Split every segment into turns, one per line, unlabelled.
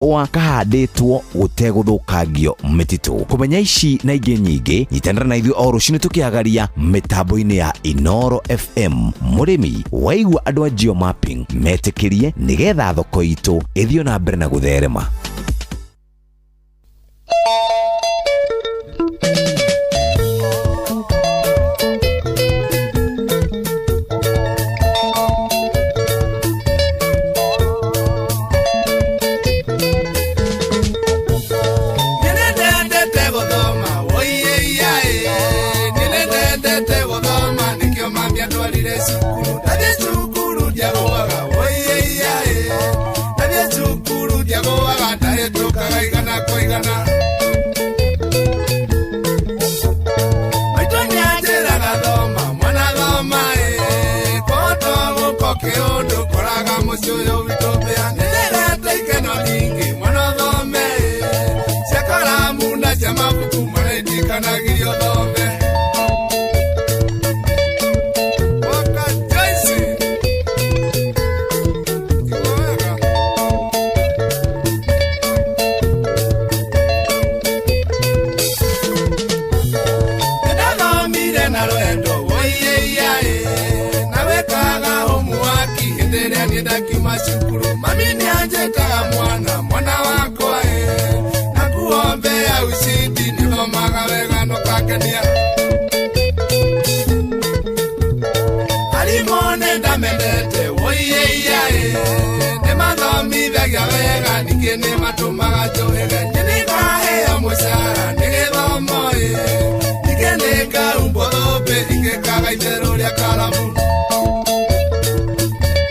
Kahũa kahandĩtwo gũtegũthũkangio mĩtitũ. Kũmenya ici na ingĩ nyingĩ, nyitanĩra na ithuĩ o rũcinĩ tũkĩagaria mĩtambo-inĩ ya Inoro FM. Mũrĩmi waigua andũ a geomapping metĩkĩrie nĩgetha thoko itũ ĩthiĩ na mbere na gũtherema.
Nĩndendete gũthoma woiyeyae, nĩndendete gũthoma nĩkĩo mami andwarire cukuru. Ndathiĩ cukuru ndiagũaga woiyeyae, ndathiĩ cukuru ndiagũaga, ndahĩtũkaga igana kwa igana. Maitũ nĩanjĩraga thoma mwana thoma ĩ, kũhota gũka kĩũndũ koraga mũciĩ ũyũ witũ mbĩa. Nĩndĩrete ikeno nyingĩ mwana ũthome ĩ, cia karamu na cia mabuku mwana itikanagirio thome. Waka Joyce. Iko wega. Nĩndathomire na rwendo woiyeyae, na wĩkaga homework hĩndĩ ĩrĩa niĩ ndakiuma cukuru. Mami nĩanjĩtaga mwana mwana wakwa ĩ, na kuombea ushindi nĩthomaga wega nũkangenia. Arimũ nĩndamendete woiyeyae, nĩmathomithagia wega ningĩ nĩmatũmaga njũhĩge. Niĩ nĩngaheo mũcara nĩ gĩthomo ĩ, ningĩ nĩngaumbwo thũmbĩ ingĩkaga itherũ rĩa karamu.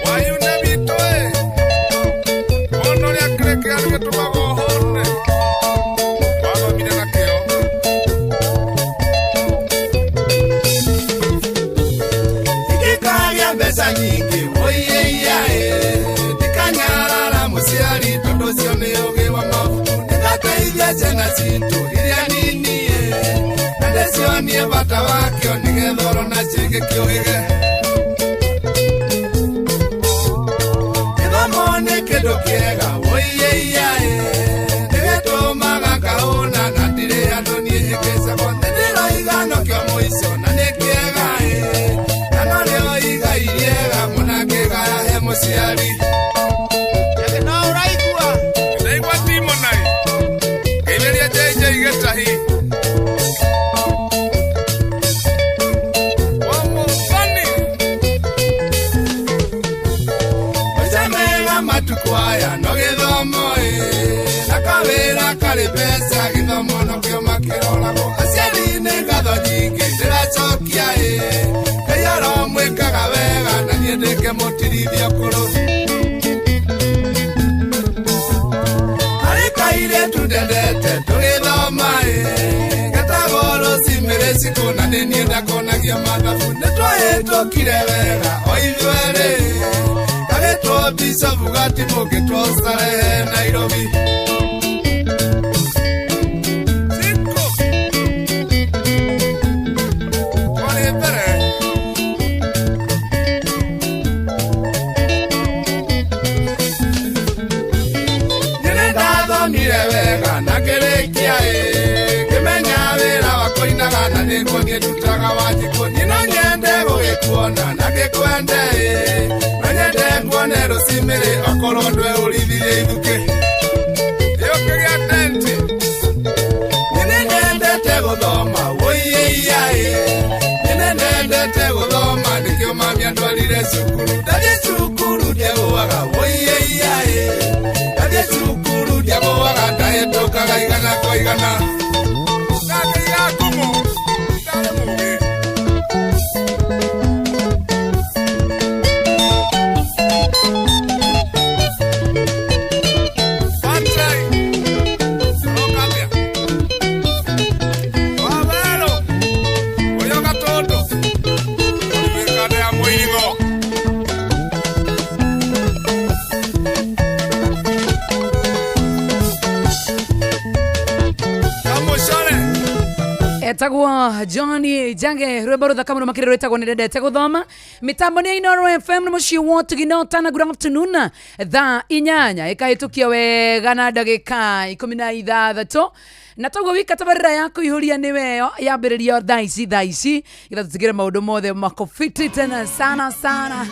Wayune witũ ĩ, wona ũrĩa kĩrĩkĩra nĩgĩtũmaga ũhũne, wathomire na kĩo. Ingĩkagĩa mbeca nyingĩ woiyeyae, ndikanyarara mũciari tondũ ũcio nĩ ũgĩ wa mabuku. Nĩngateithia ciana citũ iria nini ĩ, na ndĩcionie bata wakĩo nĩgetha oro nacio igĩkĩũhĩge. Gĩthomo nĩ kĩndũ kĩega woiyeyae, nĩgĩtũmaga ngahũna na ndirĩ andũ niĩ hĩngĩcagwo. Nĩndĩroiga nokĩo mũico na nĩ kĩega ĩ, na norĩo igai rĩega mũna ngĩgaya he mũciari.
Jake no ũraigua.
Ndaigua timonai ngeithĩria JJ Gĩtahi wa Mũthoni. Maica mega matukũ aya no gĩthomo ĩ, na kawĩra karĩ mbeca gĩthomo nokĩo makĩroragwo. Aciari nĩ ngatho nyingĩ ndĩracokia ĩ, Ngai aromwĩkaga wega na niĩ ndĩkĩmũtirithia kũrũ. Harĩ kairĩtu ndendete tũgĩthoma ĩ, getagwo Rosemary Shikũ na nĩ niĩ ndakonagia mathabu. Nĩtwahĩtũkire wega o ithuerĩ, gagĩtwo Bishop Gatimũ ngĩtwo Starehe Nairobi. Shikũ. Twarĩ mbere. Nĩndathomire wega na ngĩrĩkia ĩ, ngĩmenya wĩra wa kũinaga na nĩguo niĩ ndutaga wanjikũ. Niĩ no nyende gũgĩkuona na ngĩkwende ĩ, no nyende nguone Rosemary okorwo ndweũrithirie ithukĩ. Gĩũkĩ gĩa tenti. Niĩ nĩndendete gũthoma woiyeyae, niĩ nĩndendete gũthoma nĩkĩo mami andwarire cukuru. Ndathiĩ cukuru ndiagũaga woiyeyae, ndathiĩ cukuru ndiagũaga, ndahĩtũkaga igana kwa igana. Ndakĩiga ngumo, ndarĩ mũũgĩ. Patrick, ũroka atĩa? Wawerũ, ũyũ Gatũndũ, ũrĩ ya Mũirigo.
Etagwo John Jange, rwĩmbo rũthaka mũno makĩria rwĩtagwo nĩndendete gũthoma. Mĩtambo nĩ ya Inooro FM nĩ mũciĩ wa Tugina good afternoon. Thaa 8 ĩkahĩtũkia wega na ndagĩka 16, na toguo wika tabarĩra ya kũihũria nĩwe ĩyo yambĩrĩrio thaa ici getha tũtigĩre maũndũ mothe mako fiti tena sana sana.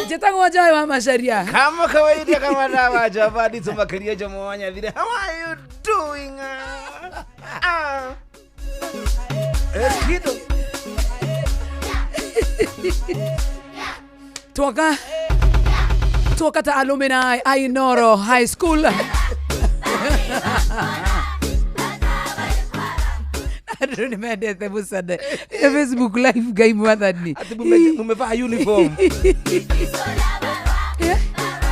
Njĩtagwo Joy wa Macharia.
Kama kawaida, kama dawa Javadi tumakiria Jomo wa Nyathire. How are you doing? Kido. Tuoka ta alumni a Inooro High School. Andũ nĩ mendete mũcane Facebook live Ngai mwathani. Ati mumevaa uniform.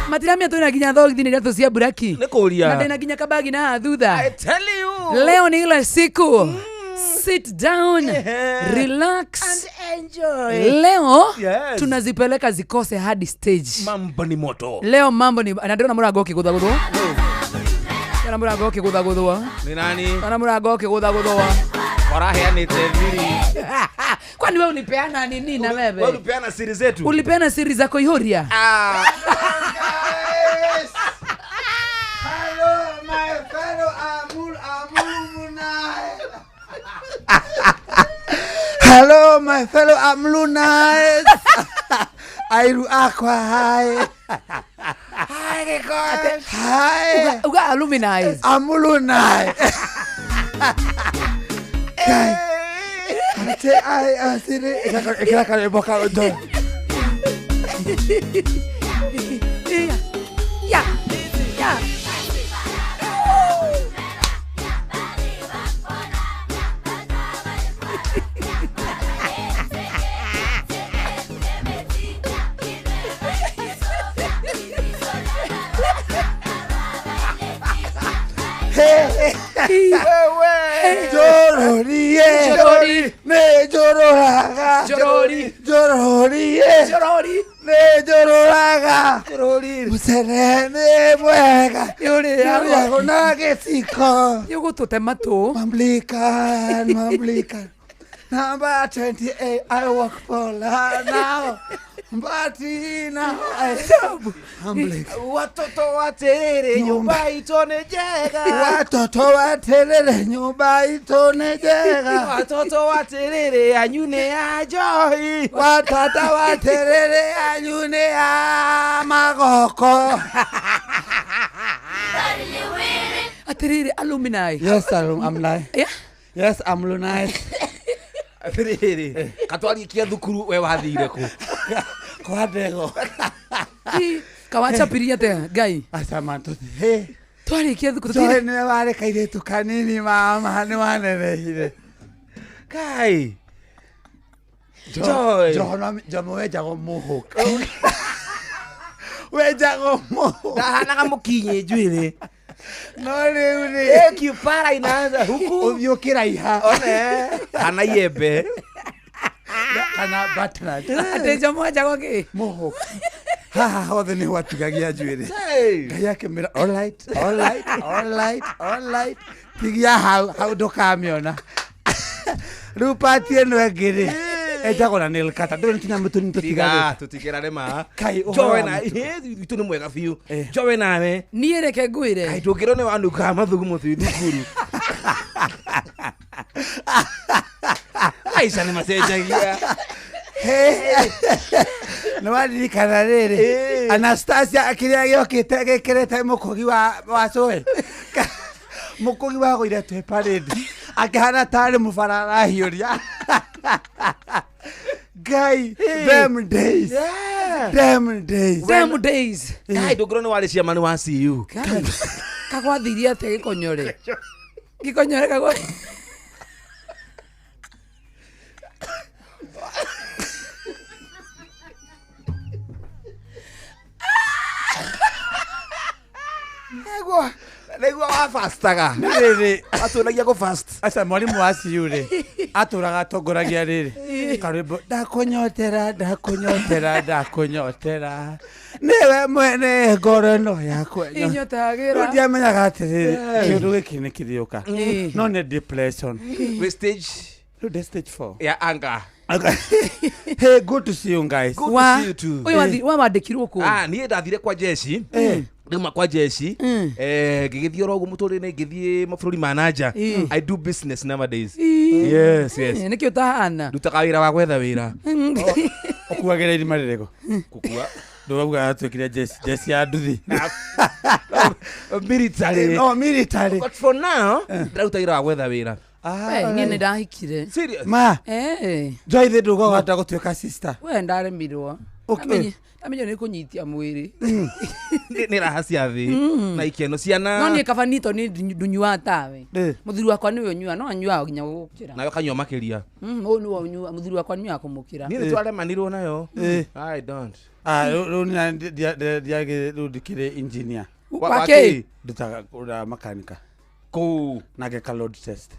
Matiramia twĩna nginya thogithi na iratũ cia buraki.
Nĩ kũria.
Na ndĩna nginya kabagi na haha thutha.
I tell you.
Leo ni ile siku. Sit down, relax
and enjoy.
Leo
Yes.
tunazipeleka zikose hadi stage.
Mambo ni moto.
Leo mambo ni na ndĩrona mũrango ũkĩgũthagũthwo. Ndĩrona mũrango ũkĩgũthagũthwo.
Ni nani?
Ndĩrona mũrango ũkĩgũthagũthwo.
Waraheanĩte thiri.
Kwani wewe ulipeana nini na
Wewe
wewe?
ulipeana siri zetu.
Ulipeana siri za kuihuria?
Ah.
Guys. Hello, my fellow Amul Amulunai. Hello, my fellow Amlunai. Airu akwa hi.
Hi, guys.
Hi.
Uga alumni.
Amulunai. Guys. Ate ai asiri ikaka iboka ojo.
Ya. Ya.
Njororie.
Njorori.
Nĩ njororaga.
Njorori.
Njororie.
Njorori.
Nĩ njororaga.
Njorori.
Mũcere nĩ mwega.
Nĩũrĩagwo.
Nĩũrĩagwo na gĩciko.
Nĩũgũtũte matũ.
Mamblikan, mamblikan. Number 28, I work for her now. But now I Mamblikan.
Watoto waterere nyumba itũ nĩ njega.
Watoto waterere nyumba itũ nĩ njega.
Watoto waterere anyu nĩ ya njohi.
Watoto waterere anyu nĩ ya magoko.
Atĩrĩrĩ alumni.
Yes, I'm lying.
Yeah.
Yes, I'm lunai.
Atĩrĩrĩ, katwarikia thukuru we wathire kũ?
Kwa ndego.
Kawachapirie atĩa Ngai?
Aca matuthi. Hey.
Twarĩkia thukuru
Joy
tũtirĩ.
nĩwe warĩ kairĩtu kanini mama nĩ wanenehire.
Kai. Joy.
Jomo wenjagwo mũhũka. Wenjagwo mũhũka.
Ndahanaga mũkinyi njuĩrĩ.
No rĩu rĩ.
Kiupara inaanza huku.
Ũthiũ ũkĩraiha.
One. Hana iembe.
Kana butternut.
Atĩ Jomo wenjagwo kĩ?
Mũhũka. Haha hothe nĩ gwatigagia njuĩrĩ.
Hey.
Ngai akĩmĩra all right, all right, all right, all right. Tigia hau, hau ndũkamĩona. Rĩu pati ĩno ĩngĩ rĩ, enjagwo na nail cutter. Ndũĩ nĩ tũnyamũ tũnini tũtigarĩte.
Tiga tũtigĩrane ma.
Kai, ũhoro
Joy
wa
na
mũtugo.
itũ nĩ mwega biũ. Joy nawe.
Niĩ reke ngwĩre.
Kai ndũngĩrwo nĩ wanukaga mathugumo twĩ thukuru. Maica nĩ macenjagia.
Nĩ waririkana rĩrĩ Anastasia kĩrĩa gĩokĩte gĩkĩrĩte mũkũgi wa cũĩ. Mũkũgi wagũire twĩ parade akĩhana tarĩ mũbara arahiũria. Ngai, them days. Them days.
Them days.
Kai ndũngĩrwo nĩ warĩ ciamani wa CU.
Kai. Kagwathirie atĩa gĩkonyore? Gĩkonyore kagwa.
Nĩguo wa fastaga.
Rĩrĩ
Watuonagia kũ fast.
aca mwarimũ wa CU rĩ
Atũraga atongoragia rĩrĩ karwĩmbo, ndakunyotera, ndakunyotera, ndakunyotera, nĩwe mwene ngoro ĩno yakwa.
Inyotagĩra.
Rĩu ndiamenyaga atĩrĩrĩ kĩũndũ gĩkĩ nĩ kĩrĩũka, no nĩ depression.
We stage
Rĩu ndĩ stage 4.
ya anger.
Hey, good to see you guys.
Good
Wa-
to see you too.
Ũyũ wa wandĩkirwo kũ?
Ah, niĩ ndathire kwa jeshi, ndauma kwa jeshi, ngĩgĩthiĩ oro ũguo mũtũrĩre, ngĩthiĩ mabũrũri ma nanja. I do business nowadays. Yes.
Nĩkĩ ũtahana?
Ndutaga wĩra wa gwetha wĩra.
Ũkuagĩra irima rĩrĩkũ?
Kũkua.
Ndũrauga atuĩkire jeshi, jeshi ya nduthi?
Military.
No military.
But for now ndĩraruta wĩra wa gwetha wĩra.
We, niĩ nĩ ndahikire.
Serious?
Ma.
Eh,
Joy, thĩ ndũgũhota gũtuĩka sister.
We ndaremirwo.
Okay.
Ndamenyire nĩ kũnyitia mwĩrĩ.
Nĩ raha cia thĩ na ikeno ciana.
No niĩ kaba nito nĩ ndunyuaga tawe.
Eh.
Mũthuri wakwa nĩwe ũnyuaga, no anyuaga nginya gũkĩra.
Nawe kanyua makĩria.
Ũyũ nĩwe ũnyuaga, mũthuri wakwa nĩnyuaga kũmũkĩra.
Niĩ nĩ twaremanirwo nayo.
Eh.
I don't.
Ah, rĩu ndiagĩ rĩu ndikĩrĩ engineer.
Wa
Wakĩ?
kĩ?
Ndutaga ũrĩa makanika
Kũu.
na ngeka load test.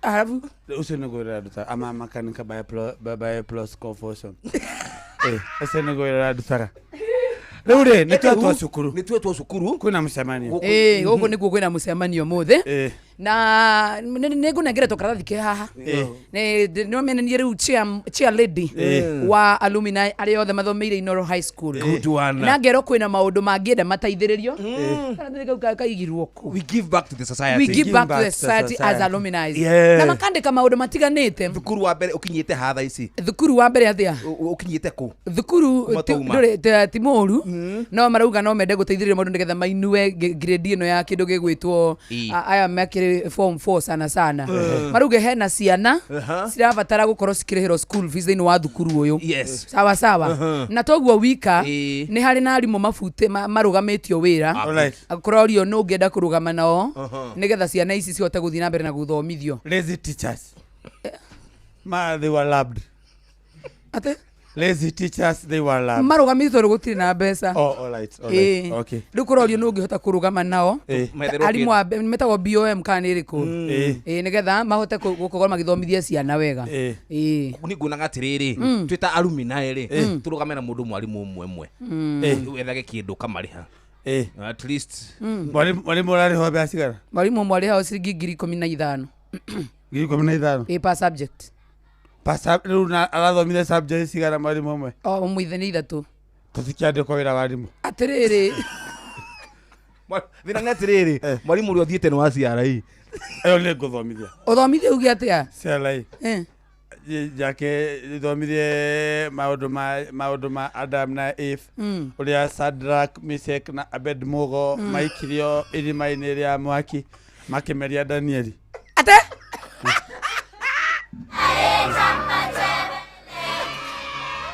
Arabu?
Ũcio nĩguo wĩra ndutaga. Ama makanika by plus confusion. Eh, ũcio nĩguo wĩra ndutaga. Rĩu rĩ, nĩ twetwo cukuru.
Nĩ twetwo cukuru.
Kwĩna mũcemanio.
Ĩĩ, gũkũ nĩkuo kwĩna mũcemanio ũmũthĩ.
Eh.
Na nĩ ngũnengere tũkaratathi ke haha. Nĩmenenie rĩu chair lady wa alumni arĩa othe mathomeire Inooro High School.
Good one.
Na ngerwo kwĩna maũndũ mangĩenda mateithĩrĩrio. Karatathi kau kaigirwo kũ?
We give back to the society.
We give back to the
to
society as
society.
alumni.
Yeah.
Na makandĩka maũndũ matiganĩte.
Thukuru wa mbere ũkinyĩte ha thaa ici?
Thukuru wa mbere atĩa?
Ũkinyĩte kũ?
Thukuru
Kuma twauma.
ndũrĩ ti mũru, no marauga no mende gũteithĩrĩria mũndũ nĩgetha mainue grade ĩno ya kĩndũ gĩgwĩtwo
Ĩ.
aya makĩrĩ form 4 sana sana, marauge hena ciana cirabatara gũkorwo cikĩrĩhĩrwo school fees thĩinĩ wa thukuru ũyũ.
Yes.
Sawa sawa, na toguo wika
Ĩ.
nĩ harĩ na arimũ mabute marũgamĩtio wĩra.
Alright.
Kũrorio nũ ũngĩenda kũrũgama nao nĩgetha ciana ici cihote gũthiĩ na mbere na gũthomithio.
Lazy teachers. Ma, they were loved.
Atĩ?
Lazy teachers, they were loved.
Marũgamĩtio tondũ gũtirĩ na mbeca.
Oh, all right, all right.
Ĩĩ.
Okay.
Rĩu kũrorio nũ ũngĩhota kũrũgama nao.
Eh.
Metherwo
Arimũ a metagwo BOM kana nĩ ĩrĩkũ?
Eh.
Ĩĩ, nĩgetha mahote gũkorwo magĩthomithia ciana wega.
Eh.
Ĩĩ.
Nĩ nguonaga atĩrĩrĩ, twĩ ta alumni rĩ, tũrũgame na mũndũ mwarimũ ũmwe ũmwe,
Eh.
wethage kĩndũ ũkamarĩha.
Eh.
At least.
Mwalimu ũrarĩhwo mbeca cigana?
Mwarimũ ũmwe arĩhagwo ciringi 15,000.
15,000?
Ĩĩ, per subject.
Rĩu na arathomithia subject cigana mwalimu ũmwe?
O ũmwe nĩ ithatũ.
Tũtikĩandĩkwo wĩra wa arimũ.
Atĩrĩrĩ.
Thĩna nĩ atĩrĩrĩ, mwarimũ ũrĩa ũthiĩte nĩ wa CRE.
Ĩyo nĩ ngũthomithia.
Ũthomithia uge atĩa?
CRE.
Eh.
Njake thomithie maũndũ ma Adam na Eve, ũrĩa Shadrach, Meshach na Abednego maikirio irima-inĩ rĩa mwaki makĩmeria Danieli.
Ate?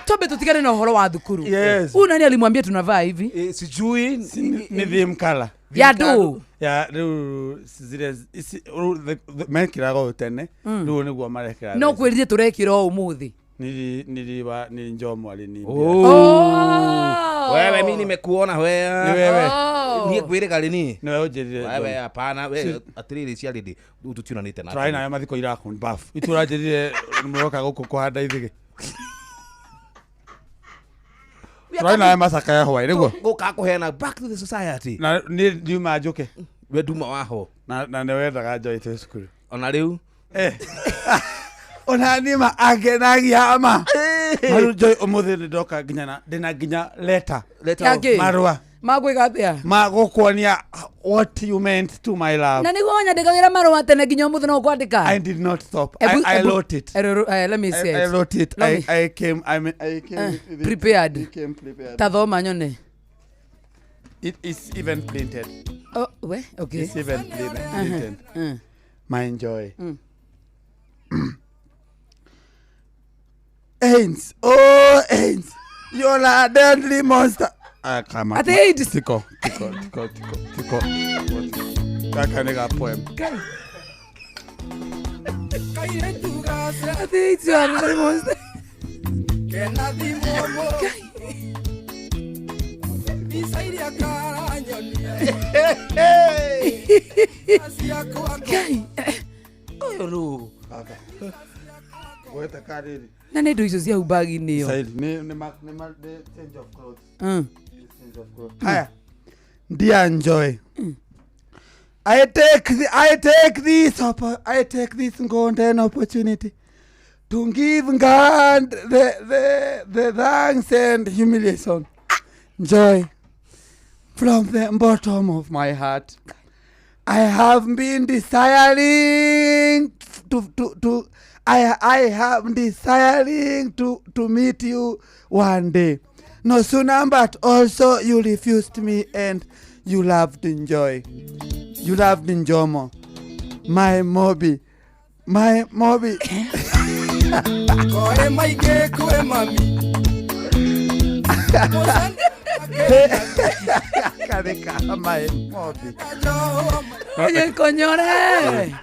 Twambe tutigane na ũhoro wa thukuru.
Yes.
Huyu nani alimwambia tunavaa hivi?
Eh, sijui.
Nĩ theme color.
Ya ndũ.
Ya rĩu zile ici rĩu mekĩraga ũũ tene, rĩu nĩguo marekĩra.
No kwĩrire tũrekĩra o ũmũthĩ.
Niliwa ni njomo aliniambia.
Oh.
Wewe, mi nimekuona wewe.
Ni wewe.
Oh.
Niĩ ngwĩrĩga rĩ niĩ.
Niwe ũnjĩrire.
Wewe hapana, wewe atĩrĩrĩ ciarĩndĩ rĩu tũtionanĩte nake.
Tũrarĩ nawe mathiko iraku bafu itũranjĩrire mũroka gũkũ kũhanda ithigĩ. Tũrarĩ nawe macakaya ya hwaĩ nĩguo.
Gũka kũheana back to the society.
Na niĩ ndiuma njũke.
We nduma waho.
Na nĩ wendaga njoy twĩ cukuru.
Ona rĩu.
Eh. Ona niĩ ma angenagia ama. Rĩu Joy, ũmũthĩ nĩ ndoka nginya na ndĩna nginya letter.
Letter.
Yake.
Marũa.
Magwĩka atĩa?
Ma gũkuonia what you meant to my love.
Na nĩguo wanyandĩkagĩra marũa tene nginya ũmũthĩ no ũkwandĩka?
I did not stop. I wrote it.
Let me see
I
it.
wrote it.
Let
I,
me-
I came I mean, I came with it.
Prepared.
I came prepared.
Ta thoma nyone.
It is even printed.
Oh, we, okay.
It's even printed. My joy. Ains. Oh, Ains. You're a deadly monster. Ah, come on.
Ati AIDS.
Tiko, tiko, tiko, tiko, tiko. Gaka nĩ ga poem.
Ati AIDS you are a deadly monster.
Kena thimũ mbica iria karanyonia ciakwa.
Ngai.
Ũyũ rũ.
Gweta kariri.
Na nä indo icio cia bag-inä ä yo.
Said, ni the change of clothes. Change of clothes. Haya. Dear Joy. I take this golden opportunity to give God the thanks and humiliation. Joy from the bottom of my heart. I have been desiring to I have desiring to meet you one day. No sooner, but also you refused me and you loved Joy. You loved Njomo. My Mobi. My Mobi.
Koe maingĩ kwĩ mami.
Kareka my Mobi.
Konyore.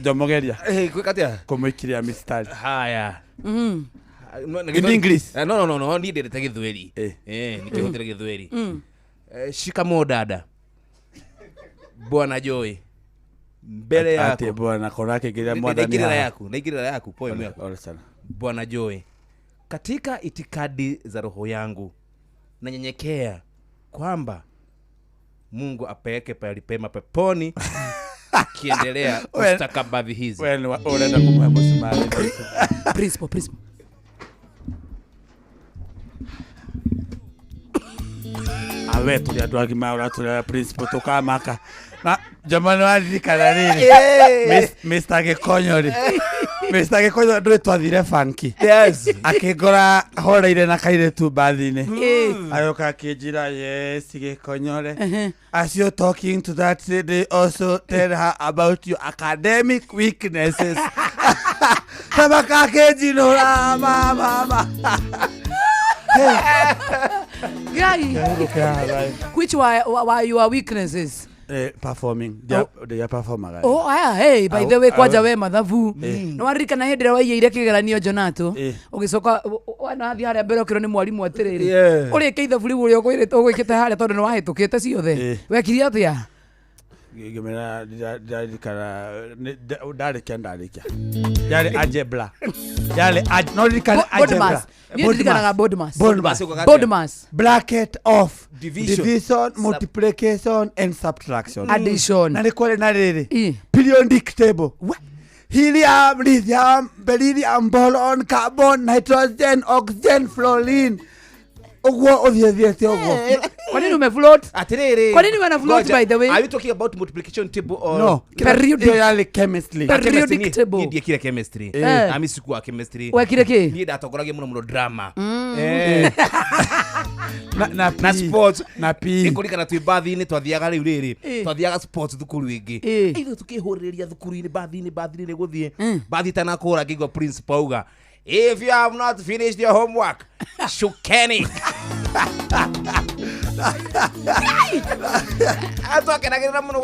Njomogeria
Gwĩka atĩa?
kũmũikiria mistari.
Haya.
In English.
No, niĩ ndendete gĩthweri.
Eh.
Nikĩhũthĩra gĩthweri. Shikamoo dada. Bwana Joy. Mbele
Ati
yako.
bwana kora akĩingĩria mwathani
Naingĩrĩra
haha.
yaku, naingĩrĩra yaku, poem yaku.
Ole sana.
Bwana Joy, katika itikadi za roho yangu nanyenyekea kwamba Mungu apeleke pahali pema peponi akiendelea kustakabadhi hizi.
We nĩ ũrenda kũmũhe mũcumarĩ.
Principal, principal.
Awe tũrĩ andũ agima ũratũrera principal tũkamaka. Na jamani waririkana rĩrĩ. Mr. Gĩkonyo rĩ. Mr. Gĩkonyo ndũĩ twathire banki.
Yes.
Akĩngora horeire na kairĩtu mbathi-inĩ. Agĩũka akĩnjĩra yes Gĩkonyore. As you're talking to that lady, also tell her about your academic weaknesses. Tabaka akĩnjinũra mama.
Guy, which were your weaknesses?
Performing. They are performer.
Oh, aya, hey, by the way, kwanja we mathabu.
Eh.
Nĩ waririkana hĩndĩ ĩrĩa waiyĩire kĩgeranio Jonato,
Eh.
ũgĩcoka wanathiĩ harĩa mbere ũkĩrwo nĩ mwarimũ atĩrĩrĩ,
Yeah.
ũrĩke ithabu rĩu ũrĩa ũkwĩrĩtwo ũgwĩkĩte harĩa tondũ nĩ wahĩtũkĩte ciothe.
Eh.
Wekire atĩa?
Ngĩmera ndirikana ndarĩkia ndarĩkia. Yarĩ algebra. Yarĩ no ririkane algebra.
BODMAS. Niĩ ndirikanaga BODMAS.
BODMAS.
BODMAS.
Bracket of
Division.
division, multiplication and subtraction.
Addition.
Na nĩ kwarĩ na rĩrĩ.
Eh.
Periodic table. Helium, lithium, beryllium, boron, carbon, nitrogen, oxygen, fluorine. Ũguo ũthiĩ thiĩte ũguo.
Kwa nini umefloat?
Atiriri.
Kwa nini wana float,
Ngoja.
by the way?
Are you talking about multiplication table or
No.
Periodic.
Ĩyo yarĩ chemistry.
Periodic
Chemistry,
table.
Niĩ ndiekire chemistry.
Eh.
Nami sikuwa chemistry.
Wekire kĩ?
Niĩ ndatongoragia mũno mũno drama.
Na
Na sports.
Na P.
Nĩkũririkana twĩ mbathi-inĩ twathiaga rĩu rĩrĩ
Eh.
twathiaga sports thukuru ĩngĩ
Eh.
ithuĩ tũkĩhũrĩrĩria thukuru-inĩ mbathi-inĩ mbathi-inĩ gũthiĩ mbathi itanakũra ngĩigua principal auga if you have not finished your homework shukeni. Twakenagĩrĩra mũno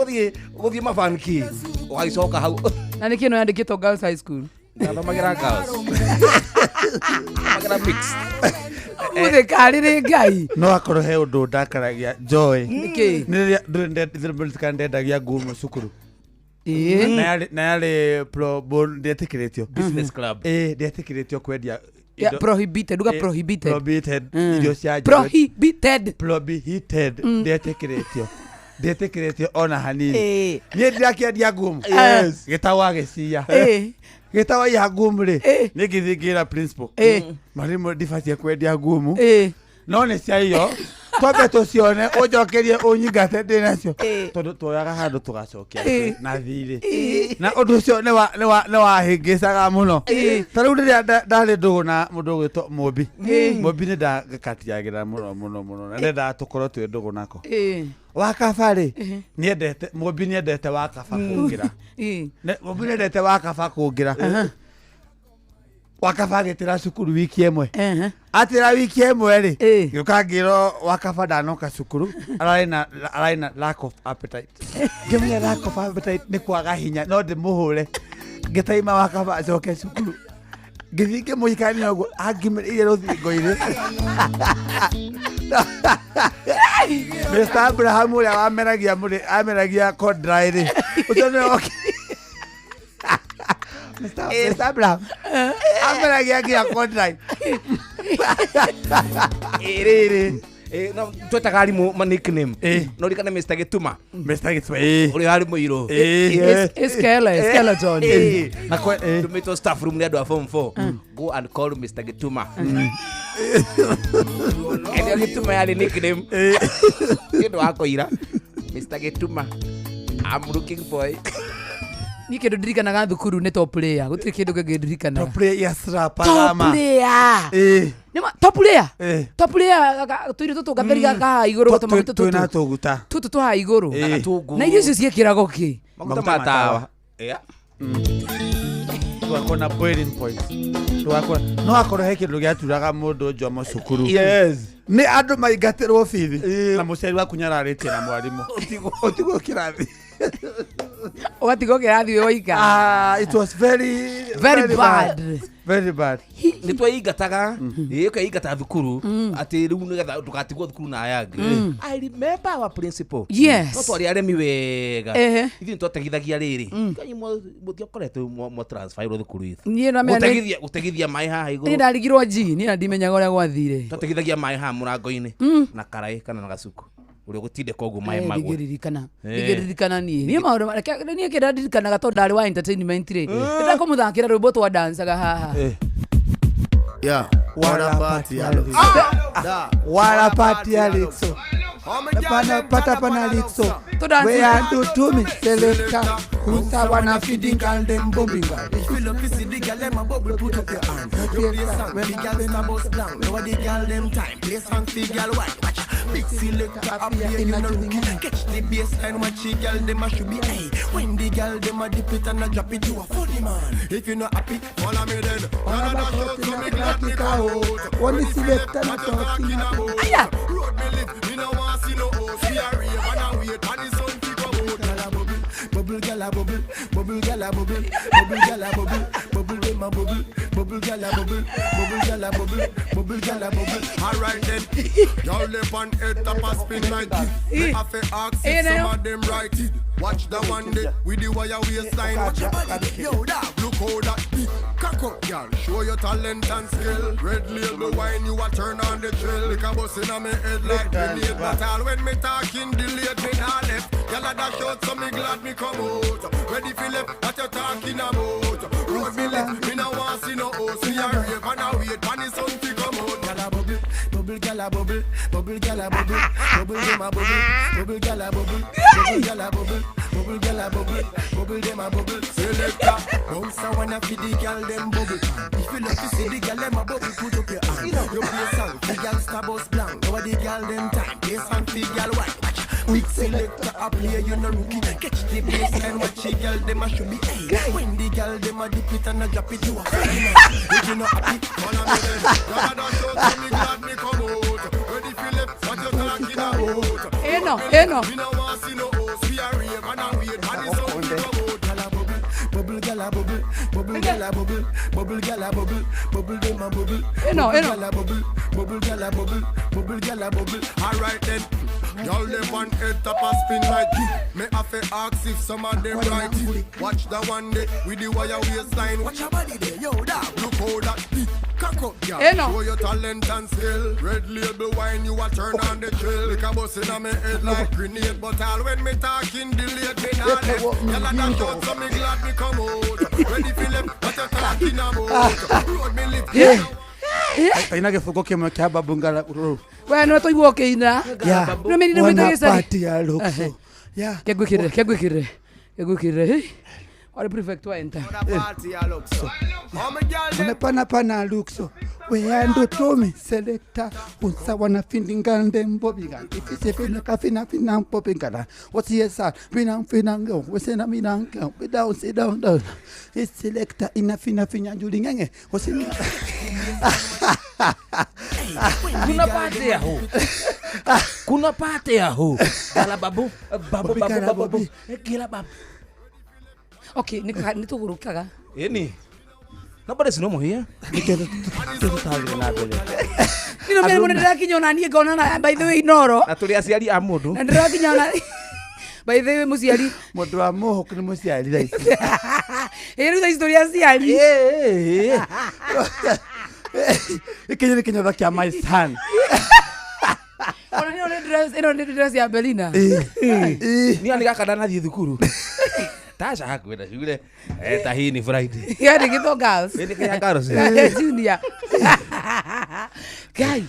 gũthiĩ mabanki ũgagĩcoka hau.
Na nĩkĩ ĩno yandĩkĩtwo Girls High School?
Ndathomagĩra girls. Ndathomagĩra mixed.
Ũmũthĩ karĩrĩ Ngai.
No akorwo he ũndũ ndakaragia Joy.
Nĩkĩ?
Nĩ rĩrĩa ndũrĩ ndendagia ngumo cukuru.
Ĩĩ.
Na yarĩ pro ndietĩkĩrĩtio.
Business club.
Ĩĩ ndietĩkĩrĩtio kwendia
Yeah,
indo-
prohibited, uga
Eh,
prohibited.
prohibited irio cia nja.
Prohibited.
Prohibited ndietĩkĩrĩtio. Ndietĩkĩrĩtio ona hanini.
Eh.
Niĩ ndirakĩendia ngumu.
Yes.
Gĩtagwo agĩciya.
Eh.
Gĩtagwo ya ngumu rĩ.
Eh.
Niĩ ngĩthiĩ ngĩra principal.
Eh.
Mwarimũ ndibatiĩ kwendia ngumu.
Eh.
No nĩ cia iyo twambe tũcione ũnjokerie ũnyingate ndĩ nacio tondũ tuoyaga handũ tũgacokia
Eh.
na thirĩ na ũndũ ũcio nĩ wahĩngĩcaga mũno. Ta rĩu rĩrĩa ndarĩ ndũgũ na mũndũ ũgwĩtwo Mũmbi. Mũmbi nĩ ndagakatiagĩra mũno mũno mũno na ndendaga tũkorwo twĩ ndũgũ nako. Wakaba rĩ nĩendete Mũmbi nĩendete wakaba kũngĩra. Mũmbi nĩendete wakaba kũngĩra. Wakaba agĩtĩra cukuru wiki ĩmwe. Atĩra wiki ĩmwe rĩ gĩũka ngĩrwo wakaba ndanoka cukuru ararĩ na lack of appetite. Ngĩmenya lack of appetite nĩ kwaga hinya no ndĩmũhũre. Ngĩtaima wakaba acoke cukuru. Ngĩthiĩ ngĩmũikania ũguo angimĩrĩire rũthingo-inĩ. Mr. Abraham ũrĩa wameragia mũrĩ ameragia kondrai rĩ ũcio nĩwe Mr. Brown. Ameragia nginya contract.
Rĩrĩ no twetaga arimũ ma nickname.
Eh.
No rikane Mr. Gĩtuma
Mr. Gĩtuma, eh.
ũrĩa warĩ mũirũ.
Eh.
Skeleton.
Eh.
Na kwa eh.
Tũmĩtwo staff room nĩ andũ a form 4. Go and call Mr. Gĩtuma. Ĩrĩa Gĩtuma yarĩ nickname. Nĩ ũndũ wa kũira. Mr. Gĩtuma. I'm looking for it.
Niĩ kĩndũ ndirikanaga thukuru nĩ top player, gũtirĩ kĩndũ kĩngĩ ndirikanaga.
Top player ya slap
Top
alama.
player.
Eh.
Nĩma top player.
Eh.
Top player tũirio tũtũ gatheri gaka haha igũrũ gatũmaguta
Twĩna
tũtũ.
tũguta.
Tũtũ twa haha igũrũ.
Eh.
Gatũngũ.
Na irio icio ciĩkĩragwo kĩ?
Maguta ma tawa. Yeah.
Tũgakorwo na boiling point. Tũgakorwo no akorwo he kĩndũ gĩaturaga mũndũ njomo cukuru.
Yes.
Nĩ andũ maingatĩrwo bithi
Eh.
na mũciari waku nĩararĩtie na mwarimũ. Ũtigwo kĩrathi.
Ũgatigwo kĩrathi wĩ woika.
Ah, it was very
Very bad.
Very bad.
Nä twaingataga ä ũkaingata thukuru atä rä u nä getha ndågatigwo thukuru na aya angä I remember our principal.
Yes.
No twarä aremi wega.
Ehe.
Ithuĩ nĩtwategithagia rĩrĩ kanyi mũtiakoretwo mwatransferirwo thukuru itũ.
Niĩ no menya nĩ-
Gũtegithia gũtegithia maĩ haha
niĩ
igũrũ.
ndarigirwo G, niĩ na ndimenyaga ũrĩa gwathire.
Twategithagia maĩ haha mũrango-inĩ na karaĩ kana na gacuku ũrĩa ũgũtindĩka ũguo maĩ magwe.
Ndingĩririkana.
Eh.
Ndingĩririkana niĩ. Niĩ maũndũ niĩ kĩrĩa ndirikanaga tondũ ndarĩ wa entertainment rĩ. Nĩndakũmũthakĩra rwĩmbo twandancaga haha.
Yeah, what a party, Alex.
Wala party Alexo. Pana pata pana Alexo.
Tudansi.
We are to to me selector. Kusa wana feeding girl them bombing girl.
If you love to see the girl, them a bubble, put up your hand. You play song, the girl them a bust down. Now the girl them time, play song, the girl wine. Watch, big selector up here, you no rookie. Catch the baseline, watch the girl them a should be. Hey, when the girl them a dip it and a drop it, you a funny man. If you not happy,
Follow me then. None of that show, so me glad me come out.
One
Ready
selector
for left, what you
talking
talking about?
Aya.
Road me live, me no want see no host. We a rave and a wait, and the sun fi come out.
Gyal a bubble, bubble gyal a bubble, bubble gyal a bubble, bubble gyal a bubble, bubble dem a bubble, bubble gyal a bubble, bubble gyal a bubble, bubble gyal a bubble.
Alright then, y'all live on head top a spin like it. Me have to ask
Eh,
if some
nayo.
of them right it. Watch the one day with the wire waistline. Watch your body, yo dog. Look how that beat. Cock up, girl. Show your talent and skill. Red label wine, you a turn on the drill. Like a bus inna me head like grenade. But all when me talking, delayed me not left. Girl a dash out, so me glad me come out. Ready for left, what you talking about? Road me left, me no want see no host. Me a rave and a wait, and the sun fi come out.
Gyal a bubble, bubble gyal a bubble, bubble gyal a bubble, bubble dem a bubble, bubble gyal a bubble, bubble gyal a bubble, bubble gyal a bubble, bubble dem a bubble.
Selector.
Bounce a wanna feed the gyal dem bubble. If you love to see the gyal dem a bubble, put up your hand. You play song, the gyal star bus blank. Now the gyal dem time, play song, the gyal white. Watch, big selector a play, you no rookie. Catch the baseline, watch the gyal dem a should be. Hey, when the gyal dem a dip it and a drop it, you a funny man. If you not happy,
Follow me then. Girl a dash out, so me glad me come out. Ready for left, what you talking about?
Ĩno, ĩno.
Me no want see no host. We a rave and a wait, and the sun fi come out.
Gyal a bubble, bubble gyal a bubble, bubble gyal a bubble, bubble gyal a bubble, bubble dem a bubble.
Ĩno,
Bubble
ĩno.
gyal a bubble, bubble gyal a bubble, bubble gyal a bubble.
Alright then, y'all live on head top a spin like it. Me have to ask if some of them right it. Watch the one day with the wire waistline.
Watch your body there, yo dog.
Look how that beat. Cock up, girl.
Eh, no.
Show your talent and skill. Red label wine, you a turn on the drill. Like a bus inna me head like grenade. But all when me talking, delayed me not left. Girl a dash out, so me glad me come out. Ready for left, what you talking about? Road me live.
Yeah.
Taina gĩbũkũ kĩmwe kĩa babu ngala.
We nĩwe twaigua ũkĩina.
Yeah.
Nĩ mĩrire
Wana
gwĩta gĩcagi.
party Alexo. Yeah.
Kĩngwĩkĩrĩre, kĩngwĩkĩrĩre, kĩngwĩkĩrĩre. Hey. Warĩ prefect wa enter.
Pana pana Alexo. We ando to me selector. Unsa wana findinga ndembo biga. Ifise fina kafina fina popingala. What's yes sir? Fina fina go. Wesena mina go. We down sit down down. It's selector ina fina fina julingenge. What's in
Kuna pate ya hu. Kuna pate ya hu. Gala babu, babu
Bobby
babu
gala
babu.
Bobby.
Gila babu.
Okay, nĩ tũgũrũkaga.
Ĩni. Nobody's normal here.
Tutagire na mbere.
Nĩ no mĩrĩmũ nĩ ndĩrakinya ona niĩ ngona na by the way Inoro.
Na tũrĩ aciari a mũndũ.
Na ndĩrakinya ona By the way, mũciari.
Mũndũ wa mũhũku nĩ mũciari thaa ici.
Ĩ rĩu thaa ici tũrĩ aciari.
Gĩkĩ nĩ kĩnyatha kĩa my son.
Ona ĩno nĩ dress, ĩno nĩ dress ya Belina.
Niĩ nĩ gaka ndanathiĩ thukuru tasha hakwenda cure ta hii ni Friday.
Yani gĩtho girls.
Ĩ, nĩ kĩa girls.
Junior. Guy.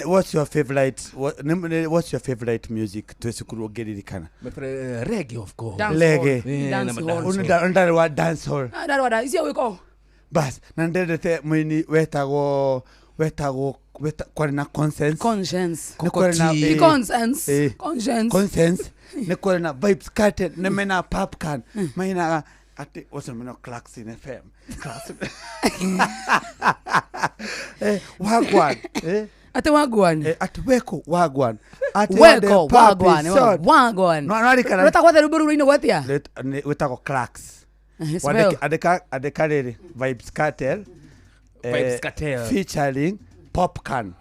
What's your favorite what's your favorite music twĩ cukuru ũngĩririkana?
My friend, reggae of course.
Dance
Lege.
hall.
Eh,
Dance
na
hall.
dance.
Ũndarĩ wa dance hall.
Ah, ndarĩ wa dance. Icio wĩko.
Bas, na ndendete mũini wetagwo kwarĩ na Conscience.
Conscience.
Nĩ kwarĩ na
Kokoti.
Conscience. Conscience.
Conscience. Nĩ kwarĩ na Vybz Kartel, nĩ mena Popcaan. Mainaga atĩ ũcio mena Clarkson FM. Clarkson. Wagwan.
Ate wagwan.
Ati weko wagwan. Ati
Weko
the papi
wagwan.
shot.
Wagwan.
No, no, arikana.
Rwetagwo atĩa rwĩmbo rũu rũinagwo atĩa?
Wĩtagwo Clarks.
Spell.
Andĩka rĩrĩ Vybz Kartel.
Vybz Kartel.
Featuring Popcaan.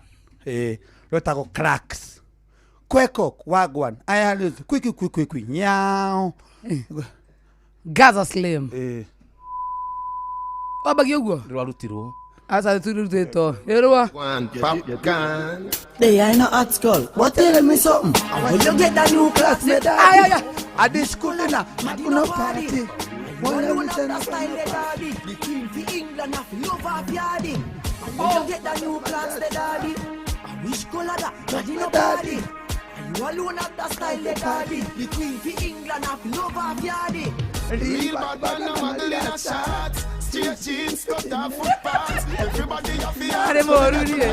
Rwĩtagwo Clarks. Kweko wagwan. Aya kwiki kwiki kwiki nyao.
Gaza Slim. Wambagia ũguo?
Rwarutirwo.
Aca turutĩtwo. Ĩrwa.
Popcaan. They ain't no hot skull, but tell me something. And when you get that new class, me daddy.
Ay, ay, ay.
At the school na, no party.
You alone have the style, the daddy. The king for England, have love of yardy. And when you get that new class, the daddy. I wish color that, daddy no party. And you alone have the style, the daddy. The queen for England, have love of yardy.
Real bad man, no muggle in a shot. Straight jeans, cut off foot pants. Everybody have the
Arĩ mũru niĩ.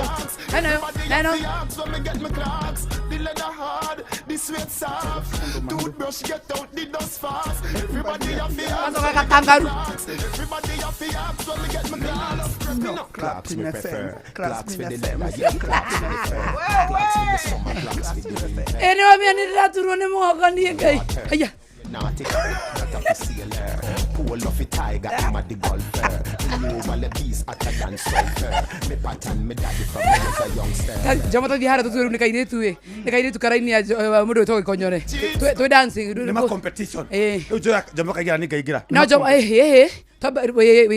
Eno, eno.
When me get my clocks, the leather hard, the sweat soft. Toothbrush get out the dust fast. Everybody have the
Gacoka gakangaru.
Everybody have the apps when me get my clocks.
No,
Clarks me
Claps in
prefer.
FM.
Clarks
Claps
for
in
the
FM.
leather, yeah. Clarks for the fur. Clarks for the summer, Clarks for the winter.
Ĩ nĩ wamenya nĩ ndĩraturwo nĩ mũgongo niĩ Ngai. Aya.
Naughty, not a sailor. Pull off a tiger, I'm a the golfer. Me know all the bees hotter than sulfur. Me pattern, me daddy from me was a youngster.
Jomo tũthiĩ harĩa tũtue rĩu nĩ kairĩtu ĩ. Nĩ kairĩtu karaini ya mũndũ wĩtagwo Gĩkonyore. Twĩ dancing.
Nĩ ma competition. Rĩu Jomo kaingĩra nĩ ngaingĩra.
No Jomo ĩ ĩ. Twamba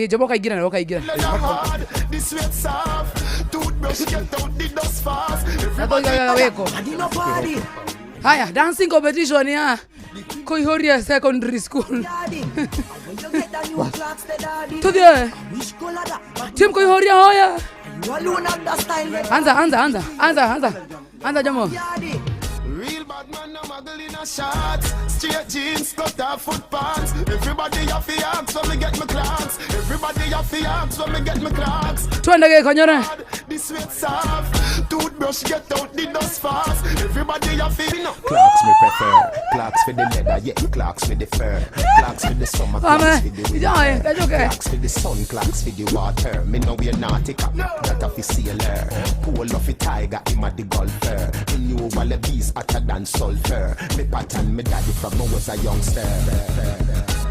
Jomo kaingĩra na ũkaingĩra.
Leather hard, the sweat soft. Toothbrush get out the dust fast.
Na tũigaga wĩko.
Daddy no party.
Haya, dancing competition ya Koihoria Secondary School.
Daddy. And when you get that new clocks, the daddy.
Tuthiĩ.
Wish color that,
Team Koihoria hoya.
You alone have the style, the
Anza, anza, anza. Anza, anza. Anza Jomo.
daddy.
Real bad man, no muggle in a shot. Straight jeans, cut off foot pants. Everybody have the axe when me get my clocks. Everybody have the axe when me get my clocks.
Twende Gĩkonyore.
The sweat soft. Toothbrush get out the dust fast. Everybody have the
Clarks me prefer. Clarks for the leather, yeah. Clarks for the fur. Clarks for the summer, Clarks for the winter.
Joy, that's okay.
Clarks for the sun, Clarks for the water. Me know we're naughty, that a fi sailor. Pull off a tiger, him a the golfer. Me knew all the bees hotter than sulfur. Me pattern, me daddy from me was a youngster.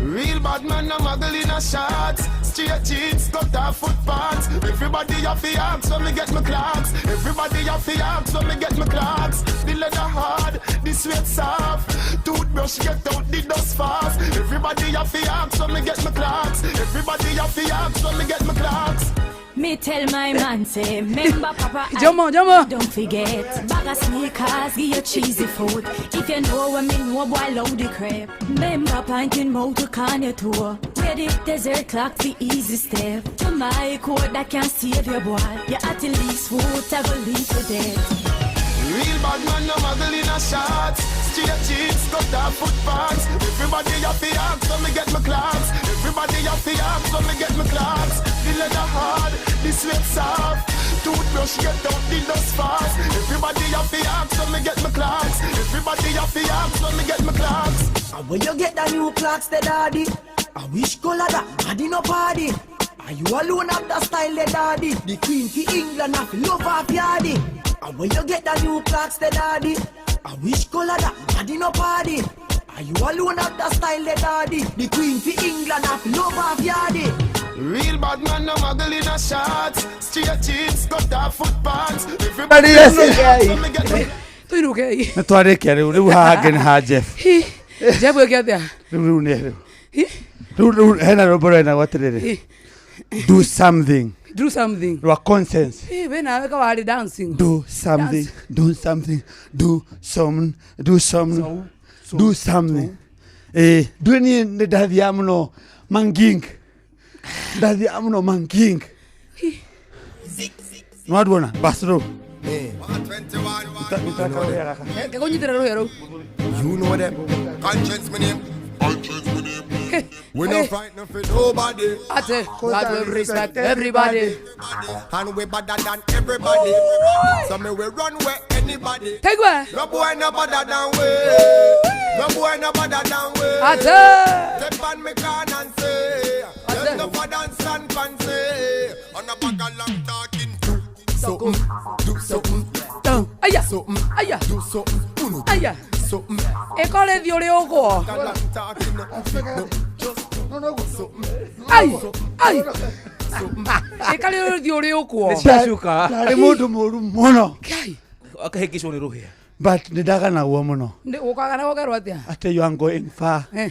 Real bad man, no muggle in a shot. Straight jeans, cut off foot pants. Everybody have the axe when me get my clocks. Everybody have the axe when me get my clocks. The leather hard, the sweat soft. Toothbrush get out the dust fast. Everybody have the axe when me get my clocks. Everybody have the axe when me get my clocks.
Me tell my man say, remember Papa,
Jomo, Jomo.
Don't forget, bag of sneakers, give you cheesy food. If you know what me know, boy, load the crap. Remember panting mouth to Kanye tour. Where the desert clock the easy step. To my code that can save your boy. You at the least foot, I go leave for dead.
Real bad man, no muggle in a shot. Straight jeans, cut off foot pants. Everybody have the axe when me get my clocks. Everybody have the axe when me get my clocks. The leather hard, the sweat soft. Toothbrush get out the dust fast. Everybody have the axe when me get my clocks. Everybody have the axe when me get my clocks.
And when you get the new clocks, the daddy. I wish color that, daddy no party. Are you alone have the style, the daddy? The queen for England have love of yardy. And when you get the new clocks, the daddy. I wish color that, daddy no party. Are you alone have the style, the daddy? The queen for England have love of yardy.
Real bad man, no muggle in a shot. Straight jeans, cut off foot pants. Everybody
Yes.
have the axe when me get my
Tũinũkei.
Nĩ twarĩkia rĩu rĩu haha hangĩ nĩ ha Jeff.
Hi. Jebu ĩke atĩa?
Rĩu nĩ rĩu. Rĩu hena rwĩmbo rwenagwo atĩrĩrĩ. Do something.
Do something.
Rwa conscience.
Eh, we nawe kawarĩ dancing.
Do something. Do something. Do some. Do some. Do something. Eh, ndũĩ niĩ nĩ ndathiaga mũno manging. Ndathiaga mũno manging. Nĩwanduona? Bas rĩu.
Ngĩkũnyitĩra rũhĩa rũu.
You know them. Conscience me name. Conscience me name. We no frightened for nobody.
Ate, God will respect everybody.
And we better than everybody. So me we run where anybody.
Take where?
No boy no better than we. No boy no better than we.
Ate.
Step on me can and say. There's no father and son can say. On a bag of long talking. Do something. Do something.
Aya.
Something.
Aya.
Do something.
Aya.
Something.
Ĩkore thiĩ ũrĩ ũguo.
Long talking. No, just
Ai. Ai. Ĩkarĩ thiĩ ũrĩ ũguo.
Nĩciacuka.
Ndarĩ mũndũ mũru mũno.
Ngai.
Akahĩngĩcwo nĩ rũhĩa.
But nĩ ndaganagwo mũno.
Nĩ ũkagana gũkerwo atĩa?
Atĩ you are going far.
Eh.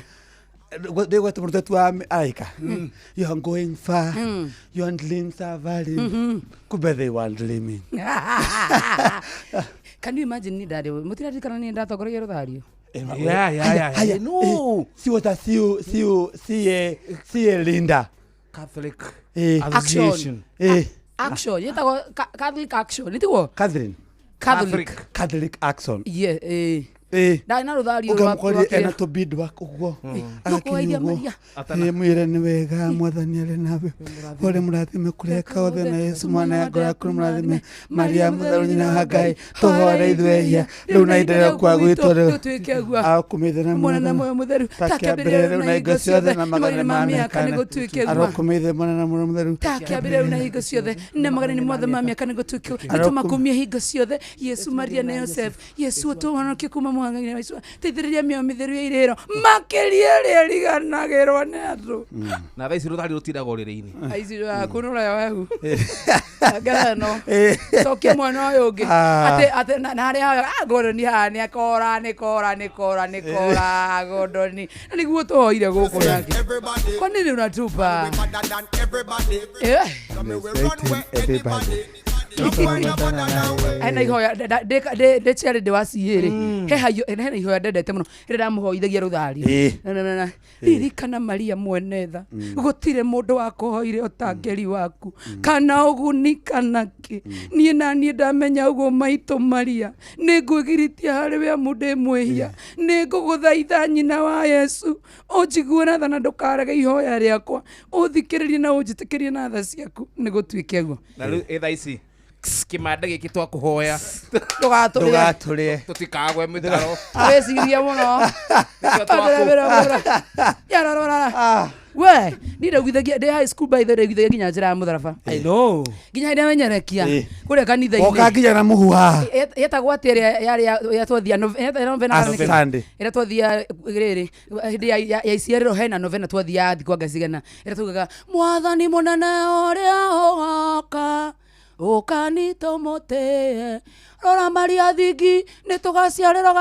Ndĩgwete mũrutwo wa araika. You are going far. Your dreams are valid. Kumbe they were dreaming.
Can you imagine ni ndarĩ mũtiraririkana niĩ ndatongoragia rũthario?
Yeah.
Haya,
No.
si wata si Linda.
Catholic
Eh.
Association.
Eh,
Action yetagwo Catholic Action nĩ tiguo?
Catherine.
Catholic.
Catholic Action.
Yeah, eh.
Eh.
Ndarĩ na rũthario rwa
Ũkamũkoria
rwa
ena tũbidwak ũguo. Agakinya
Nũkũgeithia
ũguo.
Maria.
Ĩ, mwĩre nĩ wega mwathani arĩ nawe ũrĩ mũrathime kũreka othe na Yesu mwana ya ngoro yaku nĩ mũrathime Maria mũtheru nyina wa Ngai tũhoere ithuĩ ehia rĩu na ihinda rĩa gũkua gwitũ rĩu
Gũtuĩke ũguo.
akumĩte na
Mwana na Muoyo Mũtheru,
ta
ta
kĩambĩrĩria rĩu na hingo ciothe na magana ma mĩaka
nĩ gũtuĩke ũguo.
arokumĩte mwana na Muoyo Mũtheru
ta kĩambĩrĩria rĩu na hingo ciothe na magana-inĩ mothe ma mĩaka nĩ gũtuĩke nĩ tũmakumie hingo ciothe Yesu Maria na Yosef Yesu ũtũhonokie kuma mũhanga-inĩ wa icua teithĩrĩria mĩoyo mĩtheru ya irĩro makĩria ĩrĩa ĩriganagĩrwo nĩ andũ
Na thaa ici rũthario rũtindaga ũrĩrĩ-inĩ.
aici kunũra wehu ngereno cokia mwana ũyũ ũngĩ
Ah.
atĩ atĩ na harĩa hoya ah Gordon haha nĩ akora nĩ kora nĩ kora nĩ kora Gordon na nĩguo tũhoire gũkũ nake
Everybody.
kwa nini unatupa
Better than everybody.
Eh.
So me we run where
Everybody.
anybody. No boy no better than we.
Hena ihoya ndĩ chair ndĩ wa CA rĩ he hayo hena ihoya ndendete mũno rĩrĩa ndamũhoithagia rũthario
Ĩ.
Na, ririkana Maria mwene tha gũtirĩ mũndũ wakũhoire ũtangĩri waku kana ũguni kana kĩ niĩ na niĩ ndamenya ũguo maitũ Maria nĩ ngwĩgiritia harĩ we amu ndĩ mwĩhia nĩ ngũgũthaitha nyina wa Yesu ũnjiguĩre tha na ndũkarege ihoya rĩakwa ũthikĩrĩrie na ũnjĩtĩkĩrie na tha ciaku nĩ gũtuĩke ũguo
Na rĩu ĩ thaa ici kĩmanda gĩkĩ twakũhoya
ndũgatũrĩe
ndũgatũrĩe
tũtikagwe mĩtaro.
wĩcirie mũno
Nĩkĩo twakũ-
yararorara we niĩ ndaiguithagia ndĩ high school by the way ndaiguithagia nginya njĩra ya mũtharaba
I know.
nginya hĩndĩ amenyerekia
Eh.
kũrĩa
oka
kanitha-inĩ
nginya na mũhu haha
yetagwo atĩ ĩrĩa yarĩ ya twathia novena
Ah, Sunday.
ĩrĩa twathia rĩrĩ hĩndĩ ya iciarĩro hena novena twathiaga thikũ anga cigana ĩrĩa tugaga mwathani mũnene ũrĩa ũgoka ũkani tũmũtĩe rora maria thingi nĩ tũgaciarĩrwo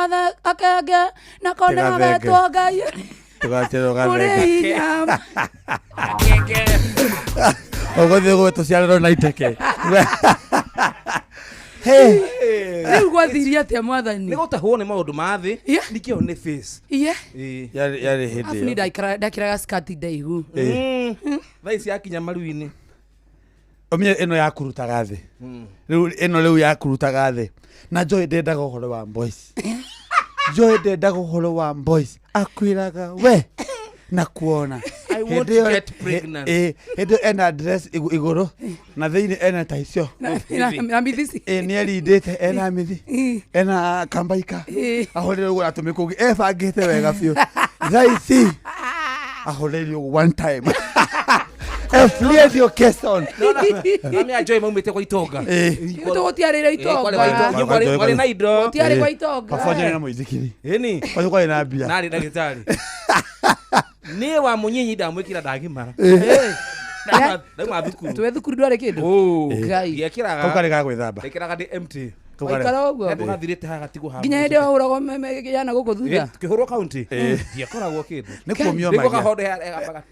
gakenge nako nĩ
Tũgathenge.
gagetwo ngai
tũgacerwo
ũrĩ
gathenge
hinya
ũgũthiĩ gũgwe tũciarĩrwo na iteke
rĩu gwathirie atĩa mwathani
Nĩ gũtahwo nĩ maũndũ ma thĩ.
Yeah.
Nĩkĩo nĩ face.
iye
Ĩ.
yarĩ hĩndĩ
abu ni
ĩyo
ndakĩraga skati ndaihu
Thaa ici yakinya maru-inĩ.
ũmenye ĩno yakurutaga thĩ rĩu ĩno rĩu yakurutaga thĩ na Joy ndendaga ũhoro wa boys Joy ndendaga ũhoro wa boys akwĩraga we na kuona
I want
Hĩndĩ ĩyo-
to get pregnant.
ĩ, hĩndĩ ĩyo ena dress igũrũ na thĩinĩ ena ta icio
na mithisi
ĩ nĩ erindĩte ena mithi ena kambaika
Ĩ.
ahũrĩre ũguo na tũmĩkũngĩ ebangĩte wega biũ thaa ici ahũrĩire ũguo one time Eflie the occasion
Mami a Joy maumĩte kwa itonga.
Ĩ.
tũgũtiarĩire
Ĩ, kwarĩ kwa
itonga
itonga. Kwarĩ na indo.
Gũtiarĩ kwa itonga
Baba Joy na mũithikiri
Ĩni.
kwanyu kwarĩ na mbia
Narĩ ndagĩtarĩ. Niĩ wa mũnyinyi ndamwĩkĩra ndagimara. Ndauma thukuru.
twĩ thukuru ndwarĩ kĩndũ
Oh.
Ngai.
Ngĩekĩraga.
kau karĩ ga gwĩthamba
Ndekĩraga ndĩ empty.
Waikara ũguo
Gathirĩte haha gatigwo haha.
Nginya hĩndĩ wahũragwo yana gũkũ thutha.
Kĩhũrwo county. Ndiakoragwo kĩndũ.
Nĩ kũmio
Nĩguo
magia.
kahonde gabaga.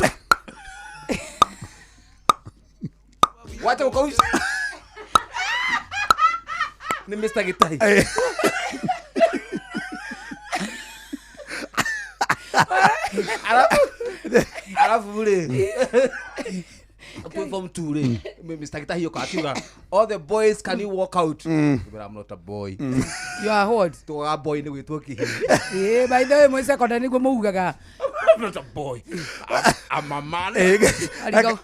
Wacha ukausha. Ni Mr. Gitahi. Alafu rĩ form 2 rĩ Mr. Gitahi oka akiuga all the boys can you walk out. But I'm not a boy.
You are what?
Tugaga boy nĩ gwĩtwo kĩhĩ.
Eh, by the way mwĩ secondary nĩguo maugaga.
I'm not a boy. I'm a man.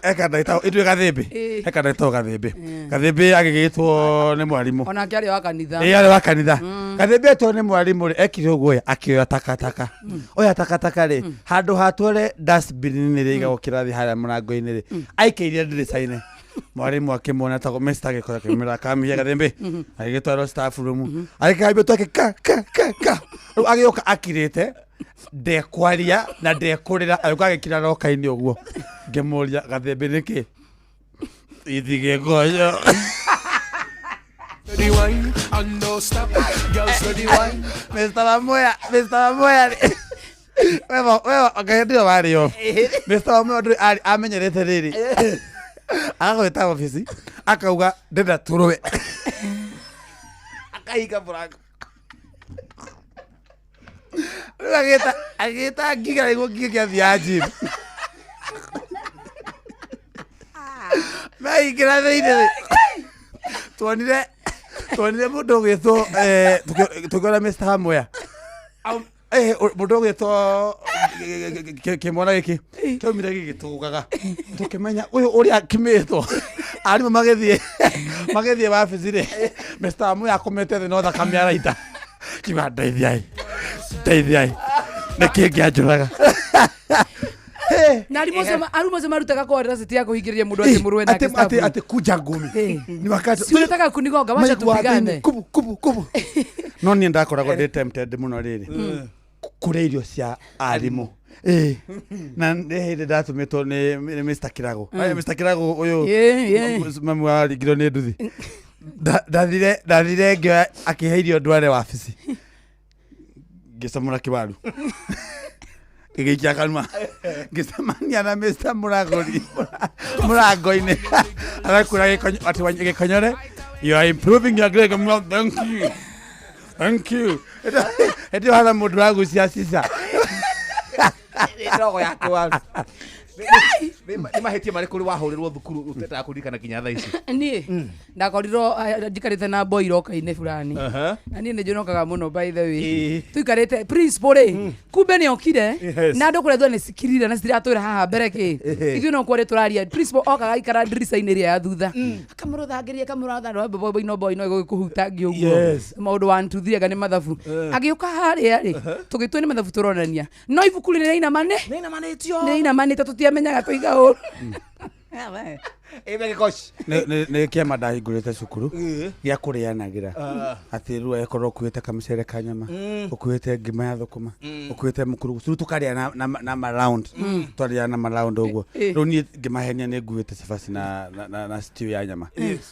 Eka ndaitagwo ithuĩ Gathĩmbĩ. Eka ndaitagwo Gathĩmbĩ. Gathĩmbĩ agĩgĩtwo nĩ mwarimũ.
Onake arĩ wa kanitha.
Ĩĩ arĩ wa kanitha. Gathĩmbĩ etwo nĩ mwarimũ rĩ ekire ũguo ĩ akĩoya takataka. Oya takataka rĩ handũ hatware dustbin-inĩ rĩ ĩigagwo kĩrathi harĩa mũrango-inĩ rĩ aikĩirie ndirica-inĩ. Mwarimu akĩmuona etagwo Mr. Gĩkũyũ akĩmwĩra kamihia Gathĩmbĩ agĩgĩtwarwo staff room agĩkambia twake ka ka ka ka rĩu agĩũka akirĩte ndekwaria na ndekũrĩra agĩũka agĩkira roka-inĩ ũguo ngĩmũria Gathĩmbĩ nĩkĩ ithige ngoyo. Mr. Wamuya Mr. Wamuya wewe wewe okay ndio warĩ o Mr. Wamuya ndũrĩ amenyerete rĩrĩ agagwĩta obici akauga ndĩrenda tũrũe
Akahinga mũrango.
Rĩu agĩta ngiga nĩguo ngiga kĩathiaga gym. Maingĩra thĩinĩ tuonire mũndũ ũgwĩtwo tũkĩona Mr. Wamuya mũndũ ũgwĩtwo kĩmwana gĩkĩ kĩaumire gĩgĩtũgaga tũkĩmenya ũyũ ũrĩa akimĩtwo arimũ magĩthiĩ wabici rĩ Mr. Wamuya akomete thĩ no thakame araita kiuga ndeithiai ndeithiai nĩkĩ ngĩanjũraga.
Na arimũ acio marutaga kwa audacity ya kũhingĩrĩria mũndũ atĩ mũrũe nake staff room.
Atĩ kunja ngumi ni wakati
Si unataka kunigonga wacha tupigane.
Kubu kubu kubu. No niĩ ndakoragwo ndĩ tempted mũno rĩrĩ kũrĩa irio cia arimũ. Na nĩ hĩndĩ ndatũmĩtwo nĩ Mr. Kirago. Mr. Kirago ũyũ mamu waringirwo nĩ nduthi. Ndathire ngĩoya akĩhe irio ndware wabici. Ngĩcamũra kĩwaru. Ngĩgĩikia kanua. Ngĩcemania na Mr. Mũragũri mũrango-inĩ. Arakwĩra atĩ gĩkonyore you are improving your grade. Thank you. Thank you. Hĩndĩ ĩyo hana mũndũ wagucia cica.
Ndogo ya kĩwaru. Nĩ mahĩtia marĩkũ ũrĩ wahũrĩrwo thukuru ũtetaga kũririkana nginya thaa ici?
Niĩ ndakorirwo njikarĩte na boy roka-inĩ fulani. Na niĩ nĩ njonokaga mũno by the way. Tuikarĩte principal rĩ kumbe nĩ okire na andũ kũrĩa thutha nĩ cikirire na citiratwĩra haha mbere kĩ. Ithuĩ no kwaria tũraria principal okaga aikara ndirica-inĩ ĩrĩa ya thutha. Akamũrũthangĩria akamũratha no boy no boy no ĩgũgĩkũhutangia ũguo. Maũndũ 1 2 3 anga nĩ mathabu. Agĩũka harĩa rĩ tũgĩtua nĩ mathabu tũronania. No ibuku rĩrĩ rĩinamanĩ. Nĩinamanĩte tũtiamenyaga tũiga ũru.
Nĩ kĩama ndahingũrĩte cukuru gĩa kũrĩanagĩra atĩ rĩu angĩkorwo ũkuĩte kamũcere ka nyama ũkuĩte ngima ya thũkũma ũkuĩte mũkurugucu rĩu tũkarĩa na ma round twarĩa na ma round ũguo rĩu niĩ ngĩmahenia nĩ nguĩte cabaci na stew ya nyama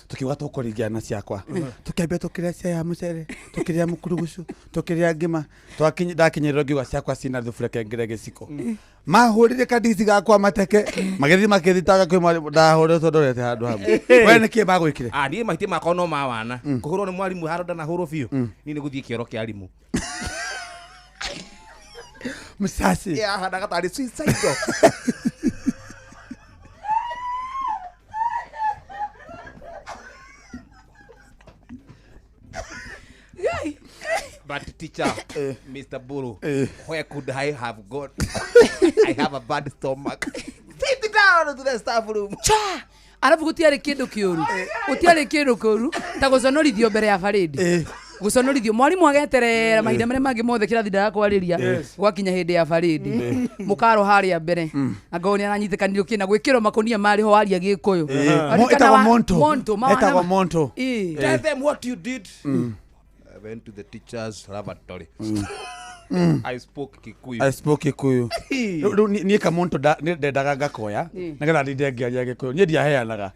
tũkiuga tũkũringia na ciakwa tũkĩambia tũkĩrĩa cia ya mũcere tũkĩrĩa mũkurugucu tũkĩrĩa ngima ndakinyĩrĩrwo ngiuga ciakwa cina thubu reke ngĩre gĩciko mahũrire kandici gakwa mateke magĩthiĩ makĩthitanga kwĩ mwarimũ ndahũrĩtwo ndorete handũ hamwe. We nĩkĩ magwĩkire?
Niĩ mahĩtia makwa no ma wana kũhũrwo nĩ mwarimũ harĩa ndanahũrwo biũ niĩ nĩ gũthiĩ kĩoro kĩa arimũ.
Msasi.
Yahanaga tarĩ suicidal. But teacher, Mr. Buru, where could I have gone? I have a bad stomach. Sit down to the staff room.
Cha! Arabu gutiarĩ kĩndũ kĩũru. Gutiarĩ kĩndũ kĩũru ta gũconorithio mbere ya parade. Gũconorithio mwarimu ageterera mahinda marĩa mangĩ mothe kĩrathi ndagakwarĩria gwakinya hĩndĩ ya parade. Mũkaro harĩa mbere. Angorwo nĩ aranyitĩkanire kĩna gwĩkĩrwo makũnia marĩ ho waria Gĩkũyũ.
Etagwo Monto. Etagwo Monto.
Tell them what you did. I went to the teacher's lavatory. I spoke Kikuyu.
I spoke Kikuyu. Rĩu niĩ kamonto ndendaga ngakoya nĩgetha ndinde ngĩaria Gĩkũyũ. Niĩ ndiaheanaga.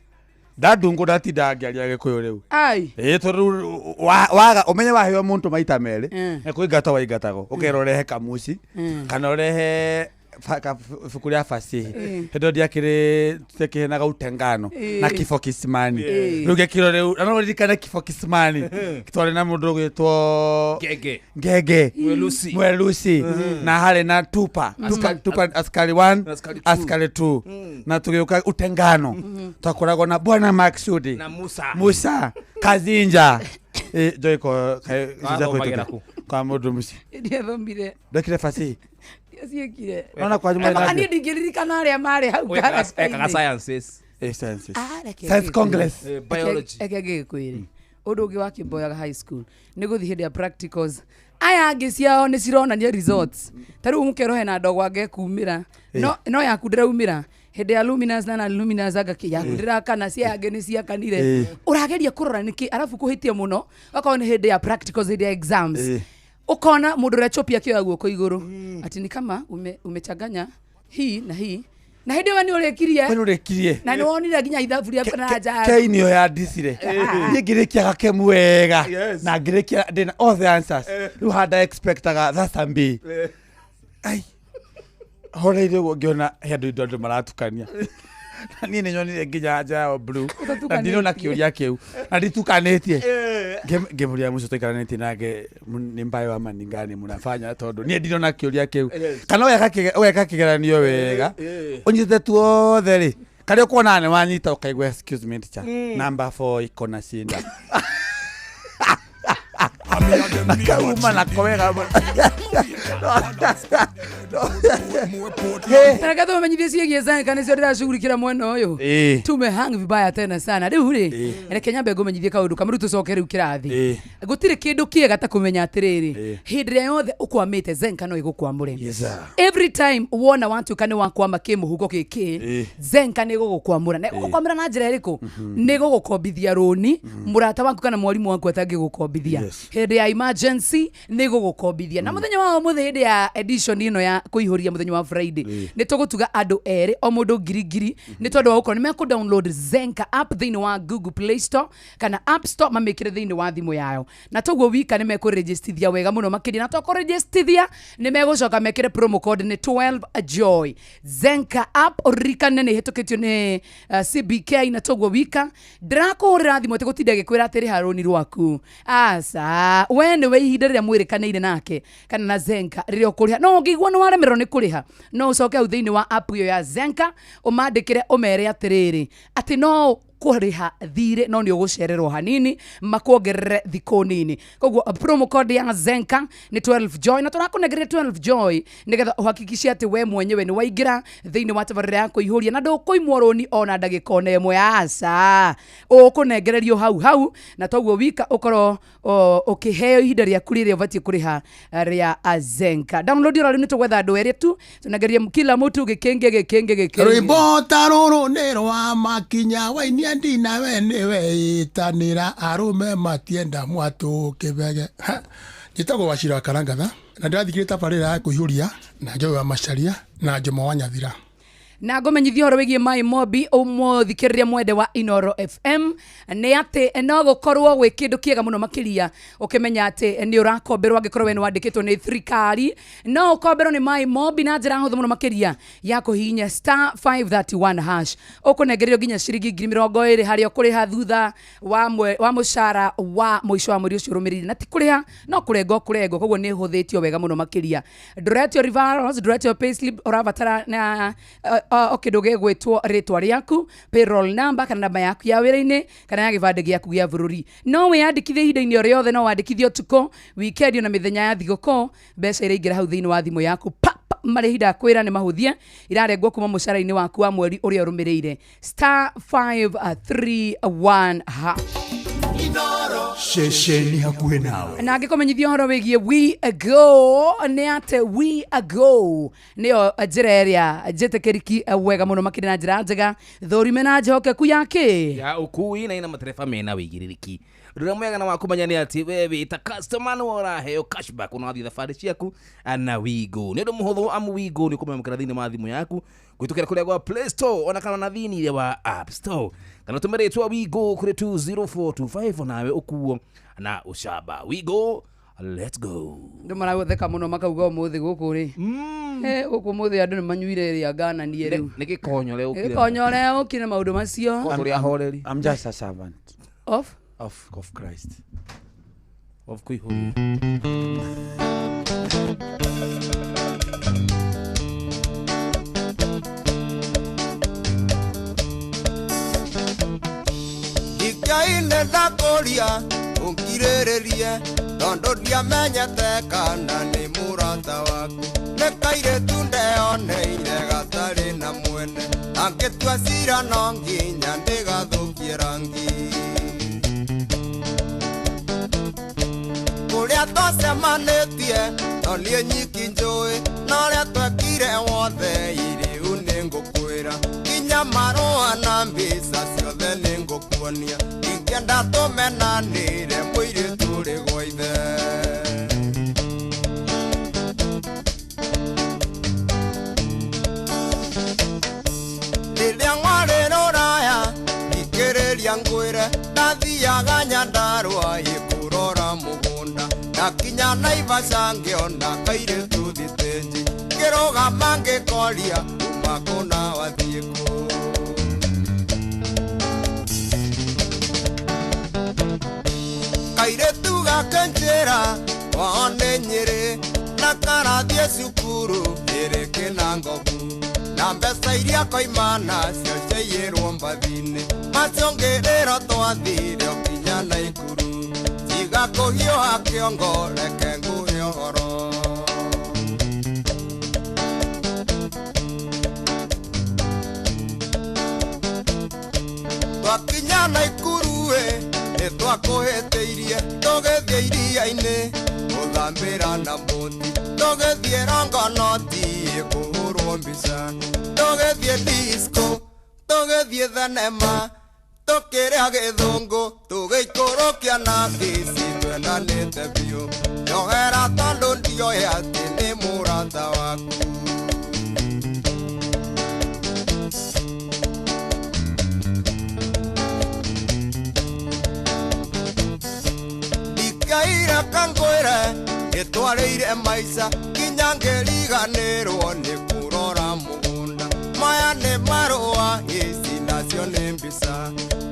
Ndandungwo ndatindaga ngĩaria Gĩkũyũ rĩu.
Ai.
Ĩĩ tondũ waga ũmenye waheo mũndũ maita merĩ nĩ kũingatwo waingatagwo ũkerwo ũrehe kamuci kana ũrehe ibuku rĩa fasihi. Hĩndĩ ĩyo ndiakĩrĩ tũtiakĩhenaga utengano na kifo kisimani. Rĩu ngĩkĩrwo rĩu na no ũririkane kifo kisimani twarĩ na mũndũ ũgwĩtwo
Ngenge.
Ngenge.
Mwelusi.
Mwelusi. Na harĩ na tupa tupa, tupa askari 1
Askari two.
askari 2 na tũgĩũka utengano twakoragwo na bwana Maksudi
Na Musa.
Musa Kazinja. Joy ko
Wathomagĩra kũ?
kwa mũndũ mũciĩ.
Ndiathomire.
Ndekire fasihi.
Ndiaciĩkire.
Nona kwa nyuma
Mpaka
nabio.
niĩ ndingĩririkana arĩa marĩ hau
Ekaga
character-inĩ.
sciences.
Sciences.
Ah, reke
Science
ngĩkwĩre.
Congress.
Biology.
Eke ngĩkwĩre ũndũ ũngĩ wakĩmboyaga high school nĩ gũthiĩ hĩndĩ ya practicals aya angĩ ciao nĩ cironania results ta rĩu mũkerwo hena ndogwa ngekumĩra no yaku ndĩraumĩra hĩndĩ ya luminous na non-luminous anga kĩ yaku ndĩrakana cia angĩ nĩ ciakanire ũrageria kũrora nĩkĩ arabu kũhĩtia mũno okorwo nĩ hĩndĩ ya practicals hĩndĩ ya exams ũkona mũndũ ũrĩa chopi akĩoya guoko igũrũ atĩ ni kama umechanganya hii na hii na hĩndĩ ĩyo we nĩ ũrĩkirie
Kwani ũrĩkirie
na nĩ wonire nginya ithabu rĩaku na nja
kei nĩyo yandicire niĩ ngĩrĩkia gakemu wega na ngĩrĩkia ndĩna all the answers rĩu handa expectaga that's a B. Ai horeire ũguo ngĩona he andũ indo andũ maratukania na niĩ nĩ nyonire nginya nja yao blue na ndinona kĩũria kĩu na nditukanĩtie. Ngĩmũria mũcio tũikaranĩtie nake nĩ mbayo wa maningani mũnafanya tondũ niĩ ndinona kĩũria kĩu kana ũgeka kĩgeranio wega ũnyitĩte tuothe rĩ karĩa ũkuona nĩ wanyita ũkaigua excuse me teacher number 4 iko na shinda na kauma nako wega mũno.
Reke tũmenyithie ciĩgiĩ Zenka nĩcio ndĩracugurikĩra mwena ũyũ. Tumehang vibaya tena sana rĩu rĩ reke nyambe ngũmenyithie kaũndũ kamwe rĩu tũcoke rĩu kĩrathi. Gũtirĩ kĩndũ kĩega ta kũmenya atĩrĩrĩ hĩndĩ ĩrĩa yothe ũkwamĩte Zenka no ĩgũkwamũre.
Yes, sir.
Every time wona watuĩka nĩ wakwama kĩmũhuko gĩkĩ Zenka nĩ ĩgũgũkwamũra na ĩgũgũkwamũra na njĩra ĩrĩkũ nĩ ĩgũgũkombithia rũni mũrata waku kana mwarimũ waku atangĩgũkombithia hĩndĩ ya emergency nĩ ĩgũgũkombithia na mũthenya wa ũmũthĩ hĩndĩ ya edition ĩno ya kũihũria mũthenya wa Friday nĩ tũgũtuga andũ erĩ o mũndũ ngiri ngiri nĩ tondũ wa gũkorwo nĩ mekũ download Zenka app thĩinĩ wa Google Play Store kana App Store mamĩkĩre thĩinĩ wa thimũ yao na toguo wika nĩ mekũregistithia wega mũno makĩria na tokũregistithia nĩ megũcoka mekĩre promo code nĩ 12 joy. Zenka app ũririkane nĩ ĩhĩtũkĩtio nĩ CBK na toguo wika ndĩrakũhũrĩra thimũ atĩ gũtinda gĩkwĩra atĩ rĩha rũni rwaku aca we nĩwe ihinda rĩrĩa mwĩrĩkanĩire nake kana na Zenka rĩrĩa ũkũrĩha no ũngĩigua nĩ waremererwo nĩ kũrĩha no ũcoke hau thĩinĩ wa app ĩyo ya Zenka ũmandĩkĩre ũmere atĩrĩrĩ atĩ no kũrĩha thirĩ no nĩ ũgũcererwo hanini makuongerere thikũ nini koguo promo code ya Zenka nĩ 12 joy na tũrakũnengeria 12 joy nĩgetha ũhakikice atĩ we mwenyewe nĩ waingĩra thĩinĩ wa tabarĩra ya kũihũria na ndũkũimwo rũni ona ndagĩka ona ĩmwe aca ũkũnengererio hau hau na toguo wika ũkorwo ũkĩheo ihinda rĩaku rĩrĩa ũbatiĩ kũrĩha rĩa Zenka. Download ĩyo rĩu nĩ tũgwetha andũ erĩ tu tũnengerie kila mũtu gĩkĩngĩ gĩkĩngĩ gĩkĩngĩ
Rwĩmbo ta rũrũ nĩ rwa makinya wainia ndina we nĩwe ĩtanĩra arũme matienda mwatũ kĩbege. Njĩtagwo Wachira wa Karangatha na ndĩrathikĩrĩria tabarĩra ya kũihũria na Joy wa Macharia na Njomo wa Nyathira.
Na ngũmenyithia ũhoro wĩgiĩ Mai Mobi ũmũthikĩrĩria mwende wa Inoro FM nĩ atĩ no gũkorwo gwĩ kĩndũ kĩega mũno makĩria ũkĩmenya atĩ nĩ ũrakomberwo angĩkorwo we nĩ wandĩkĩtwo nĩ thirikari no ũkomberwo nĩ Mai Mobi na njĩra hũthũ mũno makĩria ya kũhihinya star 531 hash ũkũnengererio nginya ciringi 20,000 harĩa ũkũrĩha thutha wa mũcara wa mũico wa mweri ũcio ũrũmĩrĩire na ti kũrĩha no kũrengwo kũrengwo koguo nĩ ĩhũthĩtio wega mũno makĩria ndũretio referrals ndũretio payslip ũrabatara na o kĩndũ gĩgwĩtwo rĩtwa rĩaku payroll number kana namba yaku ya wĩra-inĩ kana ya gĩbandĩ gĩaku gĩa bũrũri no wĩyandĩkithie ihinda-inĩ o rĩothe no wandĩkithie ũtukũ weekend ona mĩthenya ya thigũkũ mbeca iraingĩra hau thĩinĩ wa thimũ yaku pa pa marĩhi ndakwĩra nĩ mahũthie irarengwo kuma mũcara-inĩ waku wa mweri ũrĩa ũrũmĩrĩire star 531 hash.
Ceceni hakuhĩ nawe.
Na ngĩkũmenyithia ũhoro wĩgiĩ We Go nĩ atĩ We Go nĩyo njĩra ĩrĩa njĩtĩkĩriki wega mũno makĩria na njĩra njega thũrime na njokeku ya kĩ
ya ũkui na ina matereba mena wĩigĩrĩrĩki Ũndũ ũrĩa mwega na wa kũmenya nĩ atĩ we wĩ ta customer nĩwe ũraheo cashback ũnathiĩ thabarĩ ciaku na Wigo. Nĩ ũndũ mũhũthũ amu Wigo nĩ ũkũmĩamũkĩra thĩinĩ wa thimũ yaku kũhĩtũkĩra kũrĩa gwa Play Store ona kana na thĩinĩ wa App Store kana ũtũme rĩtwa Wigo kũrĩ 20425 onawe ũkuo na ũcamba. Wigo, let's go.
Andå maratheka må no makauga å må thä gå kå rä gå kå må thä andå nä manyuire rä a ngananie rä u
Nĩ gĩkonyore ũkire.
gäkonyore å kire maå ndå macio
Tũrĩ ahoreri.
I'm just a servant
Of?
of Christ.
Of kũihũria.
Ndikaine ndakũria ũngirĩrĩrie tondũ ndiamenyete kana nĩ mũrata waku nĩ kairĩtu ndeoneire gatarĩ na mwene angĩtua cira no nginya ndĩgathũkie rangi kũrĩa twacemanĩtie no niĩ nyiki njũĩ na ũrĩa twekire wothe irĩu nĩ ngũkwĩra nginya marũa na mbica ciothe nĩ ngũkuonia ingĩenda tũmenanĩre mũirĩtu ũrĩ gwa ithe. Rĩrĩa ngwarĩ rũraya thikĩrĩria ngwĩre ndathiaga Nyandarũa ĩkũrora mũgũnda ndakinya Naivasha ngĩona kairĩtu thitĩnji ngĩrũgama ngĩkoria uma kũ na wathiĩ kũ. Kairĩtu gake njĩra kwao nĩ Nyĩrĩ na karathiĩ cukuru ĩrĩ Kĩnangobu na mbeca iria koima nacio ciaiyĩrwo mbathi-inĩ macũngĩrĩro twathire o kinya Naikuru tiga kũhiũha kĩongo reke ngũhe ũhoro. Twakinya Naikuru-ĩ nĩ twakũhĩtĩirie tũgĩthiĩ iria-inĩ gũthambĩra na mbũti tũgĩthiĩ Rongonoti kũhũrwo mbica tũgĩthiĩ disco tũgĩthiĩ thenema tũkĩrĩa gĩthũngũ tũgĩikũrũkia na kĩci twendanĩte biũ njohera tondũ ndioĩ atĩ nĩ mũrata waku. Ndikaire kangwĩre nĩtwarĩire maica nginya ngĩriganĩrwo nĩ kũrora mũgũnda maya nĩ marũa ici nacio nĩ mbica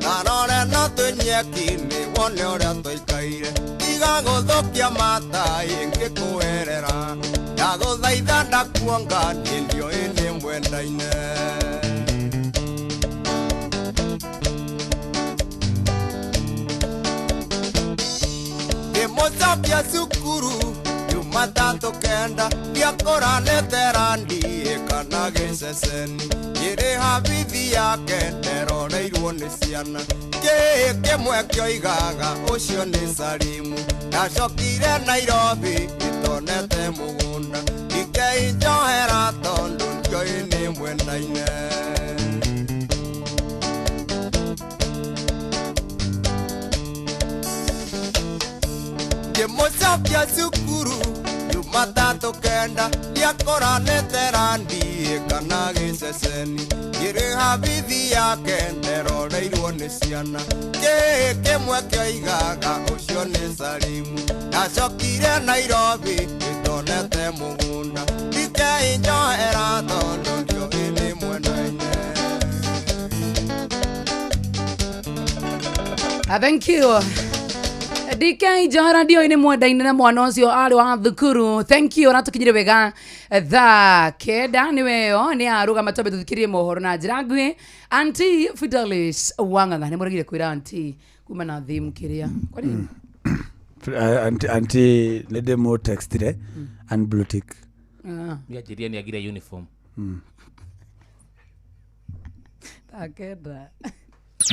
tarore no twĩnyeki-inĩ wone ũrĩa twaikaire tiga gũthũkia mata ĩngĩkũerera ndagũthaitha ndakuonga niĩ ndioĩ nĩ mwendaine. Ngĩmũcokia cukuru Jumatatũ kenda ndiakũranĩte randi kana gĩceceni ngĩrĩha bithi yake nderoreirwo nĩ ciana kĩĩ kĩmwe kĩoigaga ũcio nĩ Salimu ndacokire Nairobi itonete mũgũnda ndikeinjohera tondũ ndioĩ nĩ mwendaine. Ngĩmũcokia cukuru Jumatatũ kenda ndiakũranĩte randi kana gĩceceni ngĩrĩha bithi yake nderoreirwo nĩ ciana kĩĩ kĩmwe kĩoigaga ũcio nĩ Salimu ndacokire Nairobi itonete mũgũnda ndikeinjohera tondũ ndioĩ nĩ mwendaine.
Thank you. DK Njohera ndio-inĩ mwendaine na mwana ũcio arĩ wa thukuru. Thank you ũratũkinyire wega thaa kenda nĩ weyo nĩ arũgama twambe tũthikĩrĩrie mohoro na njĩra nguhĩ. Auntie Fidelis Wang'ang'a nĩ mũregire kwĩra auntie kuma na theme kĩrĩa kwani
Auntie nĩ ndĩmũtextire and blue tick.
Nĩanjĩrire nĩagire uniform.
Thaa kenda.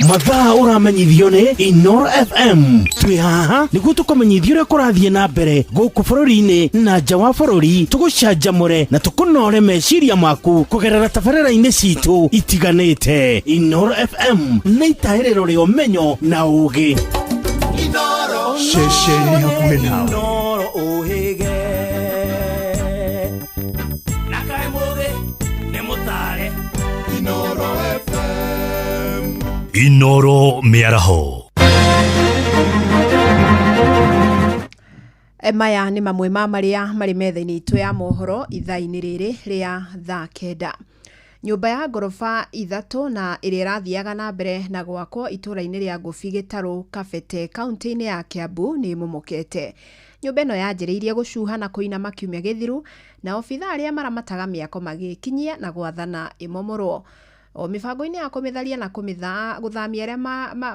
Mathaa ũramenyithio nĩ Inoro FM twĩ haha nĩguo tũkũmenyithia ũrĩa kũrathiĩ na mbere gũkũ bũrũri-inĩ na nja wa bũrũri tũgũcanjamũre na tũkũnore meciria maku kũgerera tabarĩra-inĩ citũ itiganĩte. Inoro FM nĩ itahĩrĩro rĩa ũmenyo na ũũgĩ.
Ceceni hakuhĩ nawe.
Inoro ũhĩge na kaĩ mũthĩ nĩ mũtare
Inoro FM.
Inoro mĩaraho.
Maya nĩ mamwe ma marĩa marĩ metha-inĩ itũ ya mohoro ithaa-inĩ rĩrĩ rĩa thaa kenda. Nyũmba ya ngoroba ithatũ na ĩrĩa ĩrathiaga na mbere na gwakwo itũũra-inĩ rĩa Ngũbi Gĩtarũ Kabete kaunti-inĩ ya Kiambu nĩ ĩmomokete. Nyũmba ĩno yanjĩrĩirie gũcuha na kũinama kiumia gĩthiru na obithaa arĩa maramataga mĩako magĩkinyia na gwathana ĩmomorwo. O mĩbango-inĩ ya kũmĩtharia na kũmĩtha gũthamia arĩa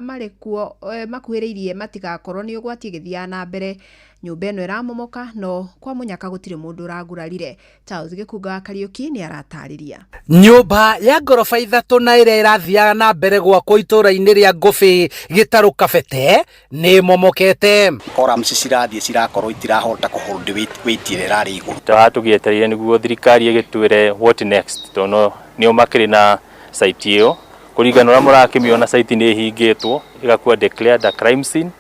marĩ kuo makuhĩrĩirie matigakorwo nĩ ũgwati ĩgĩthiaga na mbere. Nyũmba ĩno ĩramomoka no kwa mũnyaka gũtirĩ mũndũ ũragurarire. Charles Gĩkunga wa Kariũki nĩ aratarĩria.
Nyũmba ya ngoroba ithatũ na ĩrĩa ĩrathiaga na mbere gwakwo itũũra-inĩ rĩa Ngũbĩ Gĩtarũ Kabete nĩ ĩmomokete.
Columns cirathiĩ cirakorwo itirahota kũ hold weight ĩrĩa ĩrarĩ igũrũ.
Tũhaha tũgĩetereire nĩguo thirikari ĩgĩtwĩre what next tondũ nĩo makĩrĩ na site ĩyo kũringana ũrĩa mũrakĩmĩona site nĩ ĩhingĩtwo ĩgakuwa declared a crime scene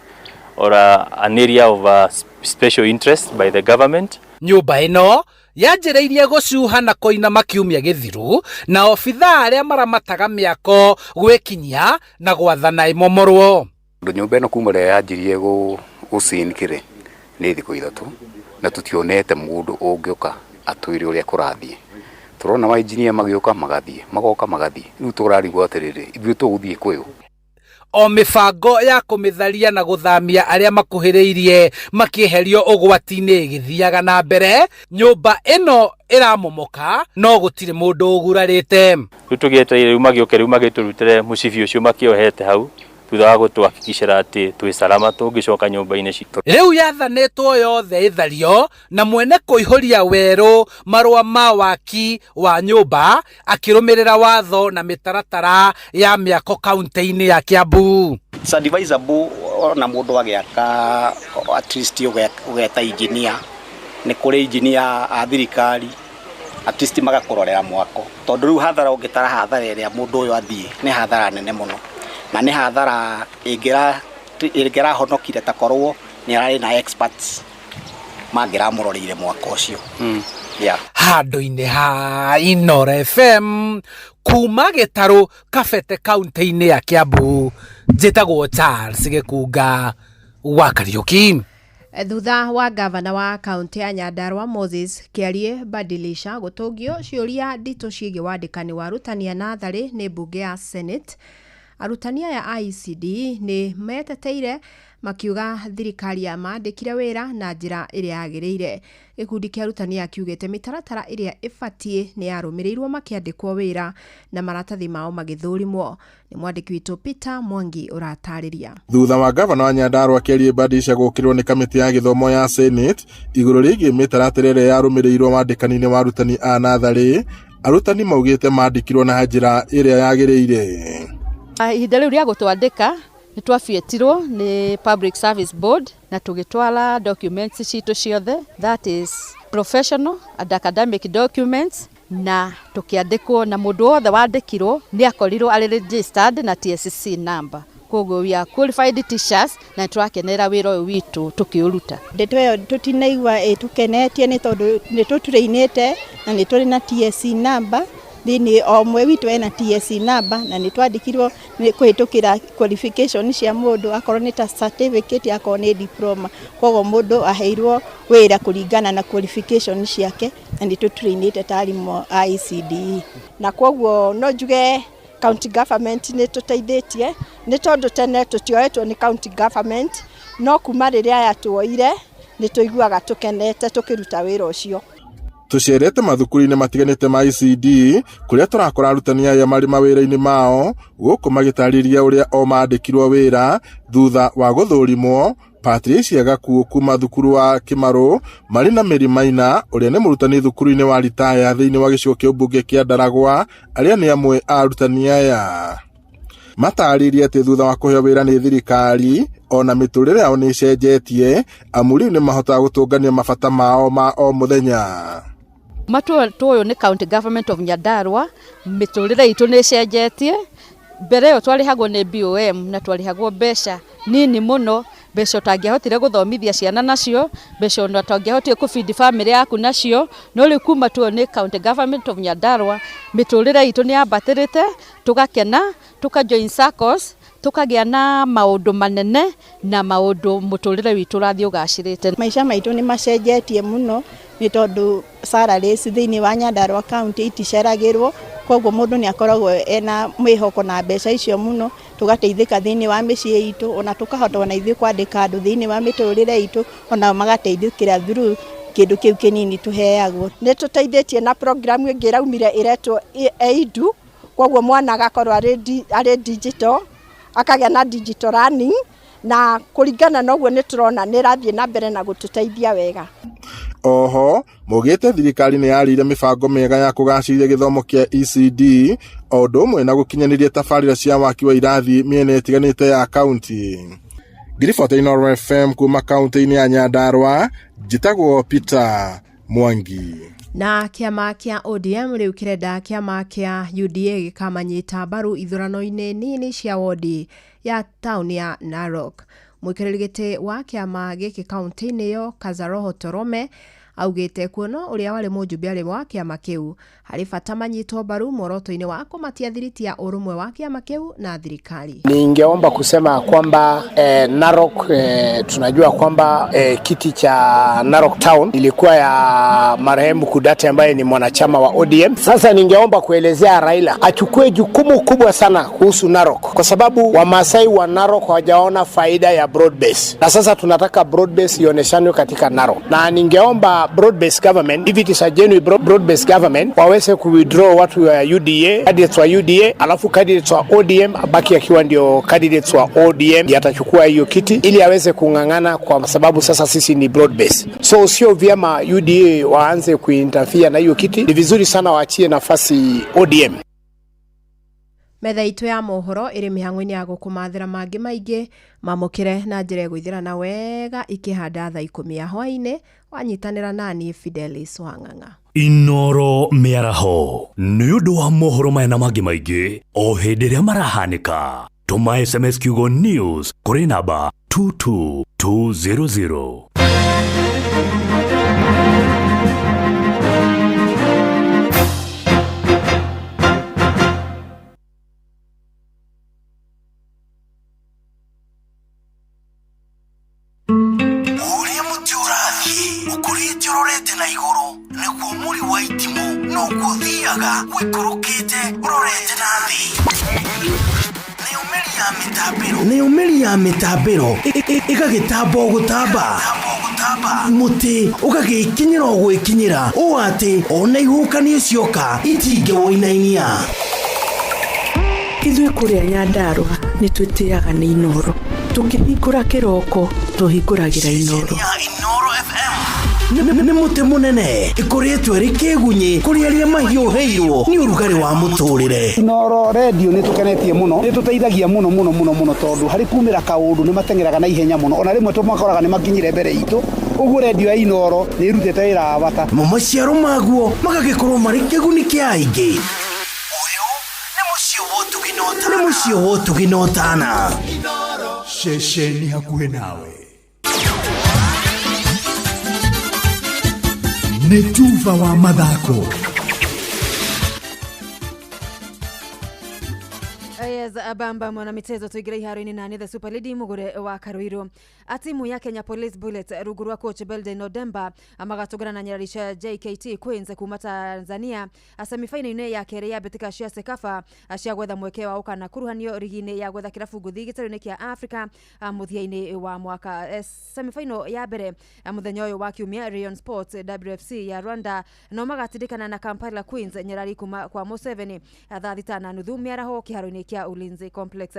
or an area of special interest by the government.
Nyũmba ĩno yanjĩrĩirie gũcuha na kũinama kiumia gĩthiru na obithaa arĩa maramataga mĩako gwĩkinyia na gwathana ĩmomorwo.
Tondũ nyũmba ĩno kuma rĩrĩa yanjirie gũcinkĩrĩ nĩ thikũ ithatũ na tũtionete mũndũ ũngĩũka atwĩre ũrĩa kũrathiĩ. Tũrona ma engineer magĩũka magathiĩ, magoka magathiĩ, rĩu tũrarigwo atĩrĩrĩ, ithuĩ tũgũthiĩ kwĩũ?
O mĩbango ya kũmĩtharia na gũthamia arĩa makuhĩrĩirie makĩeherio ũgwati-inĩ ĩgĩthiaga na mbere, nyũmba ĩno ĩramomoka no gũtirĩ mũndũ ũgurarĩte.
Rĩu tũgĩetereire rĩu magĩũke rĩu magĩtũrutĩre mũcibi ũcio makĩohete hau thutha wa gũtũhakikicĩra atĩ twĩ salama tũngĩcoka nyũmba-inĩ citũ.
Rĩu yathanĩtwo yothe ĩthario na mwene kũihũria werũ marũa ma waki wa nyũmba akĩrũmĩrĩra watho na mĩtaratara ya mĩako kaunti-inĩ ya Kiambu.
It's advisable ona mũndũ agĩaka at least ũgeta engineer, nĩ kũrĩ engineer a thirikari at least magakũrorera mwako, tondũ rĩu hathara ũngĩtara hathara ĩrĩa mũndũ ũyũ athiĩ nĩ hathara nene mũno, na nĩ hathara ĩngĩrahonokire ta korwo nĩ ararĩ na experts mangĩramũroreire mwako ũcio. Yeah.
Handũ-inĩ ha Inoro FM kuma Gĩtarũ Kabete kaunti-inĩ ya Kiambu, njĩtagwo Charles Gĩkunga wa Kariũki.
Thutha wa gavana wa kaunti ya Nyandarua Moses Kĩarie Badilisha gũtũngio ciũria nditũ ciĩgiĩ wandĩkani wa arutani a natharĩ nĩ mbunge ya Senate, arutani aya a ECD nĩ meteteire makiuga thirikari yamandĩkire wĩra na njĩra ĩrĩa yagĩrĩire. Gĩkundi kĩa arutani aya kiugĩte mĩtaratara ĩrĩa ĩbatiĩ nĩ yarũmĩrĩirwo makĩandĩkwo wĩra na maratathi mao magĩthũrimwo. Nĩ mwandĩki witũ Peter Mwangi ũratarĩria.
Thutha wa gavana wa Nyandarua Kĩarie Badilisha gũkĩrĩrwo nĩ kamĩtĩ ya gĩthomo ya Senate igũrũ rĩgiĩ mĩtaratara ĩrĩa yarũmĩrĩirwo wandĩkani-inĩ wa arutani a natharĩ, arutani maugĩte mandĩkirwo na njĩra ĩrĩa yagĩrĩire.
Ihinda rĩu rĩa gũtwandĩka nĩ twabietirwo nĩ Public Service Board na tũgĩtwara documents citũ ciothe, that is professional and academic documents, na tũkĩandĩkwo, na mũndũ wothe wandĩkirwo nĩ akorirwo arĩ registered na TSC number. Koguo we are qualified teachers na tũrakenera wĩra ũyũ witũ tũkĩũruta.
Ndeto ĩyo tũtinaigua ĩtũkenetie nĩ tondũ nĩ tũtũrĩinĩte na nĩ tũrĩ na TSC number thĩinĩ, o ũmwe witũ ena TSC number na nĩ twandĩkirwo nĩ kũhĩtũkĩra qualification cia mũndũ, akorwo nĩ ta certificate, akorwo nĩ diploma. Koguo mũndũ aheirwo wĩra kũringana na qualification ciake na nĩ tũtũrĩinĩte ta arimũ a ECDE. Na koguo no njuge county government nĩ tũteithĩtie nĩ tondũ tene tũtioetwo nĩ county government, no kuma rĩrĩa aya tuoire nĩ tũiguaga tũkenete tũkĩruta wĩra ũcio.
Tũcerete mathukuru-inĩ matiganĩte ma ECD kũrĩa tũrakora arutani aya marĩ mawĩra-inĩ mao gũkũ magĩtarĩria ũrĩa o mandĩkirwo wĩra thutha wa gũthũrimwo. Patricia Gakuo kuma thukuru wa Kĩmarũ marĩ na Mary Maina ũrĩa nĩ mũrutani thukuru-inĩ wa Ritaya thĩinĩ wa gĩcigo kĩa ũmbunge kĩa Ndaragwa, arĩa nĩ amwe a arutani aya. Matarĩrie atĩ thutha wa kũheo wĩra nĩ thirikari ona mĩtũrĩre yao nĩ ĩcenjetie, amu rĩu nĩ mahotaga gũtũngania mabata mao ma o mũthenya.
Matũ ũyũ nĩ county government of Nyandarua, mĩtũrĩre itũ nĩ ĩcenjetie. Mbere ĩyo twarĩhagwo nĩ BOM na twarĩhagwo mbeca nini mũno, Mbeca ũtangĩahotire gũthomithia ciana nacio, mbeca ona ũtangĩahotire kũbindi family yaku nacio, no rĩu kuma tuo nĩ county government of Nyandarua mĩtũrĩre itũ nĩ yambatĩrĩte, tũgakena, tũka join SACCOs, tukagĩa na maũndũ manene na maũndũ mũtũrĩre witũ ũrathiĩ ũgacĩrĩte.
Maica maitũ nĩ macenjetie mũno nĩ tondũ salaries thĩinĩ wa Nyandarua county iticeragĩrwo, koguo mũndũ nĩ akoragwo ena mwĩhoko na mbeca icio mũno, tũgateithĩka thĩinĩ wa mĩciĩ itũ, ona tũkahota ona ithuĩ kwandĩka andũ thĩinĩ wa mĩtũrĩre itũ, ona magateithĩkĩra through kĩndũ kĩu kĩnini tũheagwo.
Nĩ tũteithĩtie na program ĩngĩ ĩraumire ĩretwo EIDU, koguo mwana agakorwo arĩ digital, akagĩa na digital learning, na kũringana na ũguo nĩ tũrona nĩ ĩrathiĩ na mbere na gũtũteithia wega.
Oho maugĩte thirikari nĩ yarĩire mĩbango mĩega ya kũgacĩrithia gĩthomo kĩa ECD o ũndũ ũmwe na gũkinyanĩria tabarĩra cia waki wa irathi mĩena ĩtiganĩte ya kaunti. Ngiribota Inooro FM kuma kaunti-inĩ ya Nyandarua, njĩtagwo Peter Mwangi.
Na kĩama kĩa ODM rĩu kĩrenda kĩama kĩa UDA gĩkamanyita mbaru ithurano-inĩ nini cia wodi ya taũni ya Narok. Mũikarĩri gĩtĩ wa kĩama gĩkĩ kaunti-inĩ ĩyo Kazaroho Torome augĩte kuona ũrĩa warĩ mũjumbe arĩ wa kĩama kĩu harĩ bata manyitwo mbaru muoroto-inĩ wa kũmatia thiriti ya ũrũmwe wa kĩama kĩu na thirikari.
Ningeomba kusema kwamba Narok tunajua kwamba kiti cha Narok Town ilikuwa ya marehemu Kudate ambaye ni mwanachama wa ODM. Sasa ningeomba kuelezea Raila achukue jukumu kubwa sana kuhusu Narok, kwa sababu Wamasai wa Narok hawajaona faida ya broad base, na sasa tunataka broad base ioneshanwe katika Narok, na ningeomba broad based government, if it is a genuine broad based government, waweze ku withdraw watu wa UDA, candidates wa UDA, alafu candidates wa ODM abaki akiwa ndio candidates wa ODM ndiye atachukua hiyo kiti ili aweze kung'ang'ana, kwa sababu sasa sisi ni broad base. So sio vyema UDA waanze kuinterfere na hiyo kiti, ni vizuri sana waachie nafasi ODM.
Metha itũ ya mohoro ĩrĩ mĩhang'o-inĩ ya gũkũmathĩra mangĩ maingĩ mamũkĩre na njĩra ĩgũithĩrana wega ikĩhanda thaa 10 ya hwaĩ-inĩ wanyitanĩra nani Fidelis Wang'ang'a.
Inooro mĩaraho nĩ ũndũ wa mohoro maya na mangĩ maingĩ o hĩndĩ ĩrĩa marahanĩka. Tũma SMS kiugo news kũrĩ namba 22200.
Na igũrũ nĩguo mũri wa itimũ noguo ũthiaga wĩikũrũkĩte ũrorete na thĩ. Nayo mĩri ya mĩtambĩro ĩgagĩtamba o gũtamba, mũtĩ ũgagĩkinyĩra o gwĩkinyĩra ũũ atĩ ona ihuhũkanio cioka itingĩwũinainia.
Ithuĩ kũrĩa Nyandarua nĩ twĩtĩaga nĩ Inooro, tũkĩhingũra kĩroko tũhingũragĩra Inooro.
Nĩ mũtĩ mũnene ĩkoretwo ĩrĩ kĩgunyĩ kũrĩ arĩa mahiũhĩirwo nĩ ũrugarĩ wa mũtũrĩre.
Inooro radio nĩ tũkenetie mũno, nĩ tũteithagia mũno mũno mũno mũno, tondũ harĩ kumĩra kaũndũ nĩ mateng'eraga na ihenya mũno, ona rĩmwe tũmakoraga nĩ makinyire mbere itũ. Ũguo radio ya Inooro nĩ ĩrutĩte wĩra wa bata.
Mo maciaro maguo magagĩkorwo marĩ kĩguni kĩa aingĩ. Ũyũ nĩ mũciĩ wa ũtugi na ũtana.
Ceceni hakuhĩ nawe nĩ tuba wa mathako.
Yes, abamba mwana mitezo tuigira iharo-inĩ na nĩ the Super Lady mugure wa Karuiru. Atimu ya Kenya Police Bullets rungu rwa coach Belden Odemba magatũngana na nyarari cia JKT Queens kuma Tanzania semifinal-inĩ ya kerĩ ya mbĩtĩka cia CECAFA cia gwetha mweke wa gũkana kuruhanio rigi-inĩ ya gwetha kĩrabu ngũthi gĩtarũ-inĩ kĩa Africa mũthia-inĩ wa mwaka. Semifinal ya mbere mũthenya ũyũ wa kiumia Rayon Sports WFC ya Rwanda no magatindĩkana na Kampala Queens nyarari kuma kwa Museveni thaa 6:30 mĩaraho kĩharo-inĩ kĩa Ulinzi Complex.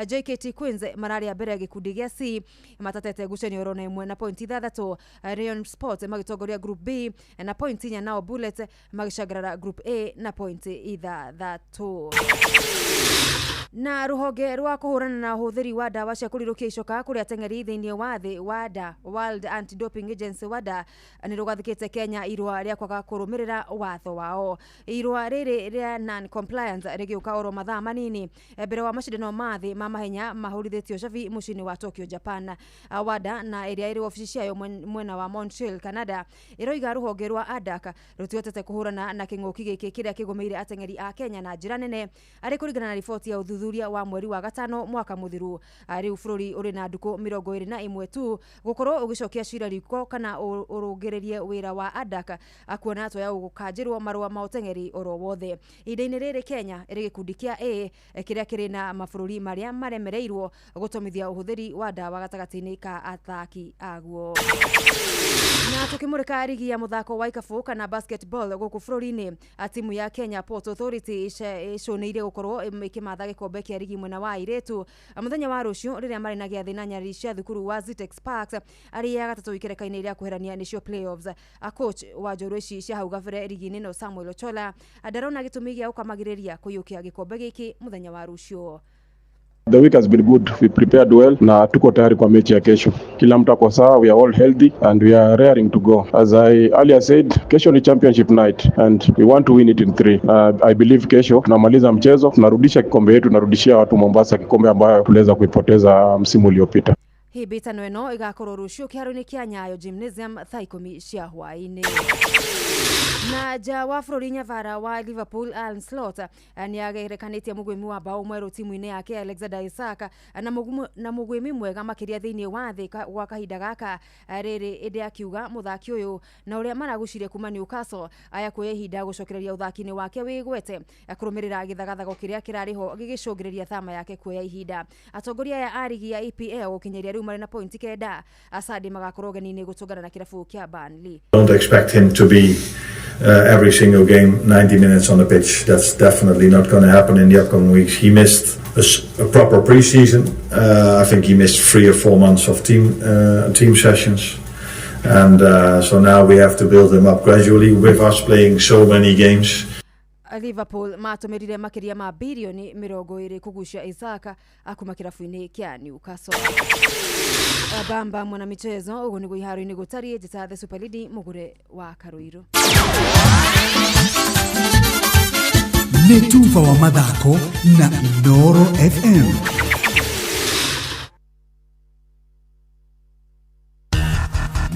JKT Queens mararĩa mbere gĩkundi gĩa C matatete ngucanio rona ĩmwe na pointi 6, Rayon Sports magitongoria group B na pointi 4, nao Bullets magicangarara group A na pointi 6. Na ruhonge rwa kuhurana na uhuthiri wa ndawa cia kurirukia icoka kuri ateng'eri thiini wa thi WADA, World Anti-Doping Agency WADA, ni rugathikite Kenya irua ria kwaga kurumirira watho wao. Irua riri ria non compliance rigiuka oro mathaa manini Mbere wa macindano ma thĩ ma mahenya mahũrithĩtio cabi mũciĩ-inĩ wa Tokyo, Japan. WADA na ĩrĩa ĩrĩ wabici ciayo mwena wa Montreal, Canada, ĩroiga rũhonge rwa ADAK rũtihotete kũhũrana na kĩng'ũki gĩkĩ kĩrĩa kĩgũmĩire ateng'eri a Kenya na njĩra nene, arĩ kũringana na riboti ya ũthuthuria wa mweri wa gatano mwaka mũthiru. Rĩu bũrũri ũrĩ na ndukũ 21 tu gũkorwo ũgĩcokia cira riko kana ũrũngĩrĩrie wĩra wa ADAK, kuona toya gũkanjĩrwo marũa ma ũteng'eri oro wothe. Ihinda-inĩ rĩrĩ Kenya ĩrĩ gĩkundi kĩa A kĩrĩa kĩrĩ na mabũrũri marĩa maremereirwo gũtomithia ũhũthĩri wa ndawa gatagatĩ-inĩ ka athaki aguo. Na tukimurika rigi ya muthako wa ikabu kana basketball guku bũrũri-inĩ, timu ya Kenya Port Authority icũnĩire gũkorwo ĩkĩmatha gĩkombe kĩa rigi mwena wa airĩtu mũthenya wa rũciũ rĩrĩa marĩ na gĩathĩ na nyariri cia thukuru wa Zitex Parks arĩa gatatũ ikereka-inĩ rĩa kweherania nĩcio playoffs. Coach wa njorua ici cia hau gabere rigi-inĩ ĩno Samuel Ochola ndarona gĩtũmi gĩa gũkamagĩrĩria kũiyũkia gĩkombe gĩkĩ mũthenya wa rũciũ.
The week has been good. We prepared well na tuko tayari kwa mechi ya kesho. Kila mtu ako sawa, we are all healthy and we are raring to go. As I earlier said, kesho ni championship night and we want to win it in 3. I believe kesho tunamaliza mchezo, tunarudisha kikombe yetu, tunarudishia watu Mombasa kikombe ambayo tuliweza kuipoteza msimu uliopita.
Hĩmbĩtano ĩno ĩgakorwo rũciũ kĩharo-inĩ kĩa Nyayo Gymnasium thaa 10 cia hwaĩ-inĩ. Na nja wa bũrũri, nyabara wa Liverpool Arne Slot nĩ agerekanĩtie mũgwĩmi wa bao mwerũ timu-inĩ yake Alexander Isak na mũgwĩmi mwega makĩria thĩinĩ wa thĩ gwa kahinda gaka rĩrĩ, ĩndĩ akiuga mũthaki ũyũ na ũrĩa maragucirie kuma Newcastle aya kuoya ihinda gũcokereria ũthaki-inĩ wake wĩgwete kũrũmĩrĩra gĩthagathago kĩrĩa kĩrarĩ ho gĩgĩcũngĩrĩria thama yake kuoya ihinda. Atongoria aya a rigi ya EPL gũkinyĩria rĩu marĩ na pointi 9, Asadi magakorwo ũgeni-inĩ gũtũngana na kĩrabu kĩa Burnley.
Don't expect him to be every single game 90 minutes on the pitch. That's definitely not going to happen in the upcoming weeks. He missed a proper pre-season. I think he missed 3 or 4 months of team sessions, and so now we have to build him up gradually with us playing so many games.
Liverpool matũmĩrire makĩria ma birioni 20 kũgucia Isaac akuma kĩrabu-inĩ kĩa Newcastle. Bamba mwana michezo ũguo nĩguo iharo-inĩ gũtariĩ. Njĩta The Super Lady mũgũre wa Karũirũ.
Nĩ tuba wa mathako na Inooro FM.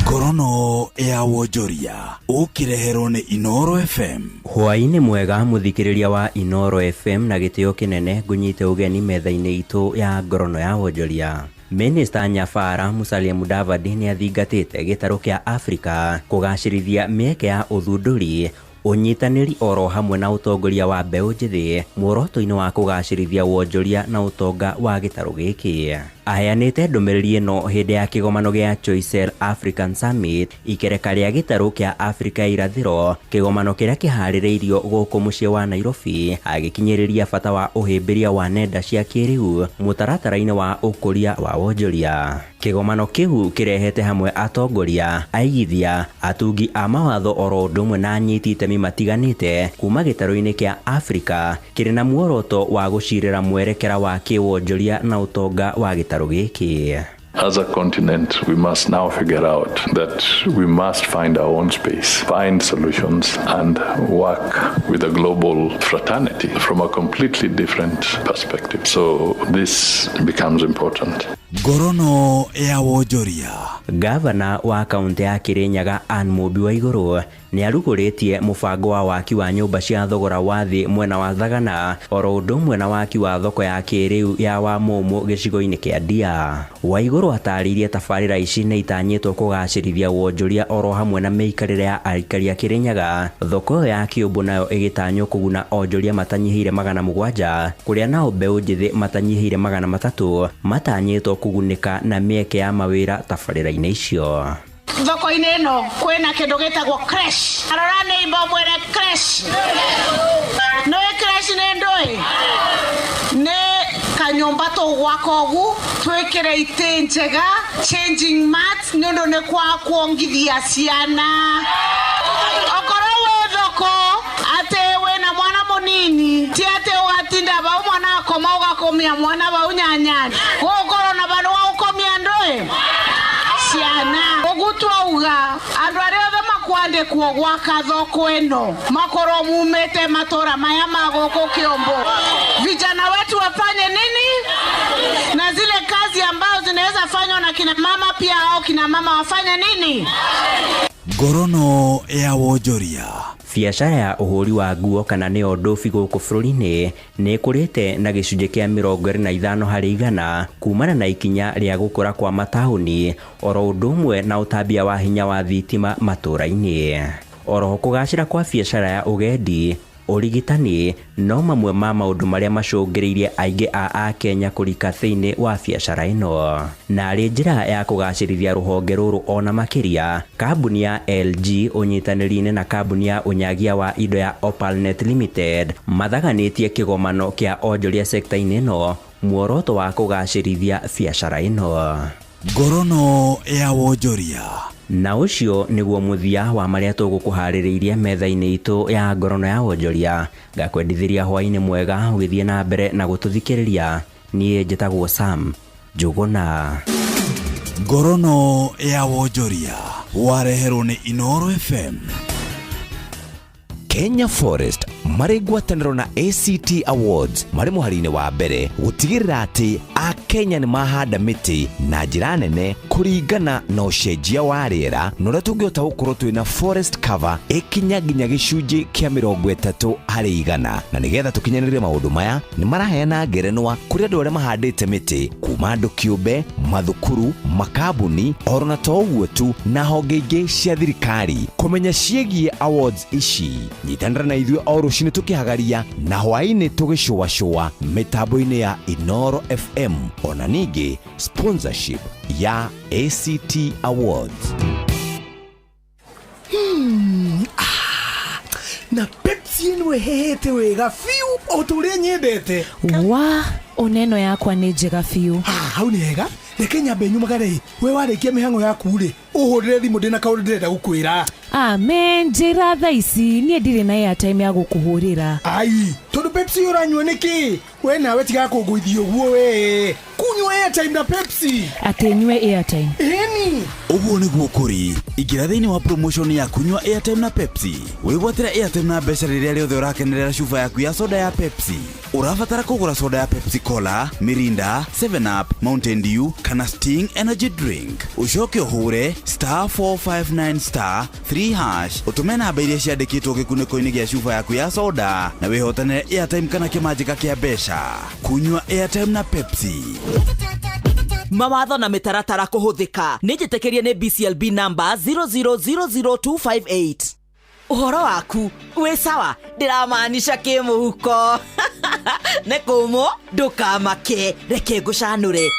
Ngorono ya wonjoria ũkĩreherwo nĩ Inooro FM.
Hwaĩ-inĩ mwega mũthikĩrĩria wa Inooro FM, na gĩtĩo kĩnene ngũnyite ũgeni metha-inĩ itũ ya ngorono ya wonjoria. Minista Nyabara Musalia Mudavadi nĩ athingatĩte gĩtarũ kĩa Afrika kũgacĩrithia mĩeke ya ũthundũri, ũnyitanĩri oro hamwe na ũtongoria wa mbeũ njĩthĩ muoroto-inĩ wa kũgacĩrithia wonjoria na ũtonga wa gĩtarũ gĩkĩ. Aheanĩte ndũmĩrĩri ĩno hĩndĩ ya kĩgomano gĩa Choicel African Summit ikereka rĩa gĩtarũ kĩa Afrika ya irathĩro, kĩgomano kĩrĩa kĩharĩrĩirio gũkũ mũciĩ wa Nairobi, agĩkinyĩrĩria bata wa ũhĩmbĩria wa nenda cia kĩrĩu mũtaratara-inĩ wa ũkũria wa wonjoria. Kĩgomano kĩu kĩrehete hamwe atongoria, aigithia, atungi a mawatho oro ũndũ ũmwe na anyiti itemi matiganĩte kuma gĩtarũ-inĩ kĩa Afrika, kĩrĩ na muoroto wa gũcirĩra mwerekera wa kĩwonjoria na ũtonga wa gĩtarũ gĩkĩ.
As a continent, we must now figure out that we must find our own space, find solutions, and work with a global fraternity from a completely different perspective. So this becomes important.
Ngorono ya wonjoria.
Gavana wa kaunti ya Kirinyaga Anne Mũmbi wa Igũrũ nĩ arugũrĩtie mũbango wa waki wa nyũmba cia thogora wa thĩ mwena wa Thagana oro ũndũ ũmwe na waki wa thoko ya kĩrĩu ya Wamũmũ gĩcigo-inĩ kĩa Ndia. Waigũrũ atarĩirie tabarĩra ici nĩ itanyĩtwo kũgacĩrithia wonjoria oro hamwe na mĩikarĩre ya aikari a Kirinyaga. Thoko ĩyo ya kĩũmbũ nayo ĩgĩtanywo kũguna onjoria matanyihĩire 700, kũrĩa nao mbeũ njĩthĩ matanyihĩire 300 matanyĩtwo kũgunĩka na mĩeke ya mawĩra tabarĩra-inĩ icio.
Thoko-inĩ ĩno kwĩna kĩndũ gĩtagwo creche. Arora nĩ imba mwene creche. Nĩ creche nĩ ndũĩ? Nĩ kanyũmba tũgwaka ũguo twĩkĩre itĩ njega, changing mats nĩ ũndũ nĩ kwa kuongithia ciana. Okorwo wĩ thoko atĩ wĩna mwana mũnini, ti atĩ ũgatinda vau mwana akoma ũgakomia mwana vau nyanyani. Gũgũkorwo na vandũ wa gũkomia ndũĩ? Ciana. Ũguo twauga andũ arĩa othe makwandĩka Mwandĩkwo gwaka thoko ĩno makorwo mumĩte matũra maya ma gũkũ Kiumbu. Vijana wetu wafanye nini? Na zile kazi ambazo zinaweza fanywa na kina mama pia, au kina mama wafanye nini?
Ngorono ya wonjoria.
Biacara ya ũhũri wa nguo kana nĩyo ndũbi gũkũ bũrũri-inĩ nĩ ĩkũrĩte na gĩcunjĩ kĩa 25% kumana na ikinya rĩa gũkũra kwa mataũni oro ũndũ ũmwe na ũtambia wa hinya wa thitima matũra-inĩ. Oroho kũgacĩra kwa biacara ya ũgendi, ũrigitani no mamwe ma maũndũ marĩa macũngĩrĩirie aingĩ a Akenya kũrika thĩinĩ wa biacara ĩno. Na arĩ njĩra ya kũgacĩrithia rũhonge rũrũ ona makĩria, kambuni ya LG ũnyitanĩri-inĩ na kambuni ya ũnyagia wa indo ya Opalnet Limited mathaganĩtie kĩgomano kĩa onjoria sekta-inĩ ĩno muoroto wa kũgacĩrithia biacara ĩno.
Ngorono ya wonjoria.
Na ũcio nĩguo mũthia wa marĩa tũgũkũharĩrĩirie metha-inĩ itũ ya ngorono ya wonjoria. Ngakwendithĩria hwaĩ-inĩ mwega ũgĩthiĩ na mbere na gũtũthikĩrĩria. Niĩ njĩtagwo Sam Njũgũna.
Ngorono ya wonjoria wareherwo nĩ Inooro FM.
Kenya Forest marĩ ngwatanĩro na ACT Awards marĩ mũhari-inĩ wa mbere gũtigĩrĩra atĩ Akenya nĩ mahanda mĩtĩ na njĩra nene kũringana na ũcenjia wa rĩera na ũrĩa tũngĩhota gũkorwo twĩna forest cover ĩkinya nginya gĩcunjĩ kĩa 30%. Na nĩgetha tũkinyanĩrie maũndũ maya nĩ maraheana ngerenwa kũrĩ andũ arĩa mahandĩte mĩtĩ kuma andũ kĩũmbe, mathukuru, makambuni oro na to ũguo tu na honge ingĩ cia thirikari. Kũmenya ciĩgiĩ awards ici, nyitanĩra na ithuĩ o rũcinĩ tũkĩhagaria na hwaĩ-inĩ tũgĩcũacũa mĩtambo-inĩ ya Inooro FM, ona ningĩ sponsorship ya ACT Awards.
Na Pepsi ĩno ĩhehete wega biũ o ta ũrĩa nyendete.
Wa oneno yakwa nĩ njega biũ.
Hau nĩ hega. Reke nyambe nyumagare. We warĩkia mĩhang'o yaku rĩ, ũhũrĩre thimũ ndĩna kaũndũ ndĩrenda gũkwĩra.
Amen, njĩra thaa ici niĩ ndirĩ na airtime ya gũkũhũrĩra.
Ai, tondũ Pepsi ũranyua nĩkĩ? We nawe tiga kũngũithia ũguo we. Kunyua airtime na Pepsi.
Atĩ nyue airtime.
Ĩni.
Ũguo nĩguo kũrĩ. Ingĩra thĩinĩ wa promotion ya kunyua airtime na Pepsi. Wĩgwatĩre airtime na mbeca rĩrĩa rĩothe ũrakenerera cuba yaku ya soda ya Pepsi. Ũrabatara kũgũra soda ya Pepsi Cola, Mirinda, 7 Up, Mountain Dew kana Sting Energy Drink. Ũcoke ũhũre *459*3# ũtũme namba iria ciandĩkĩtwo gĩkunĩko-inĩ gĩa cuba yaku ya soda na wĩhotanĩre airtime kana kĩmanjĩka kĩa mbeca. Kunyua airtime na Pepsi.
Mawatho na mĩtaratara kũhũthĩka nĩ njĩtĩkĩrie nĩ BCLB number 0000258. Ũhoro waku wĩ sawa, ndĩramaanisha kĩmũhuko nĩ kũmũ, ndũkamake, reke ngũcanũre.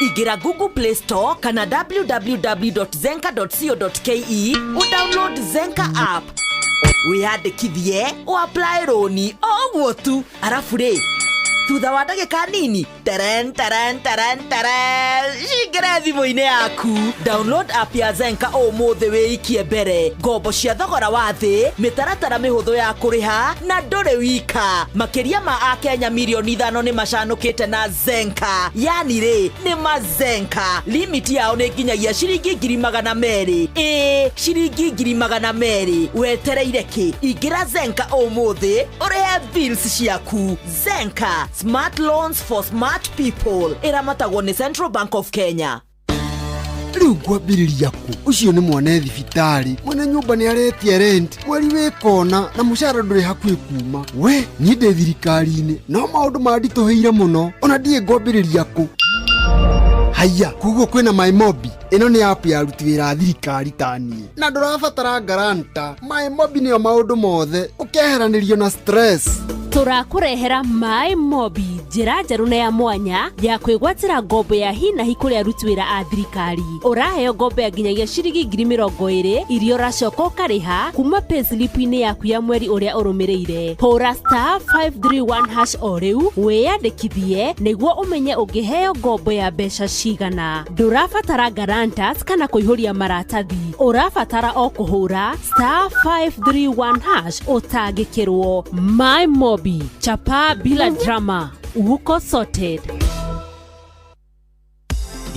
Ingĩra Google Play Store kana www.zenka.co.ke, ũdownload Zenka app, wĩyandĩkithie, ũapply rũni o ũguo tu, arabu rĩ, thutha wa ndagĩka nini, teren teren teren teren, cingĩre thimũ-inĩ yaku. Download app ya Zenka ũmũthĩ, wĩikie mbere ngombo cia thogora wa thĩ, mĩtaratara mĩhũthũ ya kũrĩha, na ndũrĩ wika. Makĩria ma Akenya mirioni 5 nĩ macanũkĩte na Zenka. Yani rĩ, nĩ mazenka. Limit yao nĩ nginyagia ciringi 200,000. Ĩĩ, ciringi 200,000. Wetereire kĩ? Ingĩra Zenka ũmũthĩ ũrĩhe bills ciaku. Zenka, smart loans for smart people. Ĩramatagwo nĩ Central Bank of Kenya.
Rĩu ngwambĩrĩria kũ? Ũcio nĩ mwana thibitarĩ, mwene nyũmba nĩ aretia rent mweri wĩ kona, na mũcara ndũrĩ hakuhĩ kuma. We niĩ ndĩ thirikari-inĩ no maũndũ manditũhĩire mũno, ona ndiĩ ngwambĩrĩria kũ. Haiya, koguo kwĩna MyMobi. Ĩno nĩ app ya aruti wĩra a thirikari ta niĩ, na ndũrabatara guarantor. MyMobi nĩyo maũndũ mothe, ũkeheranĩrio na stress.
Tũrakũrehera Maĩ Mobi, njĩra njerũ na ya mwanya ya kwĩgwatĩra ngombo ya hi na hi kũrĩ aruti wĩra a thirikari. Ũraheo ngombo ya nginyagia ciringi 20,000 iria ũracoka ũkarĩha kuma payslip-inĩ yaku ya mweri ũrĩa ũrũmĩrĩire. Hũra *531# o rĩu wĩyandĩkithie nĩguo ũmenye ũngĩheo ngombo ya mbeca cigana. Ndũrabatara guarantors kana kũihũria maratathi, ũrabatara o kũhũra *531# ũtangĩkĩrwo. My Mobi, chapa bila drama, uko sorted.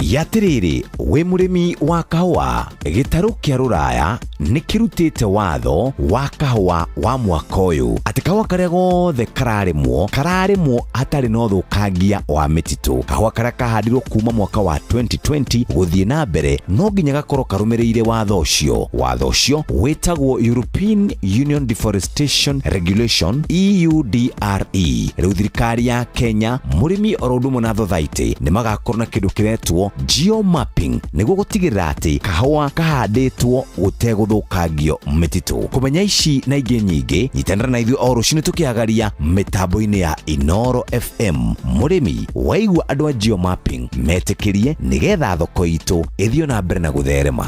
Yatirĩrĩ, wĩ mũrĩmi wa kahũa, gĩtarũ kĩa rũraya nĩ kĩrutĩte watho wa kahũa wa mwaka ũyũ atĩ kahũa karĩa gothe kararĩmwo kararĩmwo hatarĩ na ũthũkangia wa mĩtitũ. Kahũa karĩa kahandirwo kuma mwaka wa 2020 gũthiĩ na mbere no nginya gakorwo karũmĩrĩire watho ũcio. Watho ũcio wĩtagwo European Union Deforestation Regulation EUDRE. Rĩu thirikari ya Kenya, mũrĩmi oro ũndũ ũmwe na thothaitĩ nĩ magakorwo na kĩndũ kĩretwo geomapping nĩguo gũtigĩrĩra atĩ kahũa kahandĩtwo gũtegũthũkangio mĩtitũ. Kũmenya ici na ingĩ nyingĩ, nyitanĩra na ithuĩ o rũcinĩ tũkĩagaria mĩtambo-inĩ ya Inoro FM. Mũrĩmi waigua andũ a geomapping metĩkĩrie nĩgetha thoko itũ ĩthiĩ na mbere na gũtherema.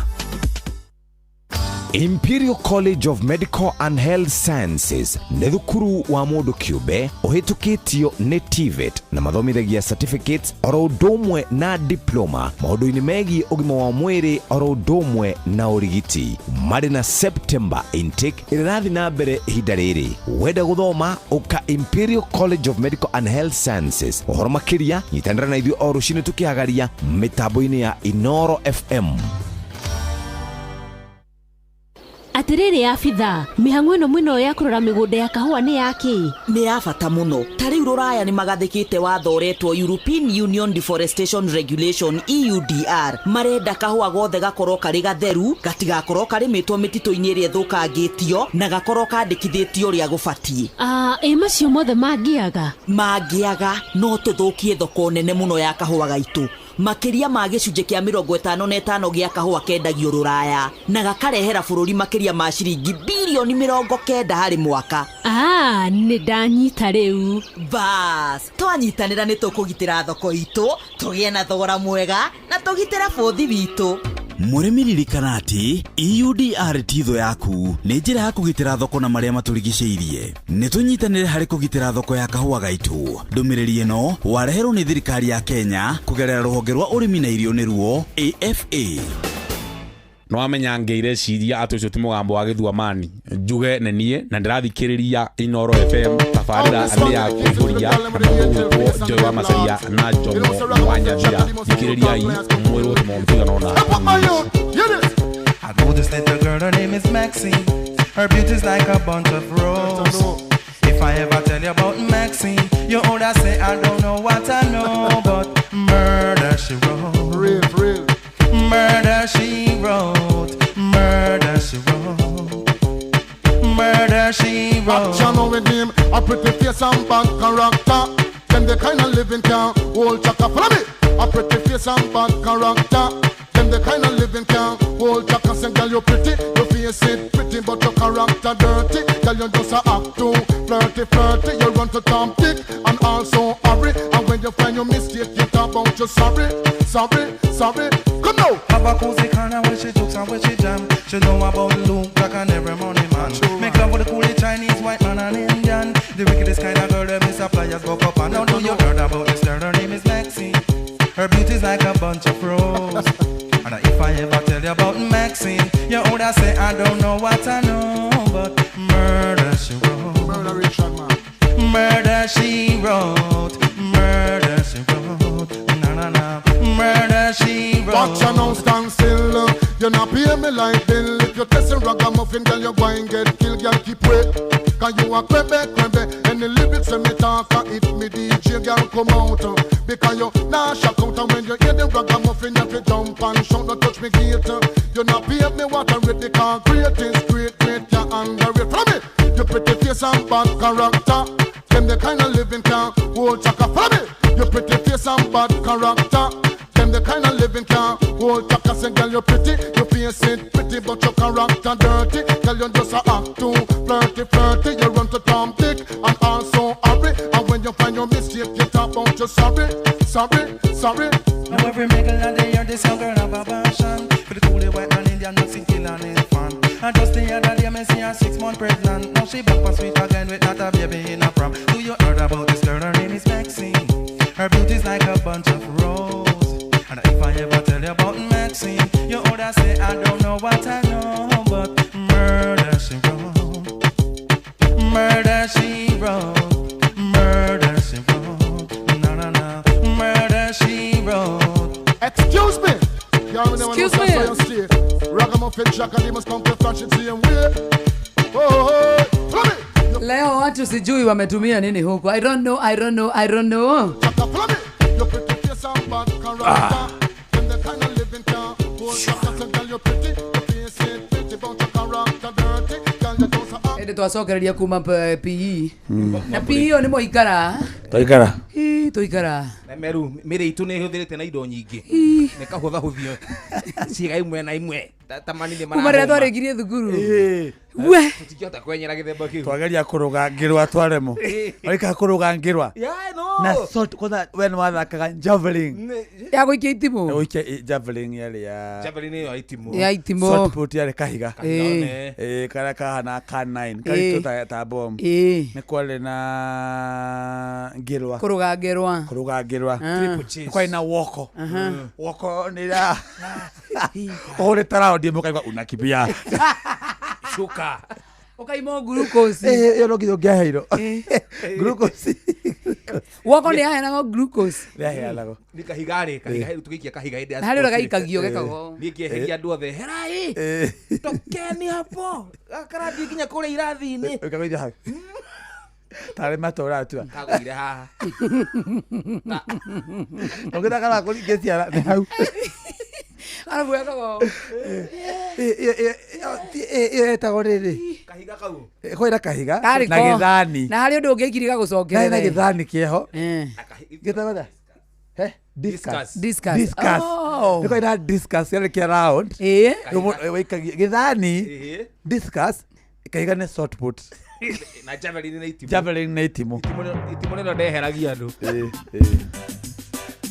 Imperial College of Medical and Health Sciences nĩ thukuru wa mũndũ kĩũmbe ũhĩtũkĩtio nĩ TVET na mathomithagia certificates oro ũndũ ũmwe na diploma maũndũ-inĩ megiĩ ũgima wa mwĩrĩ oro ũndũ ũmwe na ũrigiti. Marĩ na September intake ĩrĩa ĩrathiĩ na mbere ihinda rĩrĩ. Wenda gũthoma ũka Imperial College of Medical and Health Sciences. Ũhoro makĩria nyitanĩra na ithuĩ o rũcinĩ tũkĩagaria mĩtambo-inĩ ya Inoro FM.
Atĩrĩrĩ abitha, mĩhang'o ĩno mwĩnayo ya kũrora mĩgũnda ya kahũa nĩ ya kĩ?
Nĩ ya bata mũno. Ta rĩu rũraya nĩ magathĩkĩte watho ũretwo European Union Deforestation Regulation EUDR. Marenda kahũa gothe gakorwo karĩ gatheru, gatigakorwo karĩmĩtwo mĩtitũ-inĩ ĩrĩa ĩthũkangĩtio na gakorwo kandĩkithĩtio ũrĩa gũbatiĩ.
Ah, ĩ macio mothe mangĩaga?
Mangĩaga no tũthũkie thoko nene mũno ya kahũa gaitũ. Makĩria ma gĩcunjĩ kĩa 55 gĩa kahũa kendagio rũraya na gakarehera bũrũri makĩria ma ciringi birioni 90 harĩ mwaka.
Ah, nĩ ndanyita rĩu.
Bas, twanyitanĩra nĩ tũkũgitĩra thoko itũ, tũgĩe na thogora mwega na tũgitĩre bũthi witũ.
Mũrĩmi ririkana atĩ EUDR ti thũ yaku, nĩ njĩra ya kũgitĩra thoko na marĩa matũrigicĩirie. Nĩ tũnyitanĩre harĩ kũgitĩra thoko ya kahũa gaitũ. Ndũmĩrĩri ĩno wareherwo nĩ thirikari ya Kenya kũgerera rũhonge rwa ũrĩmi na irio nĩruo AFA.
No amenya ngĩireciria atĩ ũcio ti mũgambo wa gĩthuamani njuge nĩ niĩ na ndĩrathikĩrĩria Inoro FM tabarĩra nĩ ya kũihũria na mũndũ ũgwĩtwo Joy wa Macaria na Jomo wa Nyathia. Thikĩrĩriai mwĩrwo tũmaũndũ tũigana ũna.
I know this little girl, her name is Maxine. Her beauty's like a bunch of roses. If I ever tell you about Maxine, you older say I don't know what I know, but murder she wrote.
Real, real.
Murder she wrote. Murder she wrote. Murder she wrote.
Action with him, a pretty face and bad character. Them the kind of living can hold chaka. Follow me. A pretty face and bad character. Them the kind of living can hold chaka. Say, girl, you pretty, your face it pretty, but your character dirty. Girl, you just a act too flirty, flirty. You run to Tom Dick and also hurry. And when you find your mistake, you talk about you sorry, sorry, sorry. Come now.
Have a cozy corner where she jokes and where she jam. She know about Luke Black and every money man. True. Make love with the coolie Chinese, white man and Indian. The wickedest kind of girl that Miss Suppliers buck up. And now do you heard about this girl? Her name is Maxine. Her beauty's like a bunch of roses. And if I ever tell you about Maxine, you older say I don't know what I know, but murder she wrote. Murder she wrote. Murder she wrote. Na na na. Murder she wrote.
Watch you now stand still. You not pay me like bill. If you test a ragamuffin, girl, you go and get killed. Girl, keep wait. Cause you a crebe, crebe. And the lyrics when me talk, if me DJ, girl, come out. Because you nah shock out. And when you hear the ragamuffin, you have to jump and shout, don't touch me gate. You not pay me what I read, the concrete is great, great, you under it. Follow me. You pretty face and bad character. Them the kind of living can hold chaka. Follow me. You pretty face and bad character. Them the kind of living can hold chaka. Say, girl, you pretty, you face it pretty, but your character dirty. Girl, you just a act too flirty, flirty. You run to Tom Dick and also hurry. And when you find your mistake, you talk about you sorry, sorry, sorry.
Now every middle of the year, this young girl have a passion for the coolie white man, Indian, Mexican and infant. And just the other day, me see her 6 months pregnant. Now she back for sweet again with not a baby in her prom. Do you heard about this girl? Her name is Maxine. Her beauty's like a bunch of roses. And if I ever tell you about Maxine, you older say I don't know what I know, but murder she wrote. Murder she wrote. Murder she wrote. Na na na. Murder she wrote.
Excuse Shaka they must come to flash it same way. Oh, oh, follow me.
Leo watu sijui wametumia nini huko. I don't know, I don't know, I don't know.
Shaka follow me. Your pretty face and bad character. Them the kind of living can hold. Shaka say girl you pretty, your face ain't pretty, but your character dirty. Girl you don't say.
Ende twacokereria kuma PE. Na PE yo ni moikara.
Twaikara.
Ii twaikara.
Na meru mĩrĩ itũ nĩ ĩhũthĩrĩte na indo nyingĩ. Nĩ kahũthahũthio. Ciĩga imwe na imwe. Ta mani nĩ
Kuma rĩrĩa twarĩkirie thukuru. We.
Tũtingĩhota kwenyera gĩthemba kĩu.
Twageria kũrũga ngĩrwa twaremwo. Waikaga kũrũga ngĩrwa.
Yeah, no.
Na salt kwanza we nĩ wathakaga javelin.
Ya gũikia itimũ.
Ya gũikia javelin yarĩ ya
Javelin ĩyo ya itimũ.
Ya itimũ.
Shot put yarĩ kahiga. Ĩĩ karĩa kahana ka 9 karitũ ta bomb. Nĩ kwarĩ na ngĩrwa.
Kũrũga ngĩrwa.
Kũrũga ngĩrwa. Nĩ kwarĩ na woko. Woko nĩ ya ũhũrĩte raundi ĩmwe ũkaigua unakimbia.
Shuka.
Ũkaimwo glucose.
Ĩyo no nginya ũngĩaheirwo. Glucose.
Woko nĩ yaheanagwo glucose.
Nĩ yaheanagwo.
Nĩ kahiga rĩ, kahiga tũgĩikia kahiga hĩndĩ ya
Na harĩ ũrĩa gaikagio gekagwo.
Niĩ ngĩeheria andũ othe, herai. Tokeni hapo. Karathiĩ nginya kũrĩa irathi-inĩ.
Ũkagũithia hau. Tarĩ mata ũratua.
Kagũire haha.
Ũngĩthaka na kũringia ciara nĩ hau.
Arabu gekagwo.
Ĩyo ĩtagwo rĩrĩ.
Kahiga kau.
Kwĩna kahiga na gĩthani.
Na harĩ ũndũ ũngĩaikirie gagũcokerere.
Na gĩthani kĩeho. Gĩtagwo atĩa? He? Discus.
Discus.
Discus. Nĩ kwarĩ na discus yarĩ kĩa round. Waikagia gĩthani. Discus. Kahiga nĩ shot put.
Na javelin na itimũ.
Javelin na itimũ.
Itimũ nĩrĩo ndeheragia andũ.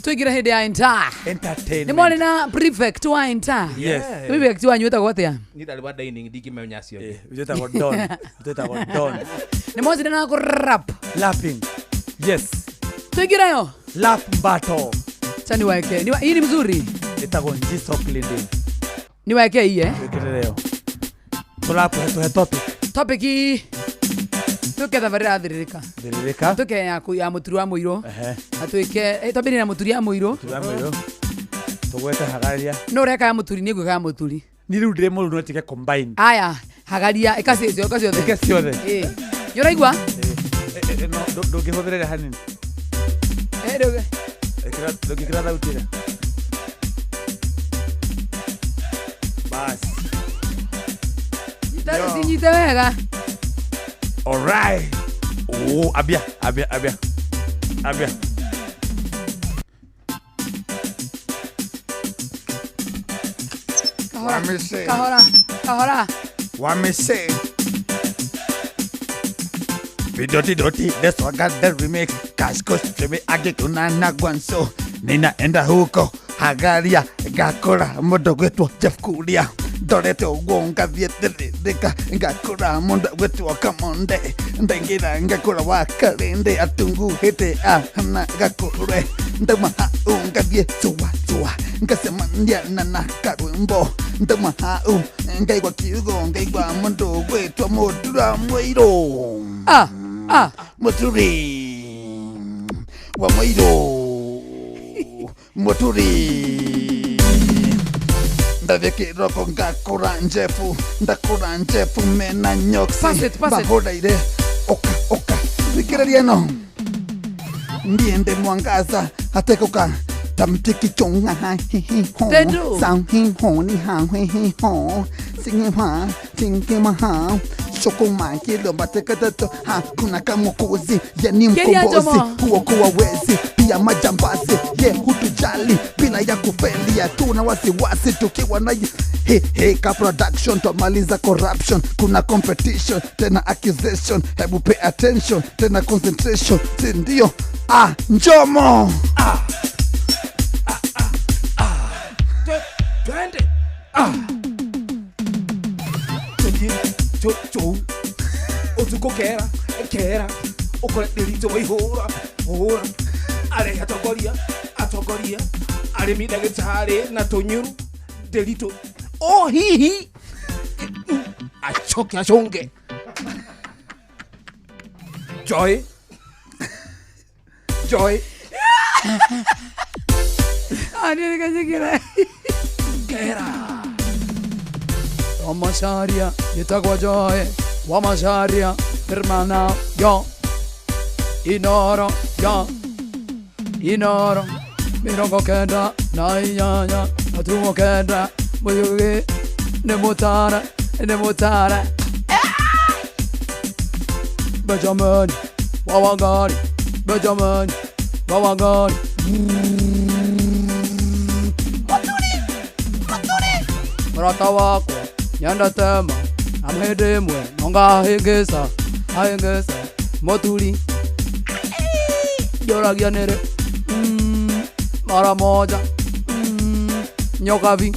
Tuingire hĩndĩ ya enter.
Entertainment.
Nĩ mwarĩ na prefect wa enter.
Yes.
Prefect wanyu wĩtagwo atĩa?
Niĩ ndarĩ wa dining ndingĩmenya acio angĩ.
Wĩtagwo Don. Wĩtagwo Don.
Nĩ mwacindanaga kũ rap.
Lapping. Yes.
Tuingire yo.
Lap battle.
Acha niwaeke. Hii ni mzuri.
Ĩtagwo Njiso Cleaning.
Niwaeke hii eh?
Wĩkĩrĩre yo. Tũrapũhe tũhe topic.
Topic hii. Tuke thabarĩ rathĩrĩrĩka.
Thĩrĩrĩka.
Tuke ya mũturi wa mũirũ. Na tuike twambĩrĩrie na mũturi wa mũirũ.
Mũturi wa mũirũ. Tũgwete hagaria.
No ũreka ya mũturi niĩ ngwĩka ya mũturi.
Niĩ rĩu ndĩrĩ mũru no njĩke combine.
Aya, hagaria ĩka ciothe ĩka ciothe.
Ĩka ciothe.
Ĩĩ. Nĩ ũraigua?
Ĩĩ. No ndũngĩhũthĩrĩra hanini. Ndũngĩkĩra thauti ĩrĩa. Bas.
Cinyite wega.
All right. Oh, abia, abia, abia. Abia.
Kahora, kahora, kahora.
Wamese. Vidoti doti, that's what got the remix. Cash coach, sebe age kunana gwanso. Ninaenda huko Hagaria gakora mundu gwetwo Jeff Kuria. Ndorete ũguo ngathiĩ thĩrĩrĩka ngakora mundu gwetwo Kamonde. Ndaingĩra ngakora wa Karende atunguhĩte ahana gakũre. Ndauma hau ngathiĩ cũa cũa ngacemania na karwĩmbo. Ndauma hau ngaigua kiugo ngaigua mundu gwetwo Mũtura Mũirũ. Mũturi wa Mũirũ. Mũturi. Ndathie kĩroko ngakora njefu ndakora njefu mena nyoksi bahũraire oka oka thikĩrĩria ĩno ndiende mwangaza hatekũka tamtikichonga hihi ho sao hi ho ni ha hi hi ho singe ha tinge maha shokomakilo hakuna kama kozi ye ni mkombozi huokoa wezi pia majambazi ye hutujali bila ya kufelia tuna wasiwasi tukiwa na he he ka production tumaliza corruption kuna competition tena accusation hebu pay attention tena concentration si ndio ah njomo ah
ah ah ah twende ah cho utuko kera kera ukore ndiritu waihura hura are atongoria atongoria arimi ndagitari na tunyuru ndiritu oh hihi achoke achonge joy joy
ah ndirikanyikira
kera
Wamacaria njĩtagwo Joy Wamacaria Hermana yo Inoro yo Inoro 98 gaturumo 9 Mũyũgĩ nĩ mũtara nĩ mũtara Benjamin Wawangari Benjamin Wawangari Mũrata wakwa nyendete ma na hĩndĩ ĩmwe no ngahĩngĩca ahĩngĩca mũturi njũragia nĩrĩ mara moja Nyokabi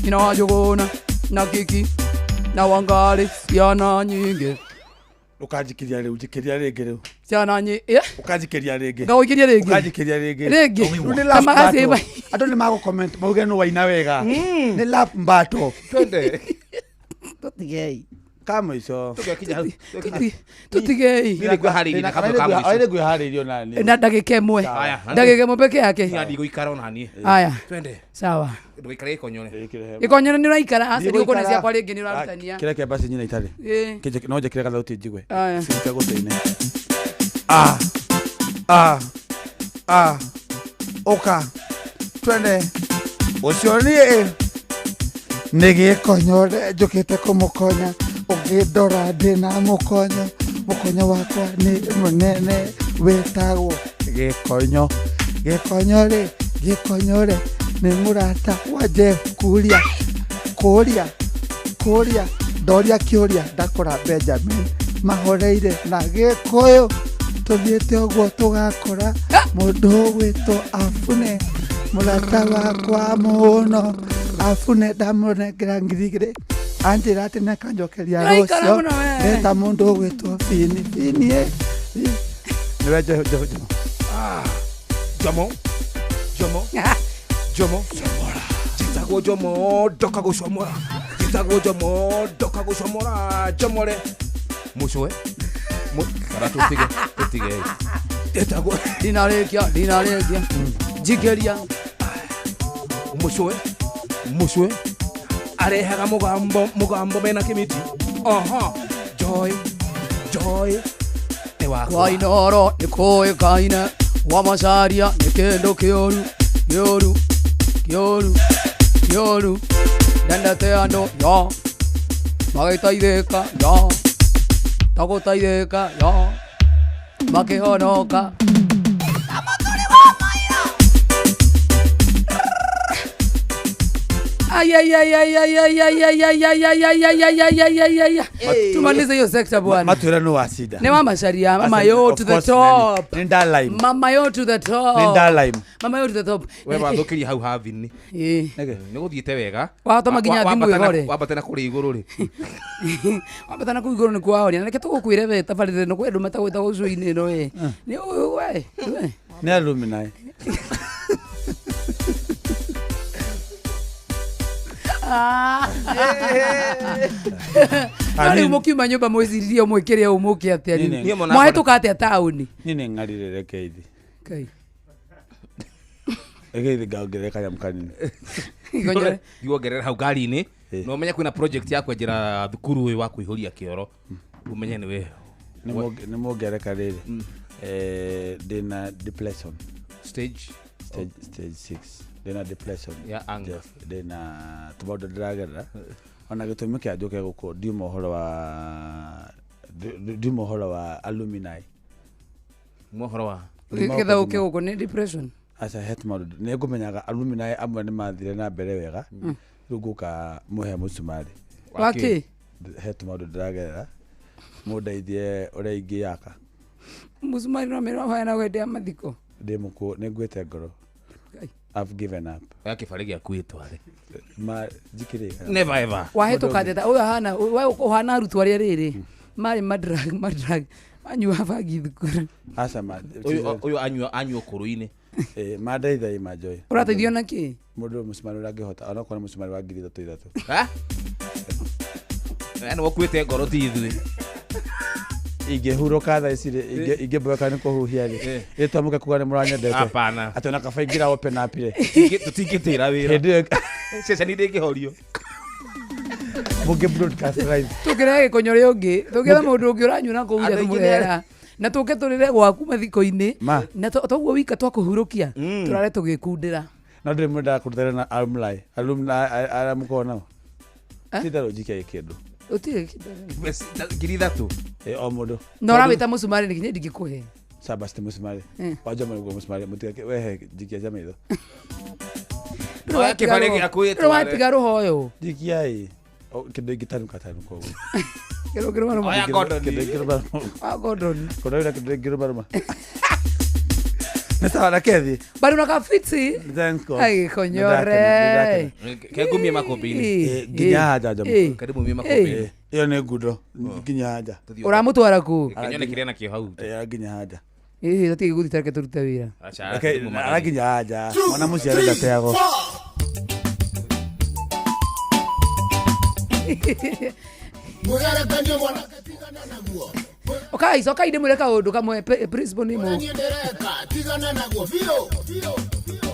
nyina wa Njũgũna na Kiki na Wangari ciana nyingĩ
Ũkanjikĩria rĩu njikĩria rĩngĩ rĩu
ciana nyingĩ
Ũkanjikĩria rĩngĩ
Ngagũikĩria rĩngĩ
Ũkanjikĩria rĩngĩ
Rĩngĩ.
Rĩu nĩ lap
Kamagaci
battle. Andũ nĩ magũ-comment mauge nĩ waina wega nĩ lap battle
Twende.
Tũtigei
ka mũico
Tũtigei
Niĩ nĩngwĩharĩirie na kamwe ka mũico.
Nĩ ngwĩharĩirie ona niĩ.
Na ndagĩka ĩmwe
Aya.
ndagĩka ĩmwe peke yake
Niĩ ndigũikara ona niĩ.
Aya.
Twende.
Sawa.
Ndũgaikare gĩkonyore.
Gĩkonyore nĩ ũraikara aca
Ndigũikara.
ndĩgũkũne ciakwa rĩngĩ nĩ ũrarutania
Kĩrĩa kĩa basi nyina itarĩ
Ĩĩ.
No njĩkĩre gathauti njigue
Aya.
Cinike gũtũ-inĩ Ah, ah, ah, ũka twende ũcio niĩ nĩ gĩkonyore njũkĩte kũmũkonya ũngĩndora ndĩna mũkonyo mũkonyo wakwa nĩ mũnene wĩtagwo gĩkonyo gĩkonyo rĩ gĩkonyo rĩ nĩ mũrata wa Jeff Kuria kũria kũria ndoria kĩũria ndakora Benjamin mahoreire na gĩkũyũ tũthiĩte ũguo tũgakora mũndũ ũgwĩtwo Abune mũrata wakwa mũno Abune ndamũnengera 2,000 anjĩra atĩ nĩakanjokeria
Ũraikara
rũciũ
mũno we.
ndeta mũndũ ũgwĩtwo Bini Bini ĩ nĩwe Jomo
Jomo Jomo Jomo njĩtagwo Jomo ndoka gũcomora njĩtagwo Jomo ndoka gũcomora njomore mũcwe kana tũtige tũtige njĩtagwo
ndinarĩkia ndinarĩkia njikĩria
mũcwe mũcwe arehaga mũgambo mũgambo mena kĩmiti oho joy joy nĩ wakwa
Kwa Inoro nĩ kũĩkaine Wamacaria nĩ kĩndũ kĩũru kĩũru kĩũru kĩũru ndendete andũ yo magĩteithĩka yo tagũteithĩka yo makĩhonoka Ay, ay, ay, ay, ay, ay, ay, ay, ay, ay, ay, ay, ay, ay, ay, ay, ay, ay, ay. Tumalize hiyo sekta bwana.
Matwĩra nĩ wa cida
Nĩ Wamacaria, mama yo to the top.
Nĩ ndalime
Mama yo to the top.
Nĩ ndalime
Mama yo to the top.
we wathũkĩria hau havini
Ĩĩ.
nĩ gũthiĩte wega
Watũma nginya thimũ ĩhore.
wambate na kũrĩa igũrũ rĩ
Wambata na kũu igũrũ nĩ kwahoria. Na reke tũgũkwĩre we tabarĩra ĩno kwĩ andũ metagwĩtagwo cũi-inĩ ĩno we. Nĩ ũyũ we. We.
Nĩ alumni
No rĩu mũkiuma nyũmba mwĩciririe mwĩkĩre ũũ mũke atĩa
Niĩ
rĩu?
nĩ-
Mwahĩtũka atĩa taũni?
Niĩ nĩ ng'arire reke ithi
Kai.
reke ithi ngaongerere kanyamũ kanini
Igonyore.
Thiĩ hau ngari-inĩ na ũmenye kwĩna project ya kwenjera thukuru ũyũ wa kũihũria kĩoro ũmenye nĩ we
Nĩ muongereka rĩrĩ ndĩna depression
stage
stage 6 ndĩna depression
Ya anger.
Jeff, ndĩna tũmaũndũ ndĩragerera ona gĩtũmi kĩa njũke gũkũ ndiuma ũhoro wa ndiuma ũhoro wa alumni
mohoro wa
Nĩgetha ũke gũkũ nĩ depression.
aca he tũmaũndũ nĩ ngũmenyaga alumni amwe nĩ mathire na mbere wega rĩu ngũka mũhe mũcumarĩ
Wa kĩ?
he tũmaũndũ ndĩragerera mũndeithie ũrĩa ingĩyaka
Mũcumarĩ no mĩrwa ũheana hĩndĩ ya mathiko.
ndĩ mũkũ nĩ nguĩte ngoro I've given up
oya kĩbarĩ gĩaku wĩtware
ma njikĩrĩ
Never ever.
Wahĩtũka atĩa? Ũyũ ahana we ũhana arutwo arĩa rĩrĩ marĩ madrag madrag manyua bangi thukuru.
aca ma
Ũyũ anyua anyua kũrũ-inĩ
Eh, mandeithagia manjoy
Ũrateithio na kĩ?
mũndũ mũcumarĩ ũrĩa angĩhota onokorwo nĩ mũcumarĩ wa 3,000 3,000
nĩ wakuĩte ngoro ti ithuĩ
ingĩhurũka thaa ici rĩ ingĩmboeka nĩ kũhuhia rĩ ĩtwamũke kuga nĩ mũranyendete
Hapana.
atĩ ona kaba ingĩra open up rĩ
tũtingĩtĩra wĩra
hĩndĩ ĩyo
ceceni ndĩngĩhorio
Mũngĩ broadcast live.
Tũkĩrehe gĩkonyore ũngĩ, tũkĩetha mũndũ ũngĩ ũranyua na kũu nja
Andũ aingĩ
tũmũrehera. Na tũke tũrĩre gwaku mathiko-inĩ.
Ma.
Na toguo wika twakũhurũkia, tũrare tũgĩkundĩra.
No ndĩrĩ mwendaga kũrutana na alumni. Alumni arĩa mũkoragwo nao. Ti itherũ njikia kĩndũ.
Ũtirĩ kĩndũ.
3,000.
O mũndũ.
Na ũrawĩta mũcumarĩ nĩkĩ niĩ ndingĩkũhe.
Saba ti mũcumarĩ. Wa Jomo nĩguo mũcumarĩ. Mũtigake wehe njikia cia maitho.
Oya kĩbarĩ gĩaku
Ndũrĩ watiga rũhoyo.
Njikia ĩ. Kĩndũ ingĩtanuka tanuka ũguo.
Kĩndũ kĩrũmarũma.
Oya kondoni.
Kĩndũ ingĩrũmarũma.
Oya kondoni.
Kondoni na kĩndũ ingĩrũmarũma. Nĩ sawa reke thiĩ.
Bado na kafiti.
Thanks God.
Ai, gĩkonyore.
Kengumie makũmbĩ-inĩ.
Nginya haja Jomo.
Karibu mie makũmbĩ-inĩ.
Ĩyo nĩ ngundo. Nginya haja.
Ũramũtwara kũ?
Kĩnyone kĩrĩa nakĩo hau.
Nginya haja.
Ĩĩ, tũtige gũthiĩ tareke tũrute wĩra.
Aca,
Reke arakinya haja. Mwana mũciare ndateagwo.
Mwĩgerekanie mwanake tigana naguo.
Okai, cokai ndĩmwĩre kaũndũ kamwe principal nĩ mũ.
Niĩ ndĩreka tigana naguo biũ biũ biũ.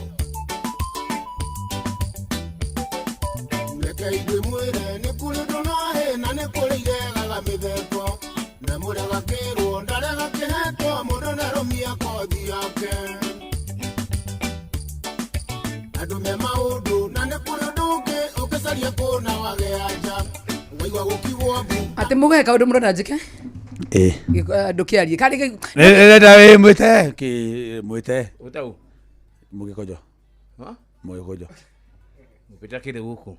Reke ndĩmwĩre nĩ kũrĩ ndũnahe na nĩ kũrĩ iregaga mĩtheko. Na mũrega kĩrwo ndarega kĩhetwo mũndũ ndarũmia kothi yake. Andũ me maũndũ na nĩ kũrĩ ũndũ ũngĩ ũngĩcaria kũna wage anja. Waigua gũkiugwo mbu.
Atĩ mũgehe kaũndũ mũrenda njĩke?
Ĩĩ.
Ndũkĩarie. Karĩ
Nĩndĩrenda wĩ mwĩte. Kĩ mwĩte.
Wĩte ũ?
Mũgĩkũnjo.
Ha?
Mũgĩkũnjo.
Mũgĩkũnjo akĩrĩ gũkũ.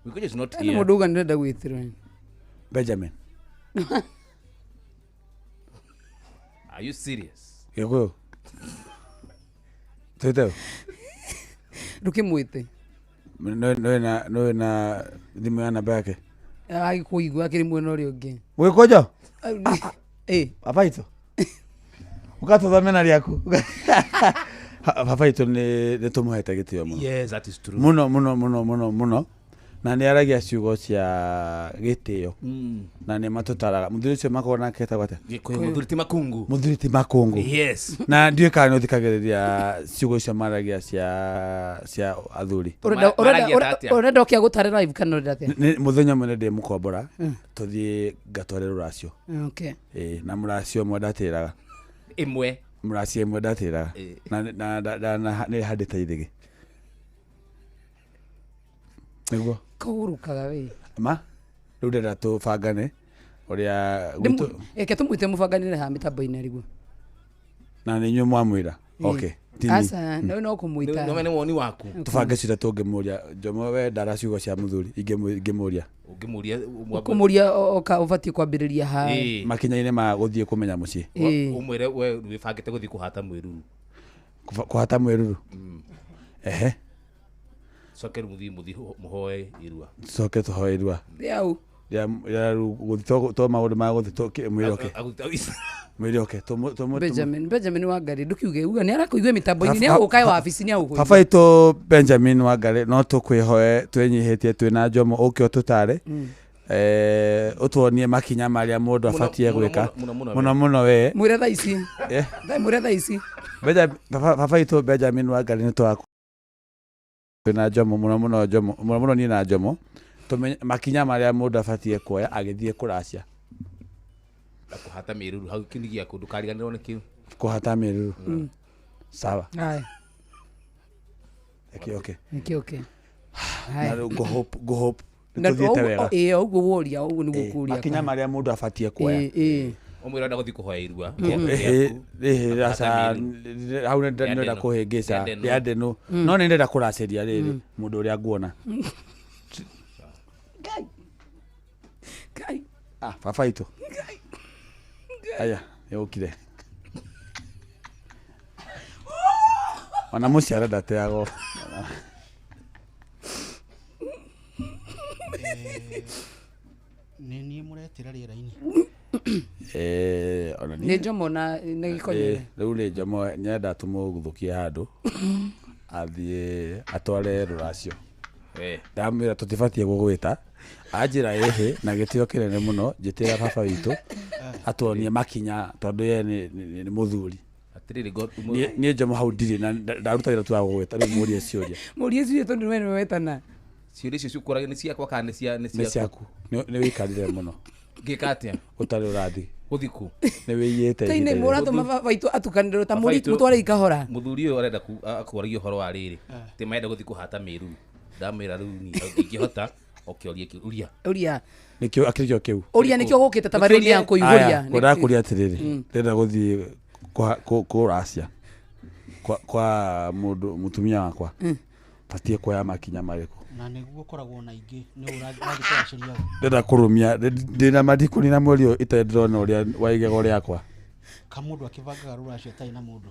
Mũgĩkũnjo is not
Nĩ
here.
mũndũ uga nĩndĩrenda gwĩtĩrwo.
Benjamin.
Are you serious?
Gĩkũyũ. Twĩte ũ?
Ndũkĩmwĩte.
Nĩũĩ na thimũ ya namba yake?
Agĩkũigua akĩrĩ mwena ũrĩa ũngĩ.
Mũgĩkũnjo?
Ĩĩ.
Baba itũ. Ũgatũthome na rĩaku. Baba itũ nĩ tũmũhete gĩtĩo mũno.
Yes, that is true.
Mũno mũno mũno mũno mũno. Na nĩ aragia ciugo cia gĩtĩo. Na nĩ matũtaraga. Mũthuri ũcio makoragwo nake etagwo atĩa?
Gĩkũyũ, mũthuri ti makungu.
Mũthuri ti makungu.
Yes.
Na ndiũĩ kana nĩ ũthikagĩrĩria ciugo icio maragia cia athuri.
Ũrenda ũkĩa gũtare live kana ũrenda atĩa?
Mũthenya ũmwe nĩ ndĩmũkombora tũthiĩ ngatware rũracio.
Okay.
Ĩĩ, na mũracio ũmwe ndatĩraga.
Ĩmwe.
Mũracio ĩmwe ndatĩraga. Na nĩ handĩte ithĩgĩ. Nĩguo.
Kũhurũkaga we.
Ma? Rĩu ndĩrenda tũbangane ũrĩa gwitũ.
Reke tũmwĩte mũbanganĩre haha mĩtambo-inĩ rĩguo.
Na nĩ inyuĩ mwamwĩra. Okay.
Aca, no no kũmwĩta.
No nĩ woni waku.
Tũbange cira tũngĩmũria. Jomo we ndara ciugo cia mũthuri ingĩmũria.
Ũngĩmũria
Ũkũmũria oka ũbatiĩ kwambĩrĩria ha.
Makinya-inĩ ma gũthiĩ kũmenya mũciĩ.
Ũmwĩre we wĩbangĩte gũthiĩ kũhata mwĩruru.
Kũhata mwĩruru? Ehe.
Coke rĩu mũthiĩ mũhoe irua.
Coke tũhoe irua.
Rĩau.
Rĩa gũthiĩ to maũndũ ma gũthiĩ mwĩre oke. Mwĩre oke.
Benjamin Wangari ndũkiuge uga nĩ arakũigua mĩtambo-inĩ nĩ agũka wabici nĩ agũkũigua.
Baba itũ Benjamin Wangari no tũkwĩhoe twĩnyihĩtie twĩna Jomo ũke ũtũtare. Ũtuonie makinya marĩa mũndũ abatiĩ gwĩka. Mũno mũno we.
Mwĩre thaa ici. Mwĩre thaa ici.
Baba itũ Benjamin Wangari nĩ twaku. Na Jomo mũno mũno Jomo mũno mũno niĩ na Jomo tũmenye makinya marĩa mũndũ abatiĩ kuoya agĩthiĩ kũracia.
Na kũhata mĩruru hau kĩndũ gĩaku ndũkariganĩrwo nĩ kĩu.
Kũhata mĩruru. Sawa.
Haya.
Reke oke.
Reke oke.
Na rĩu ngũ hope nĩ tũthiĩte wega.
Ĩĩ ũguo woria ũguo nĩguo kũria.
Makinya marĩa mũndũ abatiĩ kuoya.
Ĩĩ.
Ũmwĩre ũrenda gũthiĩ kũhoya irua.
Ĩĩ aca hau nĩ ndĩrenda kũhĩngĩca rĩa ndenũ. No nĩ ndĩrenda kũracĩria rĩrĩ mũndũ ũrĩa nguona.
Ngai. Ngai.
Ah, baba itũ. Aya, nĩũkire. Ona mũciare ndateagwo.
Nĩ niĩ mũretĩra rĩera-inĩ.
Ona
Nĩ Jomo na gĩkonyore.
Rĩu rĩ Jomo nyenda tũmũguthũkie handũ athiĩ atware rũracio. Ndamwĩra tũtibatiĩ gũgwĩta. Anjĩra ĩhĩ na gĩtĩo kĩnene mũno njĩtĩra baba witũ atuonie makinya tondũ ye nĩ mũthuri.
Atĩrĩrĩ
Niĩ Jomo hau ndirĩ na ndaruta wĩra tu wa gũgwĩta rĩu mũrie ciũria.
Mũrie ciũria tondũ we nĩwe wetana.
Ciũria icio ciũkũragia nĩ ciakwa kana nĩ cia
nĩ ciaku. Nĩ wĩikarire mũno.
Ngĩka atĩa?
Ũtarĩ ũrathi.
Gũthiĩ kũ?
Nĩ wĩiyĩte.
Kaine
ihinda
mũratũma
rĩrĩ.
baba witũ atukanĩrwo ta
Baba
mũri
witũ-
mũtware ikahora.
Mũthuri ũyũ arenda kwaragia ũhoro wa rĩrĩ. Atĩ marenda gũthiĩ kũhata mĩruru. Ndamwĩra rĩu niĩ ndingĩhota ũkĩoria kĩũria.
Ũria.
Nĩkĩo akĩrĩkio kĩu.
Ũria nĩkĩo gũkĩte tabarĩra-inĩ ya kũihũria.
Aya, ndakũria atĩrĩrĩ, ndĩrenda gũthiĩ kũracia kwa mũndũ mũtumia wakwa. Batiĩ kuoya makinya marĩkũ?
Na nĩguo ũkoragwo na ingĩ nĩ ũrathiĩ kũracĩria ũ.
Ndĩrenda kũrũmia ndĩna matikũni na mweri ũyũ itarĩ ndĩrona ũrĩa wa igego rĩakwa.
Ka mũndũ akĩbangaga rũracio atarĩ na mũndũ.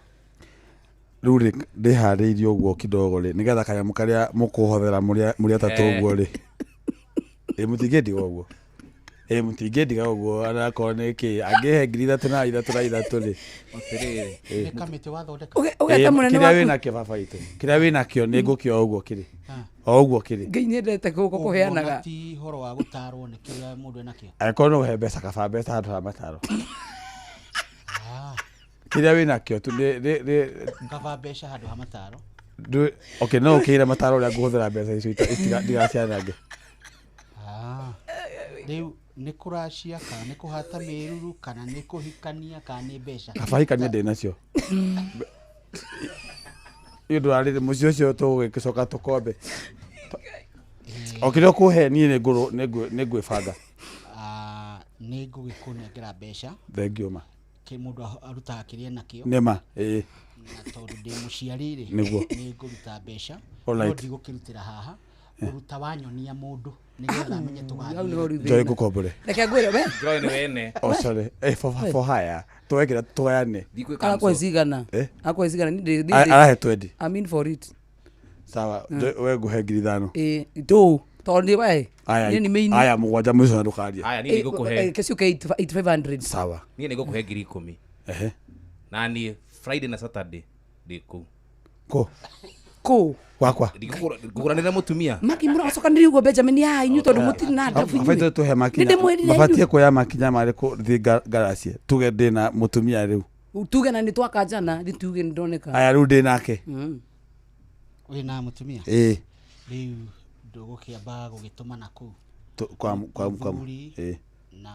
Rĩu rĩ ndĩharĩirie ũguo kidogo rĩ nĩgetha kanyamũ karĩa mũkũhothera mũrĩ atatũ ũguo rĩ. Ĩ mũtingĩndiga ũguo. Ĩ mũtingĩndiga ũguo anakorwo nĩ kĩ angĩhe 3,000 na 3 na 3 rĩ.
Atĩrĩrĩ.
Nĩ kamĩtĩ wathondeka.
Ũgeta mũnene
kĩrĩa
waku.
wĩnakĩo baba witũ. Kĩrĩa wĩnakĩo nĩ ngũkĩoya ũguo kĩrĩ. O ũguo kĩrĩ.
Ngai nĩendete gũkũ kũheanaga.
Ũguo ti ũhoro wa gũtarwo nĩ kĩrĩa mũndũ enakĩo.
Angĩkorwo no ũhe mbeca kaba mbeca handũ ha mataro. Kĩrĩa wĩnakĩo tu nĩ
Kaba mbeca handũ ha mataro.
Okay, no ũkĩire mataro ũrĩa ngũhũthĩra mbeca icio ndigacianange.
Rĩu nĩ kũracia kana nĩ kũhata mĩruru kana nĩ kũhikania kana nĩ mbeca.
Kaba hikania ndĩ nacio. Nĩ ũndũ wa rĩrĩ mũciĩ ũcio tũgũgĩcoka tũkombe. O kĩrĩa ũkũhe niĩ nĩ ngwĩbanga.
Nĩ ngũgĩkũnengera mbeca.
Thengiũ ma.
Mũndũ arutaga kĩrĩa enakĩo.
Nĩ ma, ĩĩ.
Na tondũ ndĩ mũciari rĩ,
Nĩguo.
nĩ ngũruta mbeca. No ndigũkĩrutĩra haha. Ũruta wanyonia mũndũ nĩgetha amenye tũgathiĩ.
Njoe ngũkombore.
Reke ngwĩre we.
Njoe nĩ wene.
Oh sorry. For hire. Twekĩra tũgayane.
Arakwa cigana. Arakwa cigana ni
Arahe 20.
I'm in for it.
Sawa, we ngũhe 5,000.
Ĩ ndũ tondũ nĩ we. Niĩ nĩ main.
Aya mũgwanja mũico na ndũkarie.
Aya niĩ nĩngũkũhe.
Kĩciũke 8500.
Sawa.
Niĩ nĩngũkũhe 10,000.
Ehe.
Na niĩ Friday na Saturday ndĩ kũu.
Kũ?
Kũ?
Gwakwa.
Ngũgũranĩra mũtumia.
Maki mũracokanĩria ũguo Benjamin ya inyuĩ tondũ mũtirĩ na ndabu inyuĩ.
Mabatiĩ tũhe makinya.
Nĩndĩmwĩrire
Mabatiĩ
inyuĩ.
kuoya makinya marĩkũ thiĩ ngaracie. Tuge ndĩna mũtumia rĩu.
Tuge na nĩtwakanjana nĩ tuge nĩndoneka.
Aya rĩu ndĩ nake.
Wĩna mũtumia?
Ĩĩ.
Rĩu ndũgũkĩamba gũgĩtũmana kũu.
Kwa
Mũthuri
ĩĩ.
na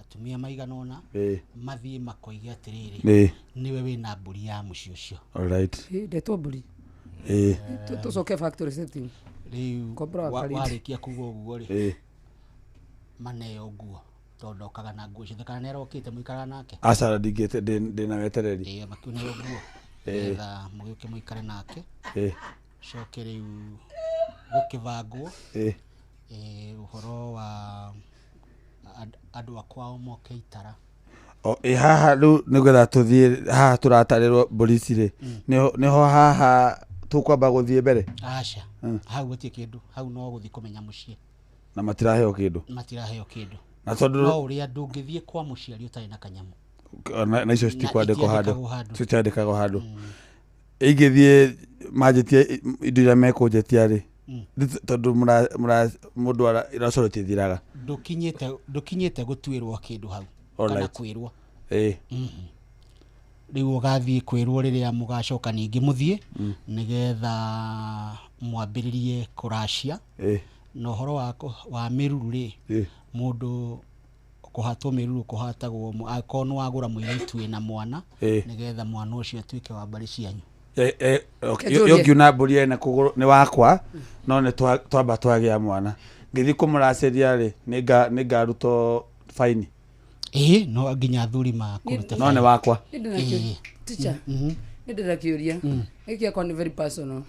atumia maigana ũna
Ĩĩ.
mathiĩ makoige atĩrĩrĩ
Ĩĩ.
nĩwe wĩna mbũri ya mũciĩ ũcio.
All right.
Ndetwo mbũri.
Ĩĩ.
Tũcoke factory setting.
Rĩu warĩkia kuga ũguo rĩ
Ĩĩ.
maneo nguo tondũ ndokaga na nguo ciothe kana nĩarokĩte mũikaraga nake.
Aca ndingĩte ndĩna wetereri.
Ĩĩ makĩneo nguo
Ĩĩ.
nĩgetha mũgĩũke mũikare nake.
Ĩĩ.
Coke rĩu gũkĩbangwo.
Ĩĩ.
Ũhoro wa andũ a kwao moke itara.
O ĩ haha rĩu nĩgetha tũthiĩ haha tũratarĩrwo mbũri ici rĩ nĩho haha tũkwamba gũthiĩ mbere.
Aca. Hau gũtirĩ kĩndũ, hau no gũthiĩ kũmenya mũciĩ.
Na matiraheo kĩndũ.
Matiraheo kĩndũ.
Na tondũ
no ũrĩa ndũngĩthiĩ kwa mũciari ũtarĩ na kanyamũ.
Na icio citikwandĩkwo handũ.
Itiandĩkagwo handũ.
Citiandĩkagwo handũ. Ingĩthiĩ manjĩtie indo iria mekũnjĩtia rĩ tondũ mũndũ iracorwo itithiraga.
Ndũkinyĩte gũtuĩrwo kĩndũ hau kana kwĩrwo.
Ĩĩ.
Rĩu ũgathiĩ kwĩrwo rĩrĩa mũgacoka ningĩ mũthiĩ nĩgetha mwambĩrĩrie kũracia. Na ũhoro wa mĩruru rĩ mũndũ kũhatwo mĩruru kũhatagwo angĩkorwo nĩ wagũra mũirĩtu wĩna mwana nĩgetha mwana ũcio atuĩke wa mbarĩ cianyu.
Yo ngiuna mbũri ene kũgũrũ nĩ wakwa no nĩ twamba twagĩa mwana ngĩthiĩ kũmũracĩria rĩ nĩngarutwo baini.
Ĩĩ no nginya athuri makũrute
no nĩ wakwa.
Teacher, nĩ ndĩna kĩũria gĩkĩ gĩakwa nĩ very personal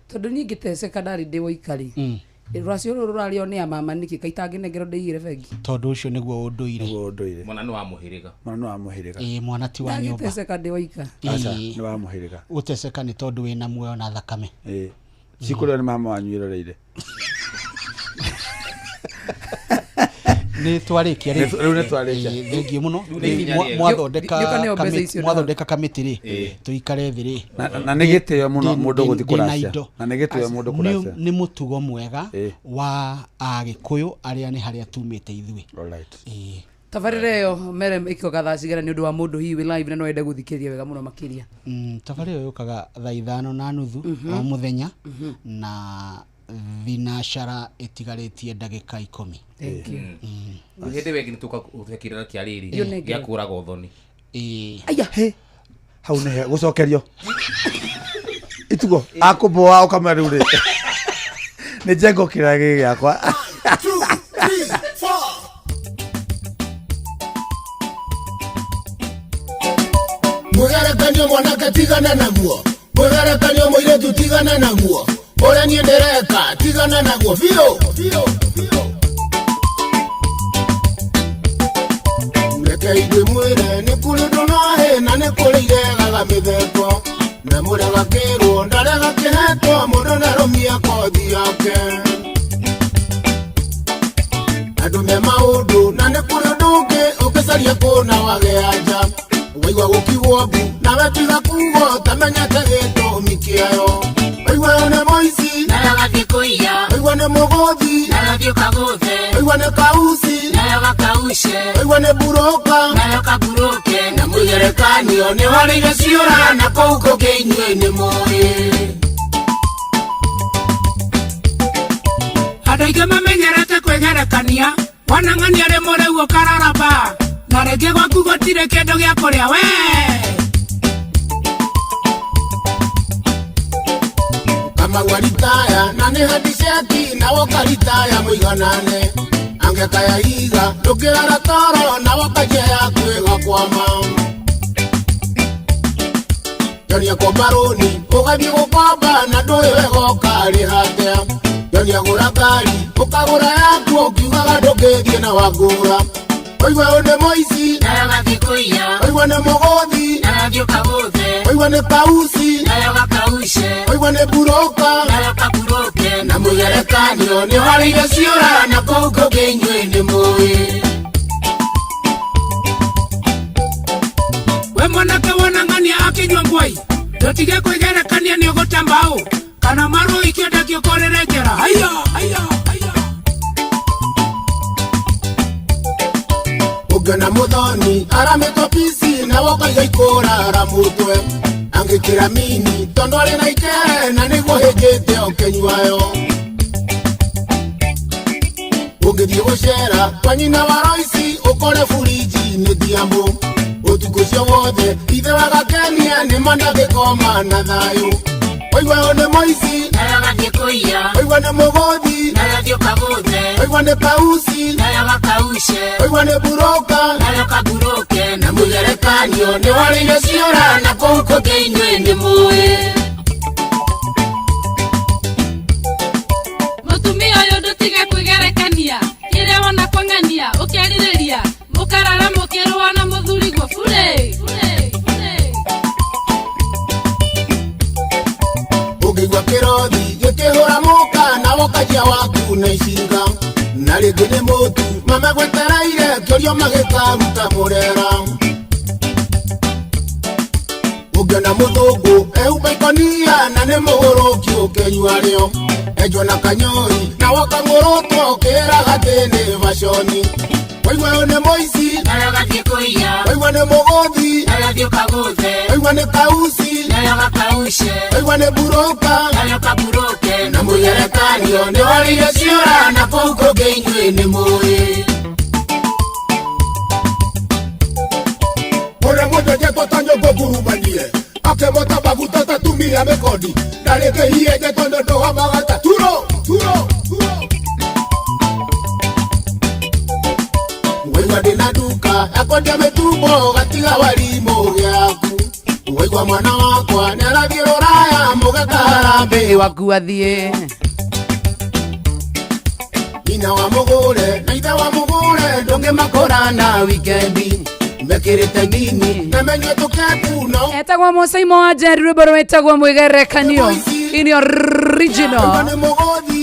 tondũ niĩ ngĩteceka ndarĩ ndĩ woikarĩ rũracio rũrũ rũrarĩo nĩ a mama nĩkĩ kaĩ itangĩnengerwo ndĩigĩre bengi.
Tondũ ũcio nĩguo ũndũire.
Mwana nĩ wa mũhĩrĩga.
Mwana nĩ wa mũhĩrĩga.
Ĩĩ mwana ti wa nyũmba.
Ndagĩteceka ndĩ woika.
Aca nĩ wa mũhĩrĩga.
Gũteceka nĩ tondũ wĩna muoyo na thakame.
Ĩĩ. Cikũrĩo nĩ mama wanyu ĩroreire.
Nĩ twarĩkia rĩ.
Rĩu nĩ twarĩkia.
Thengiũ mũno. Mwathondeka kamĩtĩ rĩ tũikare thĩ rĩ.
Na nĩ gĩtĩo mũno mũndũ gũthiĩ kũracia. Na nĩ gĩtĩo mũndũ kũracia.
Nĩ mũtugo mwega wa Agĩkũyũ arĩa nĩ harĩa tumĩte ithuĩ.
All right.
Tabarĩra ĩyo merem ĩkĩoka thaa cigana nĩ ũndũ wa mũndũ hihi wĩ live na no ende gũthikĩrĩria wega mũno makĩria.
Tabarĩra ĩyo yũkaga thaa 5:30 o mũthenya na Thinacara ĩtigarĩtie ndagĩka 10.
Thank you. Hĩndĩ ĩyo ĩngĩ nĩtũka gũthe kĩrĩra kĩa rĩrĩ
Ĩyo nĩ
gĩa kũraga ũthoni.
Aya.
He. Hau nĩ he gũcokerio. Itugo akũmboa ũkamera rĩu rĩ. Nĩ njengo kĩrĩra gĩkĩ gĩakwa.
Mwĩgerekanio mwanake tigana naguo, mwĩgerekanio mũirĩtu tigana naguo, ũrĩa niĩ ndĩreka tigana naguo biũ biũ biũ. Reke ingĩmwĩre nĩ kũrĩ ũndũ nohĩ na nĩ kũrĩ iregaga mĩtheko, na mũrega kĩrwo ndarega kĩhetwo mũndũ ndarũmia kothi yake. Andũ me maũndũ na nĩ kũrĩ ũndũ ũngĩ ũngĩcaria kũna wage anja. Waigua gũkiugwo mbu nawe tiga kugo tamenyete gĩtũmi kĩayo. Waigua ũyũ nĩ mũici
Nawe ũgathiĩ kũiya.
Waigua nĩ mũgũthi
Nawe ũthiĩ ũkagũthe.
Waigua nĩ kauci
Nawe ũgakauce.
Waigua nĩ mburũka
Nawe ũkaburũke.
Na mwĩgerekanio nĩ warĩire ciũra na kũu kũngĩ inyuĩ nĩ mũĩ.
Andũ aingĩ mamenyerete kwĩgerekania wanang'ania rĩ mũrĩu ũkararaba na rĩngĩ gwaku gũtirĩ kĩndũ gĩa kũrĩa we.
Kamau aritaya na nĩ handiceki na wokaritaya mũiganane angekaya iga ndũngĩrara toro na wokanjia yaku ĩgakwama. Jonia komba rũni ũgathiĩ gũkomba na ndũĩ wega ũkarĩha atĩa. Jonia gũra ngari ũkagũra yaku ũkiugaga ndũngĩthiĩ na wangũra. Waigua ũyũ nĩ mũici
Nawe ũgathiĩ kũiya.
Waigua nĩ mũgũthi
Nawe ũthiĩ ũkagũthe.
Waigua nĩ kauci
Nawe ũgakauce.
Waigua nĩ mburũka
Nawe ũkaburũke.
Na mwĩgerekanio nĩ warĩire ciũra na kũu kũngĩ inyuĩ nĩ mũĩ.
We mwanake wona ng'ania akĩnyua ngwai ndũtige kwĩgerekania nĩ ũgũte mbaũ kana marũi ikĩenda kĩũkũrĩre njera. Haiya, haiya, haiya.
Ũngĩona mũthoni aramĩtwo pici na wokaiga ikũrara mũtwe angĩkĩra mini tondũ arĩ na ikere na nĩguo hĩngĩte ũkĩnyuayo. Ũngĩthiĩ gũcera kwa nyina wa Roici ũkore buriji nĩ ndiamũ ũtukũ ũcio wothe ithe wa gakenia nĩ ma ndangĩkoma na thayũ. Waigua ũyũ nĩ mũici
Nawe ũgathiĩ kũiya.
Waigua nĩ mũgũthi
Nawe ũthiĩ ũkagũthe.
Waigua nĩ kauci
Nawe ũgakauce.
Waigua nĩ mburũka
Nawe ũkaburũke.
Na mwĩgerekanio nĩ warĩire ciũra na kũu kũngĩ inyuĩ nĩ mũĩ.
Mũtumia ũyũ ndũtige kwĩgerekania kĩrĩa wona kwang'ania ũkĩarĩrĩria mũkarara mũkĩrũa na mũthuriguo bure bure bure.
Ũngĩigua kĩrothi gĩkĩhũra mũka na wokanjia waku na icinga na rĩngĩ nĩ mũtu mamegwetereire kĩũrio magĩkaruta mũrera. Ũngĩona mũthũngũ ehumba ikũnia na nĩ mũgũrũki ũkĩnyua rĩo enjwo na kanyoi na wokang'ũrũtwo ũkĩraga atĩ nĩ baconi. Waigua ũyũ nĩ mũici
Nawe ũgathiĩ kũiya.
Waigua nĩ mũgũthi
Nawe ũthiĩ ũkagũthe.
Waigua nĩ kauci
Nawe ũgakauce.
Waigua nĩ mburũka
Nawe ũkaburũke.
Na mwĩgerekanio nĩ warĩire ciũra na kũu kũngĩ inyuĩ nĩ mũĩ. Ũrĩa mũnjenjetwo ta nyũngũ ngurumanie akĩmota maguta ta tumia mĩkondi na rĩngĩ hienjetwo nĩ ũndũ wa magata turo turo turo. Waigua ndĩna nduka ya kwendia mĩtumbo gatiga warimũ gĩaku. Waigua mwana wakwa nĩarathiĩ rũraya mũgeka harambee
waku athiĩ.
Nyina wa mũgũre na ithe wa mũgũre ndũngĩmakora na wikendi mekĩrĩte nini na menyue tũkepu no.
Etagwo Mũcaimo wa Njeri rwĩmbo rwĩtagwo mwĩgerekanio in original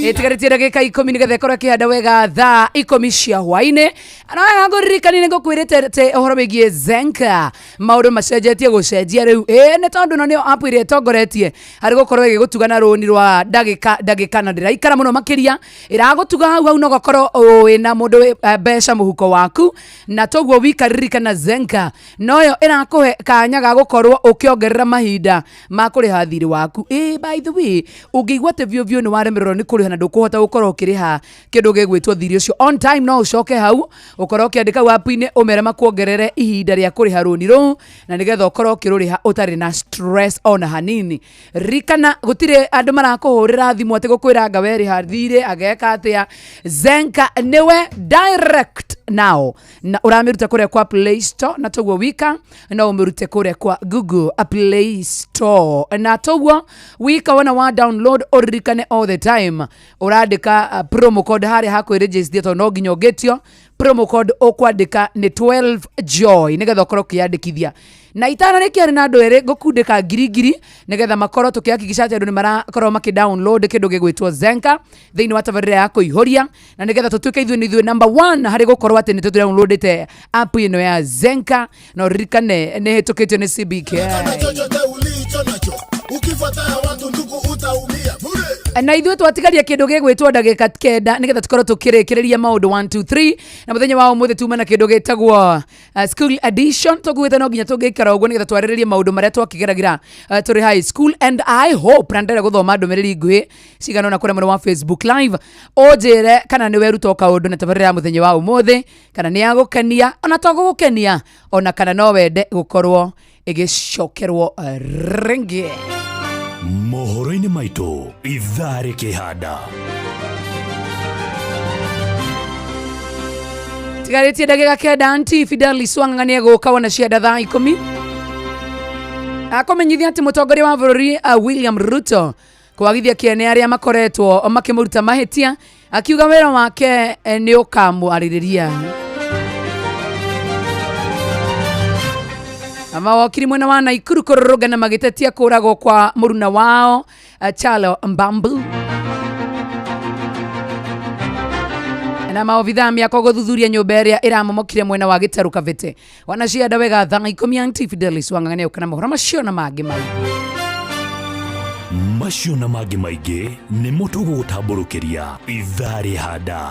ĩtigarĩtie ndagĩka 10 nĩgetha ĩkorwo ĩkĩhanda wega thaa 10 cia hwainĩ. Na wega ngũririkanie nĩ ngũkwĩrĩte atĩ ũhoro wĩgiĩ Zenka maũndũ macenjetie gũcenjia rĩu ĩ nĩ tondũ ĩno nĩyo app ĩrĩa ĩtongoretie harĩ gũkorwo ĩgĩgũtuga na rũni rwa ndagĩka na ndĩraikara mũno makĩria ĩragũtuga hau hau no ũgakorwo wĩna mũndũ wĩ mbeca mũhuko waku na toguo wika ririkana Zenka noyo ĩrakũhe kanya ga gũkorwo ũkĩongerera mahinda ma kũrĩha thirĩ waku. Ĩ by the way way, ũngĩigua atĩ biũ biũ nĩ waremererwo nĩ kũrĩha na ndũkũhota gũkorwo ũkĩrĩha kĩndũ gĩgwĩtwo thirĩ ũcio on time, no ũcoke hau ũkorwo ũkĩandĩka hau app-inĩ ũmere makuongerere ihinda rĩa kũrĩha rũni rũu, na nĩgetha ũkorwo ũkĩrũrĩha ũtarĩ na stress ona hanini. Ririkana gũtirĩ andũ marakũhũrĩra thimũ atĩ gũkwĩra anga werĩha thirĩ ageka atĩa. Zenka nĩwe direct now, na ũramĩruta kũrĩa kwa Play Store, na toguo wika no ũmĩrute kũrĩa kwa Google Play Store, na toguo wika wona wa download ũririkane all the time ũrandĩka promo code harĩa hakwĩregister, tondũ no nginya ũngĩtio promo code ũkwandĩka nĩ 12 joy nĩgetha ũkorwo ũkĩyandĩkithia. Na itanarĩkia na andũ erĩ ngũkundĩka ngiri ngiri nĩgetha makorwo tũkĩhakikisha atĩ andũ nĩ marakorwo makĩ download kĩndũ gĩgwĩtwo Zenka thĩinĩ wa tabarĩra ya kũihũria, na nĩgetha tũtuĩke ithuĩ nĩ ithuĩ number 1 harĩ gũkorwo atĩ nĩ tũdownloadĩte app ĩno ya Zenka. Na ũririkane nĩ ĩhĩtũkĩtio nĩ CBK. Na ithuĩ twatigaria kĩndũ gĩgwĩtwo ndagĩka 9 nĩgetha tũkorwo tũkĩrĩkĩrĩria maũndũ 1 2 3, na mũthenya wa ũmũthĩ tuma na kĩndũ gĩtagwo school edition. Tũkuĩte no nginya tũngĩikara ũguo nĩgetha twarĩrĩrie maũndũ marĩa twakĩgeragĩra tũrĩ high school, and I hope na ndĩrenda gũthoma ndũmĩrĩri nguhĩ cigana ũna kũrĩa mwena wa Facebook live, ũnjĩre kana nĩ weruta o kaũndũ na tabarĩra ya mũthenya wa ũmũthĩ, kana nĩ yagũkenia ona to gũgũkenia, ona kana no wende gũkorwo ĩgĩcokerwo rĩngĩ.
Mohoro-inĩ maitũ ithaa rĩkĩhanda.
Tigarĩtie ndagĩka 9 anti Fidelis Wang'ang'a nĩegũka wona cianda thaa 10 akũmenyithia atĩ mũtongoria wa bũrũri William Ruto kwagithia kĩene arĩa makoretwo makĩmũruta mahĩtia, akiuga wĩra wake nĩ ũkamwarĩrĩria. Mawakiri mwena wa Naikuru kũrũrũngana magĩtetia kũragwo kwa mũruna wao Chalo Mbambu. Na maobithaa mĩako gũthuthuria nyũmba ĩrĩa ĩramomokire mwena wa Gĩtarũ Kabete. Wanacianda wega thaa 10 anti Fidelis Wang'ang'a nĩegũka na mohoro macio na mangĩ maingĩ.
Macio na mangĩ maingĩ nĩmo tũgũgũtambũrũkĩria ithaa rĩhanda.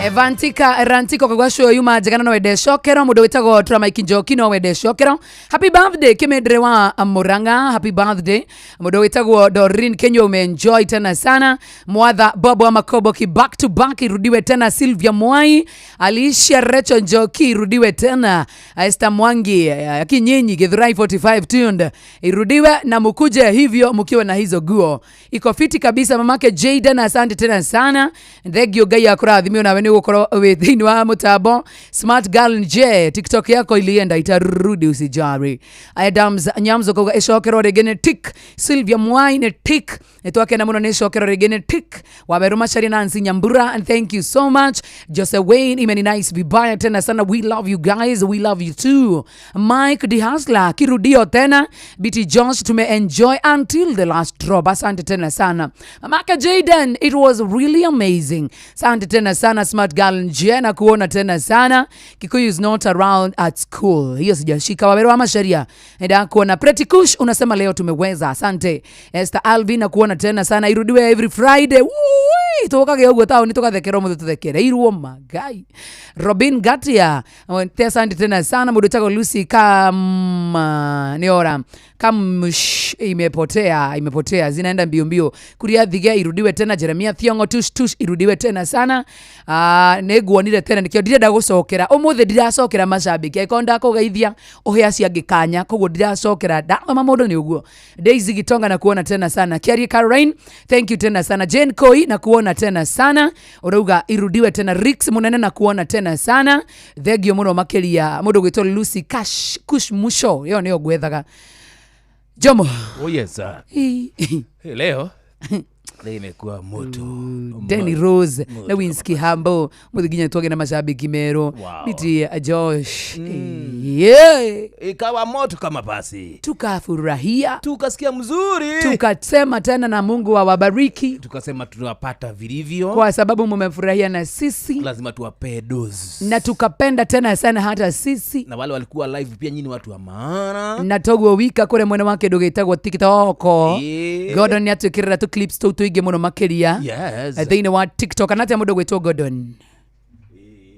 Evantika Rantiko kagwa show yuma njega no wende cokero mundu witagwo Tramaiki Njoki no wende cokero. Happy birthday Kimendre wa Murang'a, happy birthday mundu witagwo Doreen Kenya, umeenjoy tena sana. Mwatha Bobo wa Makobo ki back to back irudiwe tena. Sylvia Mwai, Alicia Recho Njoki irudiwe tena. Esther Mwangi Kinyinyi Githurai 45 tuned irudiwe, na mukuje hivyo mkiwa na hizo guo iko fiti kabisa. Mamake Jaden asante tena sana, thank you Ngai akurathimio nawe ni gukorwo wi thiini wa mutambo. Smart Girl Nje, TikTok yako ilienda itarudi usijari. Adams Nyamzo kauga icokerwo rĩngĩ nĩ tick. Sylvia Mwai nĩ tick, nĩtwakena mũno nĩ icokerwo rĩngĩ nĩ tick. Waberu Macharia Nancy Nyambura, and thank you so much. Jose Wayne imeni nice vibaya tena sana, we love you guys, we love you too. Mike D Hasla kirudio tena. BT Josh tume enjoy until the last drop, asante tena sana. Mamaka Jaden, it was really amazing, asante tena sana. Smart Girl Nje na kuona tena sana. Kikuyu is not around at school, hiyo sijashika. Waberu wa Macharia enda kuona. Pretty Kush unasema leo tumeweza, asante. Esther Alvin na kuona tena sana, irudiwe every Friday. Woo, tukage uguo tauni tugathekera muthe tuthekereirwo magai. Robin Gatia asante tena sana. Mundu witagwo Lucy kama niora kamsh imepotea, imepotea zinaenda mbio mbio. Kuria thige irudiwe tena. Jeremia Thiongo tush tush irudiwe tena sana. Nĩnguonire tena nikio ndirenda gũcokera ũmũthĩ, ndiracokera macambĩki angĩkorwo ndakũgeithia ũhe acio angĩ kanya, koguo ndiracokera ndathoma mũndũ nĩ ũguo. Daisy Gitonga na kuona tena sana. Kiarie Caroline thank you tena sana. Jane Koi na kuona tena sana, ũrauga irudiwe tena. Rix Munene na kuona tena sana, thank you mũno makĩria. Mũndũ gwĩtwo Lucy Cash Kush Musho, ĩyo nĩyo ngwethaga. Jomo.
Oh yes sir. Leo imekuwa moto.
Danny Rose na Winski Hambo muthiginya twage na mashabiki mero. Biti Josh. Yeah.
Ikawa moto kama pasi.
Tukafurahia,
tukasikia mzuri,
tukasema tena na Mungu awabariki,
tukasema tunawapata vilivyo
kwa sababu mmefurahia na sisi
lazima tuwapee dozi,
na tukapenda tena sana hata sisi
na wale walikuwa live pia. Nyinyi watu wa maana.
Na toguo wika kure mwena wake ndugitagwo TikTok. Gordon ni atwikirira tu clips tu tuingi muno makiria.
Yes.
Thĩinĩ wa TikTok kana atia mũndũ gwĩtwo Gordon.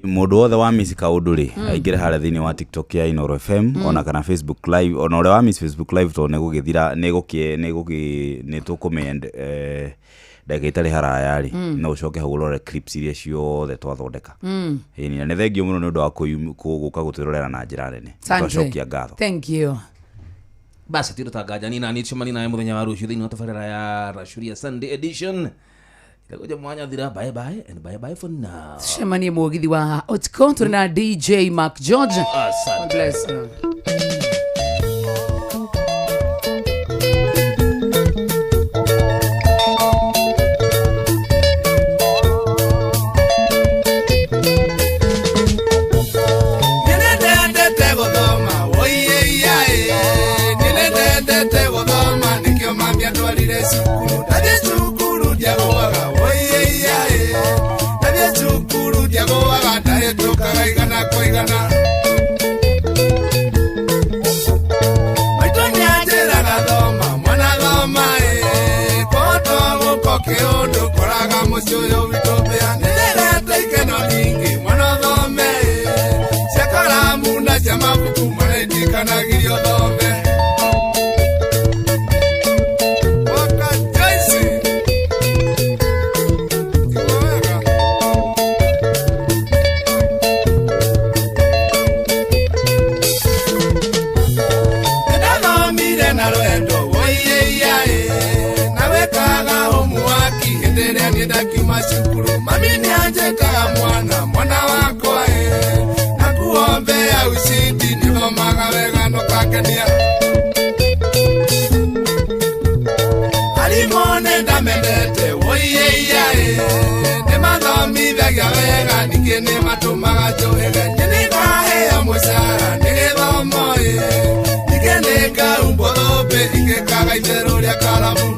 Mũndũ wothe wa miss kaũndũ rĩ, aingĩre harĩa thĩinĩ wa TikTok ya Inooro FM ona kana Facebook Live, ona ũrĩa wa miss Facebook Live, tondũ nĩ gũgĩthira, nĩ gũkĩ nĩ gũkĩ nĩ tũkũmĩend ndagĩka itarĩ haraya rĩ, no ũcoke hau ũrore clips iria ciothe twathondeka. Ĩni, na nĩ thengio mũno nĩ ũndũ wa gũka gũtwĩrorera na njĩra nene.
Asante.
Twacokia ngatho.
Thank you.
Basi tiro tagaja ni nani tucemanie nawe muthenya wa rucio thiini wa tabarĩra ya Racuria Sunday edition. Itakuja mwanya thira. Bye bye and bye bye for now.
Tucemanie mugithi wa Otiko tũrĩ na DJ Mark George.
Asante.
God bless you.
Nĩndendete gũthoma, woiĩiaĩ. Nĩndendete gũthoma, nĩkĩo mami andwarire cukuru. Ndathiĩ cukuru ndiagũaga, woiĩiaĩ. Ndathiĩ cukuru ndiagũaga, ndahĩtũkaga igana kwa igana. Maitũ nĩanjĩraga thoma, mwana thoma ĩ. Kũhota gũka kĩũndũ, koraga mũciĩ ũyũ witũ mbĩa. Nĩndĩrete ikeno nyingĩ, mwana thome ĩ. Cia karamu na cia mabuku marendikanagirio thome. Waka Joyce. Iko wega. Nĩndathomire na rwendo, woiĩiaĩ. Na wĩkaga homework hĩndĩ ĩrĩa niĩ ndakiuma cukuru. Mami nĩanjĩtaga mwana, mwana wakwa ĩ. Na kuombea ushindi, nĩthomaga wega na ũkangenia. Arimũ nĩndamendete, woiĩiaĩ. Nĩmathomithagia wega, ningĩ nĩmatũmaga njũhĩge. Niĩ nĩngaheo mũcara nĩ gĩthomo ĩ. Ningĩ nĩngaumbwo thũmbĩ, ingĩkaga itherũ rĩa karamu.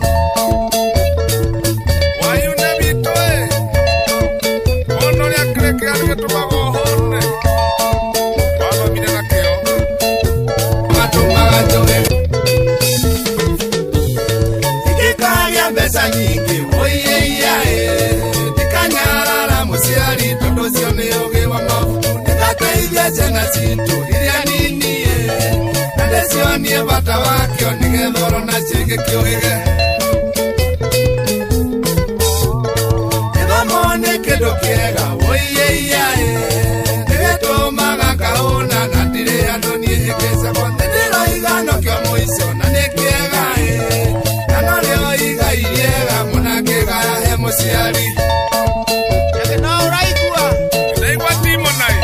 Wayune witũ ĩ, wona ũrĩa kĩrĩkĩra nĩgĩtũmaga ũhũne. Wathomire na kĩo. Matũmaga njũhĩge. Ingĩkagĩa mbeca nyingĩ, woiĩiaĩ. Ndikanyarara mũciari, tondũ ũcio nĩ ũũgĩ wa mabuku. Nĩngateithia ciana citũ iria nini ĩ. Na ndĩcionie bata wakĩo, nĩgetha oro nacio igĩkĩũhĩge. Gĩthomo nĩ kĩndũ kĩega, woiĩiaĩ. Nĩgĩtũmaga ngahũna na ndirĩ handũ niĩ hĩngĩcagwo. Nĩndĩroiga nokĩo mũico na nĩ kĩega ĩ. Na norĩo igai rĩega mũno angĩgaya he mũciari. No ũraigua? Ndaigua Timonai.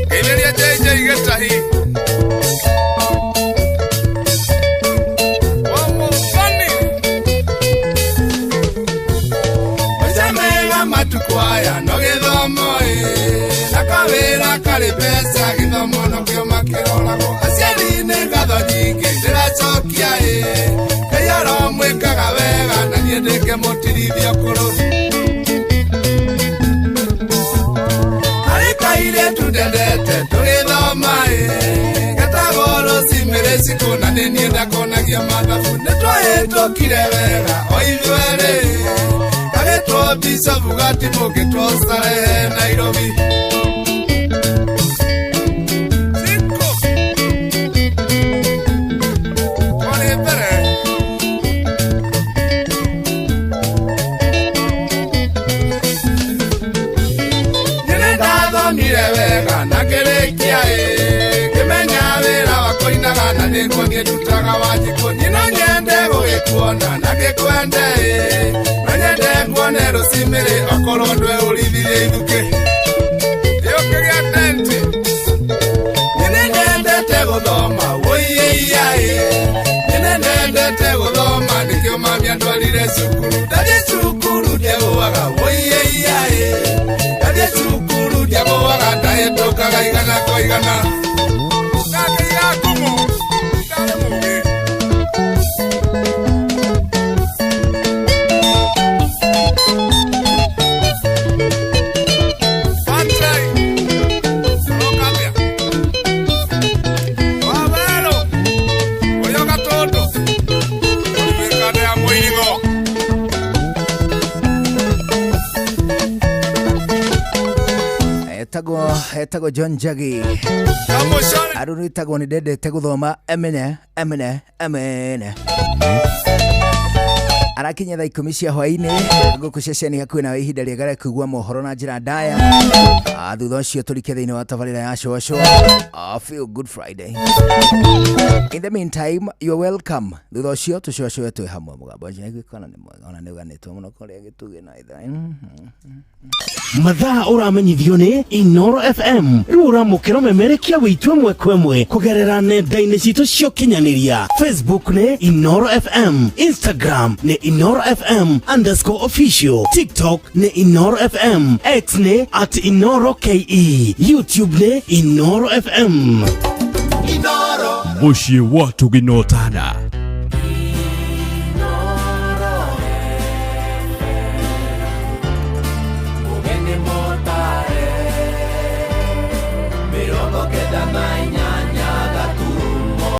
Ngeithĩria JJ Gĩtahi. Wa Mũthoni. Maica mega matukũ aya no gĩthomo ĩ. Na kawĩra karĩ mbeca, gĩthomo nokĩo makĩroragwo. Aciari nĩ ngatho nyingĩ ndĩracokia ĩ. Ngai aromwĩkaga wega na niĩ ndĩkĩmũtirithia kũrũ. Harĩ kairĩtu ndendete tũgĩthoma ĩ. Getagwo Rosemary Shiko na nĩ niĩ ndakonagia mathabu. Nĩtwahĩtũkire wega o ithuerĩ. Gagĩtwo Bishop Gatimũ ngĩtwo Starehe Nairobi. Shiko. Twarĩ mbere. Niĩ nĩndathomire wega na ngĩrĩkia ĩ. Ngĩmenya wĩra wa kũinaga na nĩguo niĩ ndutaga Wanjikũ. Niĩ no nyende gũgĩkuona na ngĩkwende ĩ. No nyende nguone Rosemary okorwo ndweũrithirie ithukĩ. Gĩũkĩ gĩa tenti. Niĩ nĩnyendete gũthoma, woiĩiaĩ. Niĩ nĩnyendete gũthoma, nĩkĩo mami andwarire cukuru. Ndathiĩ cukuru ndiagũaga, woiĩiaĩ. Ndathiĩ cukuru ndiagũaga, ndahĩtũkaga igana kwa igana. Ndakĩiga ngumo, ndarĩ mũũgĩ. Patrick, ũroka atĩa? Wawerũ, ũrĩ o Gatũndũ, ũtuĩkane ya mũirigo.
Etagwo
Etagwo John Njagi. Arũrĩtagwo nĩ ndendete gũthoma emene emene emene. Arakinya thaa 10 cia hwainĩ gũkũ ceceni hakuhĩ nawe, ihinda rĩega rĩa kũigua mohoro na njĩra ndaya. Thutha ũcio tũrike thĩinĩ wa tabarĩra ya cũacũa. Feel Good Friday. In the meantime, you're welcome. Thutha ũcio tũcũacũe twĩ hamwe. Mũgambo ũcio nĩguo nĩ mwega, ona nĩ ũganĩtwo mũno kũrĩa gĩtugĩ na ithaa.
Mathaa ũramenyithio nĩ Inoro FM. Rĩu ũramũkĩra ũmemerekia witũ ĩmwe kwa ĩmwe kũgerera nenda-inĩ citũ cia ũkinyanĩria. Facebook nĩ Inoro FM, Instagram nĩ Inoro FM underscore official, TikTok nĩ Inoro FM, X nĩ at Inoro KE, YouTube nĩ Inoro FM.
Mũciĩ wa Tugĩ na Ũtana.